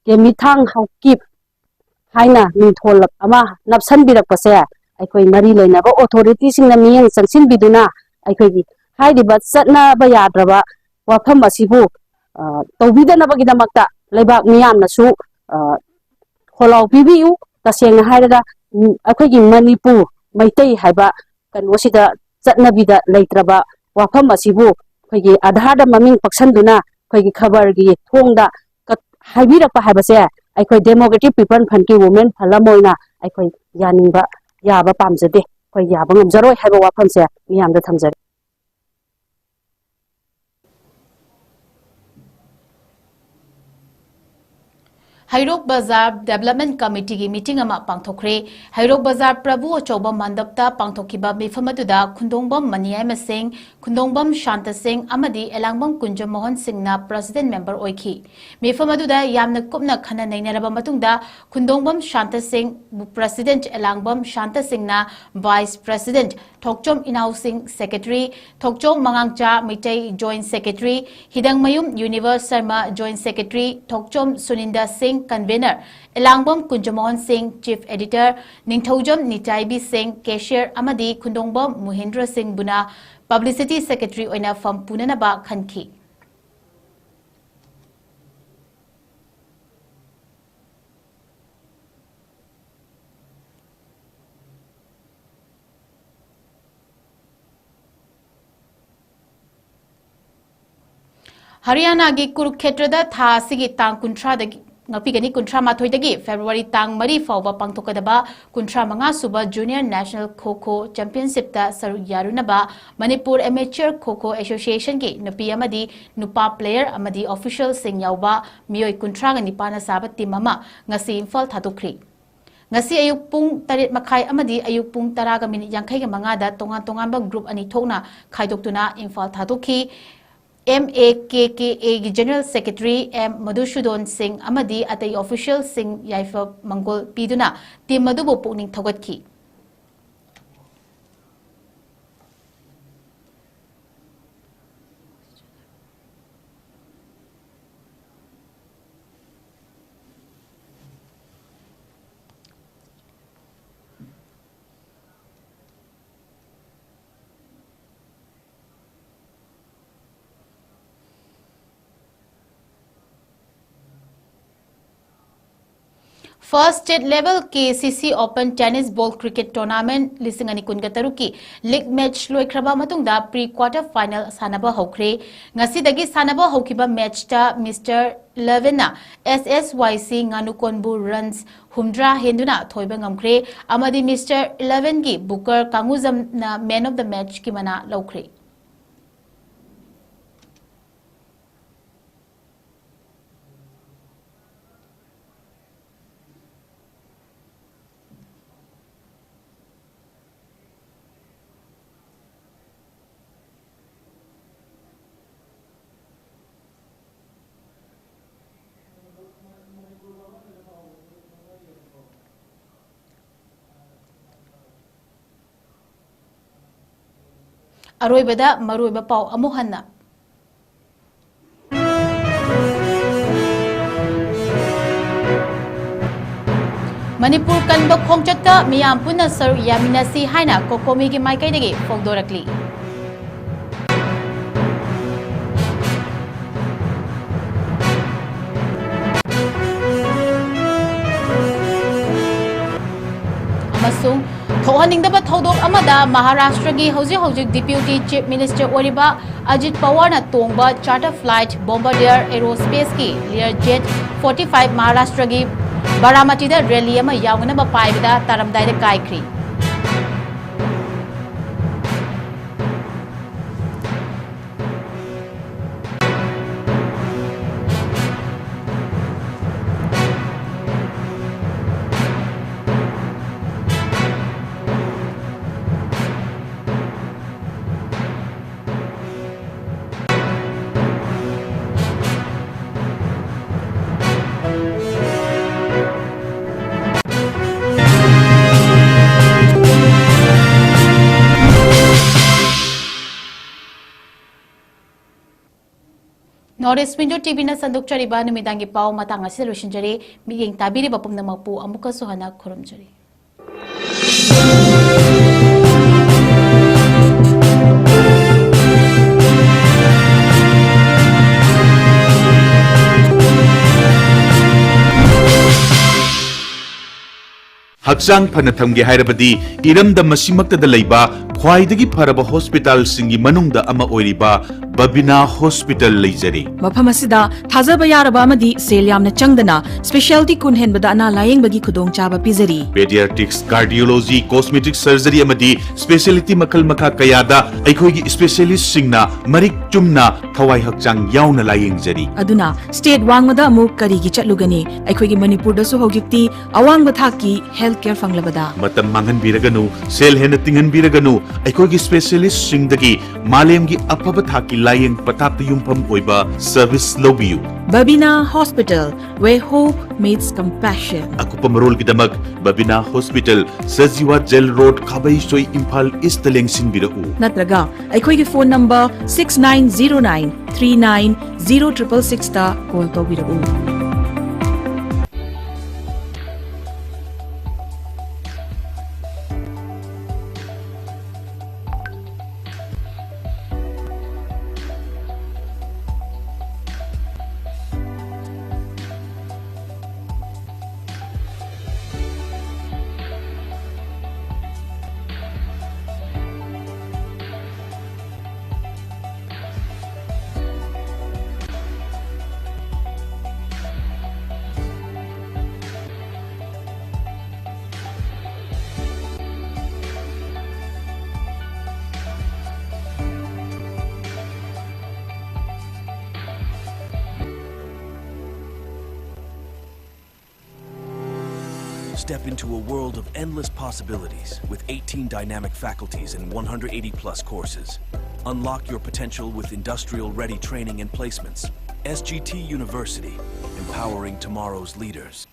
ꯀꯦꯃꯤꯊꯥꯡ ꯍꯥꯎꯀꯤꯞ ꯍꯥꯏꯅ ꯃꯤꯡꯊꯣꯜ ꯑꯃ ꯅꯞꯁꯤꯟꯕꯤꯔꯛꯄꯁꯦ, ꯑꯩꯈꯣꯏ ꯃꯔꯤ ꯂꯩꯅꯕ ꯑꯣꯊꯣꯔꯤꯇꯤꯁꯤꯡꯅ ꯃꯤꯠꯌꯦꯡ ꯆꯪꯁꯤꯟꯕꯤꯗꯨꯅ ꯑꯩꯈꯣꯏꯒꯤ ꯍꯥꯏꯔꯤꯕ ꯆꯠꯅꯕ ꯌꯥꯗ꯭ꯔꯕ ꯋꯥꯐꯝ ꯑꯁꯤꯕꯨ, ꯑ, ꯇꯧꯕꯤꯗꯅꯕꯒꯤꯗꯃꯛꯇ ꯂꯩꯕꯥꯛ ꯃꯤꯌꯥꯝꯅꯁꯨ, ꯑ, ꯈꯣꯜꯂꯥꯎ ꯄꯤꯕꯤꯌꯨ꯫ ꯇꯁꯦꯡꯅ ꯍꯥꯏꯔꯒ, ꯎꯝ, ꯑꯩꯈꯣꯏꯒꯤ ꯃꯅꯤꯄꯨꯔ ꯃꯩꯇꯩ ꯍꯥꯏꯕ ꯀꯩꯅꯣꯁꯤꯗ, ꯆꯠꯅꯕꯤꯗ ꯂꯩꯇ꯭ꯔꯕ ꯋꯥꯐꯝ ꯑꯁꯤꯕꯨ ꯑꯩꯈꯣꯏꯒꯤ ꯑꯥꯙꯥꯔꯗ ꯃꯃꯤꯡ ꯄꯛꯁꯟꯗꯨꯅ ꯑꯩꯈꯣꯏꯒꯤ ꯈꯕꯔꯒꯤ ꯊꯣꯡꯗ ꯀꯠ-, ꯍꯥꯏꯕꯤꯔꯛꯄ ꯍꯥꯏꯕꯁꯦ, ꯑꯩꯈꯣꯏ ꯗꯦꯃꯣꯀ꯭ꯔꯦꯇꯤꯛ ꯄꯤꯄꯜ ꯐ꯭ꯔꯟꯠꯀꯤ ꯋꯨꯃꯦꯟ ꯐ꯭ꯔꯟꯠ ꯑꯃ ꯑꯣꯏꯅ ꯑꯩꯈꯣꯏ ꯌꯥꯅꯤꯡꯕ, ꯌꯥꯕ ꯄꯥꯝꯖꯗꯦ꯫ ꯑꯩꯈꯣꯏ ꯌꯥꯕ ꯉꯝꯖꯔꯣꯏ ꯍꯥꯏꯕ ꯋꯥꯐꯝꯁꯦ ꯃꯤꯌꯥꯝꯗ ꯊꯝꯖꯔꯤ꯫ ꯍꯩꯔꯣꯛ ꯕꯖꯥꯔ ꯗꯦꯕꯂꯞꯃꯦꯟ ꯀꯃꯤꯇꯤꯒꯤ ꯃꯤꯇꯤꯡ ꯑꯃ ꯄꯥꯡꯊꯣꯛꯈ꯭ꯔꯦ꯫ ꯍꯩꯔꯣꯛ ꯕꯖꯥꯔ ꯄ꯭ꯔꯚꯨ ꯑꯆꯧꯕ ꯃꯟꯗꯞꯇ ꯄꯥꯡꯊꯣꯛꯈꯤꯕ ꯃꯤꯐꯝ ꯑꯗꯨꯗ ꯈꯨꯟꯗꯣꯡꯕꯝ ꯃꯅꯤꯌꯥꯏꯃ ꯁꯤꯡ, ꯈꯨꯟꯗꯣꯡꯕꯝ ꯁꯥꯟꯇ ꯁꯤꯡ ꯑꯃꯗꯤ ꯑꯦꯂꯥꯡꯕꯝ ꯀꯨꯟꯖ ꯃꯣꯍꯟ ꯁꯤꯡꯅ ꯄ꯭ꯔꯁꯤꯗꯦꯟꯠ ꯃꯦꯝꯕꯔ ꯑꯣꯏꯈꯤ꯫ ꯃꯤꯐꯝ ꯑꯗꯨꯗ ꯌꯥꯝꯅ ꯀꯨꯞꯅ ꯈꯟꯅ ꯅꯩꯅꯔꯕ ꯃꯇꯨꯡꯗ ꯈꯨꯟꯗꯣꯡꯕꯝ ꯁꯥꯟꯇ ꯁꯤꯡ, ꯄ꯭ꯔꯁꯤꯗꯦꯟꯠ ꯑꯦꯂꯥꯡꯕꯝ ꯁꯥꯟꯇ ꯁꯤꯡꯅ vice president, Thokchom Inaosing secretary, Thokchom ꯃꯉꯥꯡꯆꯥ Meitei joint secretary, Hidangmayum Universe Sharma joint secretary, Thokchom Sunanda Singh, Convener ꯏꯂꯥꯡꯕꯝ ꯀꯨꯟꯖꯃꯣꯍꯟ ꯁꯤꯡ, Chief Editor ꯅꯤꯡꯊꯧꯖꯝ ꯅꯤꯇꯥꯏꯕꯤ ꯁꯤꯡ, Cashier ꯑꯃꯗꯤ ꯈꯨꯟꯗꯣꯡꯕꯝ ꯃꯨꯍꯤꯟꯗ꯭ꯔ ꯁꯤꯡꯕꯨꯅ Publicity Secretary ꯑꯣꯏꯅ ꯐꯝ ꯄꯨꯅꯅꯕ ꯈꯟꯈꯤ꯫ ꯍꯔꯤꯌꯥꯅꯥꯒꯤ ꯀꯨꯔꯨꯛꯈꯦꯇ꯭ꯔꯗ ꯊꯥ ꯑꯁꯤꯒꯤ ꯇꯥꯡ ꯀꯨꯟꯊ꯭ꯔꯥꯗꯒꯤ, ꯉꯥꯛꯄꯤꯒꯅꯤ, ꯀꯨꯟꯊ꯭ꯔꯥ ꯃꯥꯊꯣꯏꯗꯒꯤ ꯐꯦꯕ꯭ꯔꯨꯋꯥꯔꯤ ꯇꯥꯡ ꯃꯔꯤ ꯐꯥꯎꯕ ꯄꯥꯡꯊꯣꯛꯀꯗꯕ ꯀꯨꯟꯊ꯭ꯔꯥ ꯃꯉꯥ ꯁꯨꯕ Junior National Kho Kho Championshipꯇ ꯁꯔꯨꯛ ꯌꯥꯔꯨꯅꯕ ꯃꯅꯤꯄꯨꯔ Amateur Kho Kho Associationꯒꯤ ꯅꯨꯄꯤ ꯑꯃꯗꯤ ꯅꯨꯄꯥ player ꯑꯃꯗꯤ officialꯁꯤꯡ ꯌꯥꯎꯕ ꯃꯤꯑꯣꯏ ꯀꯨꯟꯊ꯭ꯔꯥꯒ ꯅꯤꯄꯥꯟꯅ ꯁꯥꯕ team ꯑꯃ ꯉꯁꯤ ꯏꯝꯐꯥꯜ ꯊꯥꯗꯣꯛꯈ꯭ꯔꯤ꯫ ꯉꯁꯤ ꯑꯌꯨꯛ ꯄꯨꯡ ꯇꯔꯦꯠ ꯃꯈꯥꯏ ꯑꯃꯗꯤ ꯑꯌꯨꯛ ꯄꯨꯡ ꯇꯔꯥꯒ ꯃꯤꯅꯤꯠ ꯌꯥꯡꯈꯩꯒ ꯃꯉꯥꯗ ꯇꯣꯉꯥꯟ ꯇꯣꯉꯥꯟꯕ group ꯑꯅꯤ ꯊꯣꯛꯅ ꯈꯥꯏꯗꯣꯛꯇꯨꯅ ꯏꯝꯐꯥꯜ ꯊꯥꯗꯣꯛꯈꯤ꯫ M A K K Aꯒꯤ General Secretary M ꯃꯙꯨꯁꯨꯗꯣꯟ ꯁꯤꯡ ꯑꯃꯗꯤ ꯑꯇꯩ officialꯁꯤꯡ ꯌꯥꯏꯐ ꯃꯪꯒꯣꯜ ꯄꯤꯗꯨꯅ team ꯑꯗꯨꯕꯨ ꯄꯨꯛꯅꯤꯡ ꯊꯧꯒꯠꯈꯤ꯫ First State Level K C C Open Tennis Ball Cricket Tournament ꯂꯤꯁꯤꯡ ꯑꯅꯤ ꯀꯨꯟꯒ ꯇꯔꯨꯛꯀꯤ league match ꯂꯣꯏꯈ꯭ꯔꯕ ꯃꯇꯨꯡꯗ pre quarter final ꯁꯥꯟꯅꯕ ꯍꯧꯈ꯭ꯔꯦ꯫ ꯉꯁꯤꯗꯒꯤ ꯁꯥꯟꯅꯕ ꯍꯧꯈꯤꯕ matchꯇ Mister Elevenꯅ S S Y C ꯉꯥꯅꯨꯀꯣꯟꯕꯨ runs ꯍꯨꯝꯗ꯭ꯔꯥ ꯍꯦꯟꯗꯨꯅ ꯊꯣꯏꯕ ꯉꯝꯈ꯭ꯔꯦ ꯑꯃꯗꯤ Mister Elevenꯒꯤ Booker ꯀꯥꯡꯒꯨꯖꯝꯅ Man of the Matchꯀꯤ ꯃꯅꯥ ꯂꯧꯈ꯭ꯔꯦ꯫ ꯑꯔꯣꯏꯕꯗ ꯃꯔꯨꯑꯣꯏꯕ ꯄꯥꯎ ꯑꯃꯨꯛ ꯍꯟꯅ꯫ ꯀꯟꯕ ꯈꯣꯡꯆꯠꯇ ꯃꯤꯌꯥꯝ ꯄꯨꯟꯅ ꯁꯔꯨꯛ ꯌꯥꯃꯤꯟꯅꯁꯤ ꯍꯥꯏꯅ ꯀꯣꯀꯣꯃꯤꯒꯤ ꯃꯥꯏꯀꯩꯗꯒꯤ ꯐꯣꯡꯗꯣꯔꯛꯂꯤ꯫ ꯑꯃꯁꯨꯡ ꯊꯣꯛꯍꯟꯅꯤꯡꯗꯕ ꯊꯧꯗꯣꯛ ꯑꯃꯗ ꯃꯍꯥꯔꯥꯁꯇ꯭ꯔꯒꯤ ꯍꯧꯖꯤꯛ ꯍꯧꯖꯤꯛ Deputy Chief Minister ꯑꯣꯏꯔꯤꯕ ꯑꯖꯤꯠ ꯄꯋꯥꯔꯅ ꯇꯣꯡꯕ charter flight Bombardier Aerospaceꯀꯤ Learjet forty five ꯃꯍꯥꯔꯥꯁꯇ꯭ꯔꯒꯤ ꯕꯥꯔꯥꯃꯇꯤꯗ rally ꯑꯃ ꯌꯥꯎꯅꯅꯕ ꯄꯥꯏꯕꯗ ꯇꯥꯔꯝꯗꯥꯏꯗ ꯀꯥꯏꯈ꯭ꯔꯤ꯫ North East Window TVꯅ ꯁꯟꯗꯣꯛꯆꯔꯤꯕ ꯅꯨꯃꯤꯗꯥꯡꯒꯤ ꯄꯥꯎ ꯃꯇꯥꯡ ꯑꯁꯤꯗ ꯂꯣꯏꯁꯤꯟꯖꯔꯦ꯫ ꯃꯤꯠꯌꯦꯡ ꯇꯥꯕꯤꯔꯤꯕ ꯄꯨꯝꯅꯃꯛꯄꯨ ꯑꯃꯨꯛꯀꯁꯨ ꯍꯟꯅ ꯈꯨꯔꯨꯝꯖꯔꯤ꯫ ꯍꯛꯆꯥꯡ ꯐꯅ ꯊꯝꯒꯦ ꯍꯥꯏꯔꯕꯗꯤ ꯏꯔꯝꯗꯝ ꯑꯁꯤꯃꯛꯇꯗ ꯂꯩꯕ ꯈ꯭ꯋꯥꯏꯗꯒꯤ ꯐꯔꯕ ꯍꯣꯁꯄꯤꯇꯥꯜꯁꯤꯡꯒꯤ ꯃꯅꯨꯡꯗ ꯑꯃ ꯑꯣꯏꯔꯤꯕ ꯕꯕꯤꯅꯥ ꯍꯣꯁꯄꯤꯇꯥꯜ ꯂꯩꯖꯔꯤ꯫ ꯃꯐꯝ ꯑꯁꯤꯗ ꯊꯥꯖꯕ ꯌꯥꯔꯕ ꯑꯃꯗꯤ ꯁꯦꯜ ꯌꯥꯝꯅ ꯆꯪꯗꯅ specialty ꯀꯨꯟ ꯍꯦꯟꯕꯗ ꯑꯅꯥ ꯂꯥꯌꯦꯡꯕꯒꯤ ꯈꯨꯗꯣꯡꯆꯥꯕ ꯄꯤꯖꯔꯤ꯫ Pediatrics, cardiology, cosmetic surgery ꯑꯃꯗꯤ specialty ꯃꯈꯜ ꯃꯈꯥ ꯀꯌꯥꯗ ꯑꯩꯈꯣꯏꯒꯤ specialistꯁꯤꯡꯅ ꯃꯔꯤꯛ ꯆꯨꯝꯅ ꯊꯋꯥꯏ ꯍꯛꯆꯥꯡ ꯌꯥꯎꯅ ꯂꯥꯌꯦꯡꯖꯔꯤ꯫ ꯑꯗꯨꯅ state ꯋꯥꯡꯃꯗ ꯑꯃꯨꯛ ꯀꯔꯤꯒꯤ ꯆꯠꯂꯨꯒꯅꯤ? ꯑꯩꯈꯣꯏꯒꯤ ꯃꯅꯤꯄꯨꯔꯗꯁꯨ ꯍꯧꯖꯤꯛꯇꯤ ꯑꯋꯥꯡꯕ ꯊꯥꯛꯀꯤ health care ꯐꯪꯂꯕꯗ꯫ ꯃꯇꯝ ꯃꯥꯡꯍꯟꯕꯤꯔꯒꯅꯨ, ꯁꯦꯜ ꯍꯦꯟꯅ ꯇꯤꯡꯍꯟꯕꯤꯔꯒꯅꯨ, ꯑꯩꯈꯣꯏꯒꯤ specialistꯁꯤꯡꯗꯒꯤ ꯃꯥꯂꯦꯝꯒꯤ ꯑꯐꯕ ꯊꯥꯛꯀꯤ ꯂꯥꯌꯦꯡ ꯄꯊꯥꯞꯇ ꯌꯨꯝꯐꯝ ꯑꯣꯏꯕ service ꯂꯧꯕꯤꯌꯨ꯫ Babina Hospital, where hope meets compassion. ꯑꯀꯨꯞꯄ ꯃꯔꯣꯜꯒꯤꯗꯃꯛ Babina hospital, Sajiwa jail road, Khabeisoi, Imphal east ꯂꯦꯡꯁꯤꯟꯕꯤꯔꯛꯎ꯫ ꯅꯠꯇ꯭ꯔꯒ ꯑꯩꯈꯣꯏꯒꯤ phone number six nine zero nine three nine zero triple sixꯇ call ꯇꯧꯕꯤꯔꯛꯎ꯫ Step into a world of endless possibilities with eighteen dynamic faculties and one hundred eighty plus courses. Unlock your potential with industrial ready training and placements. S G T University, empowering tomorrow's leaders.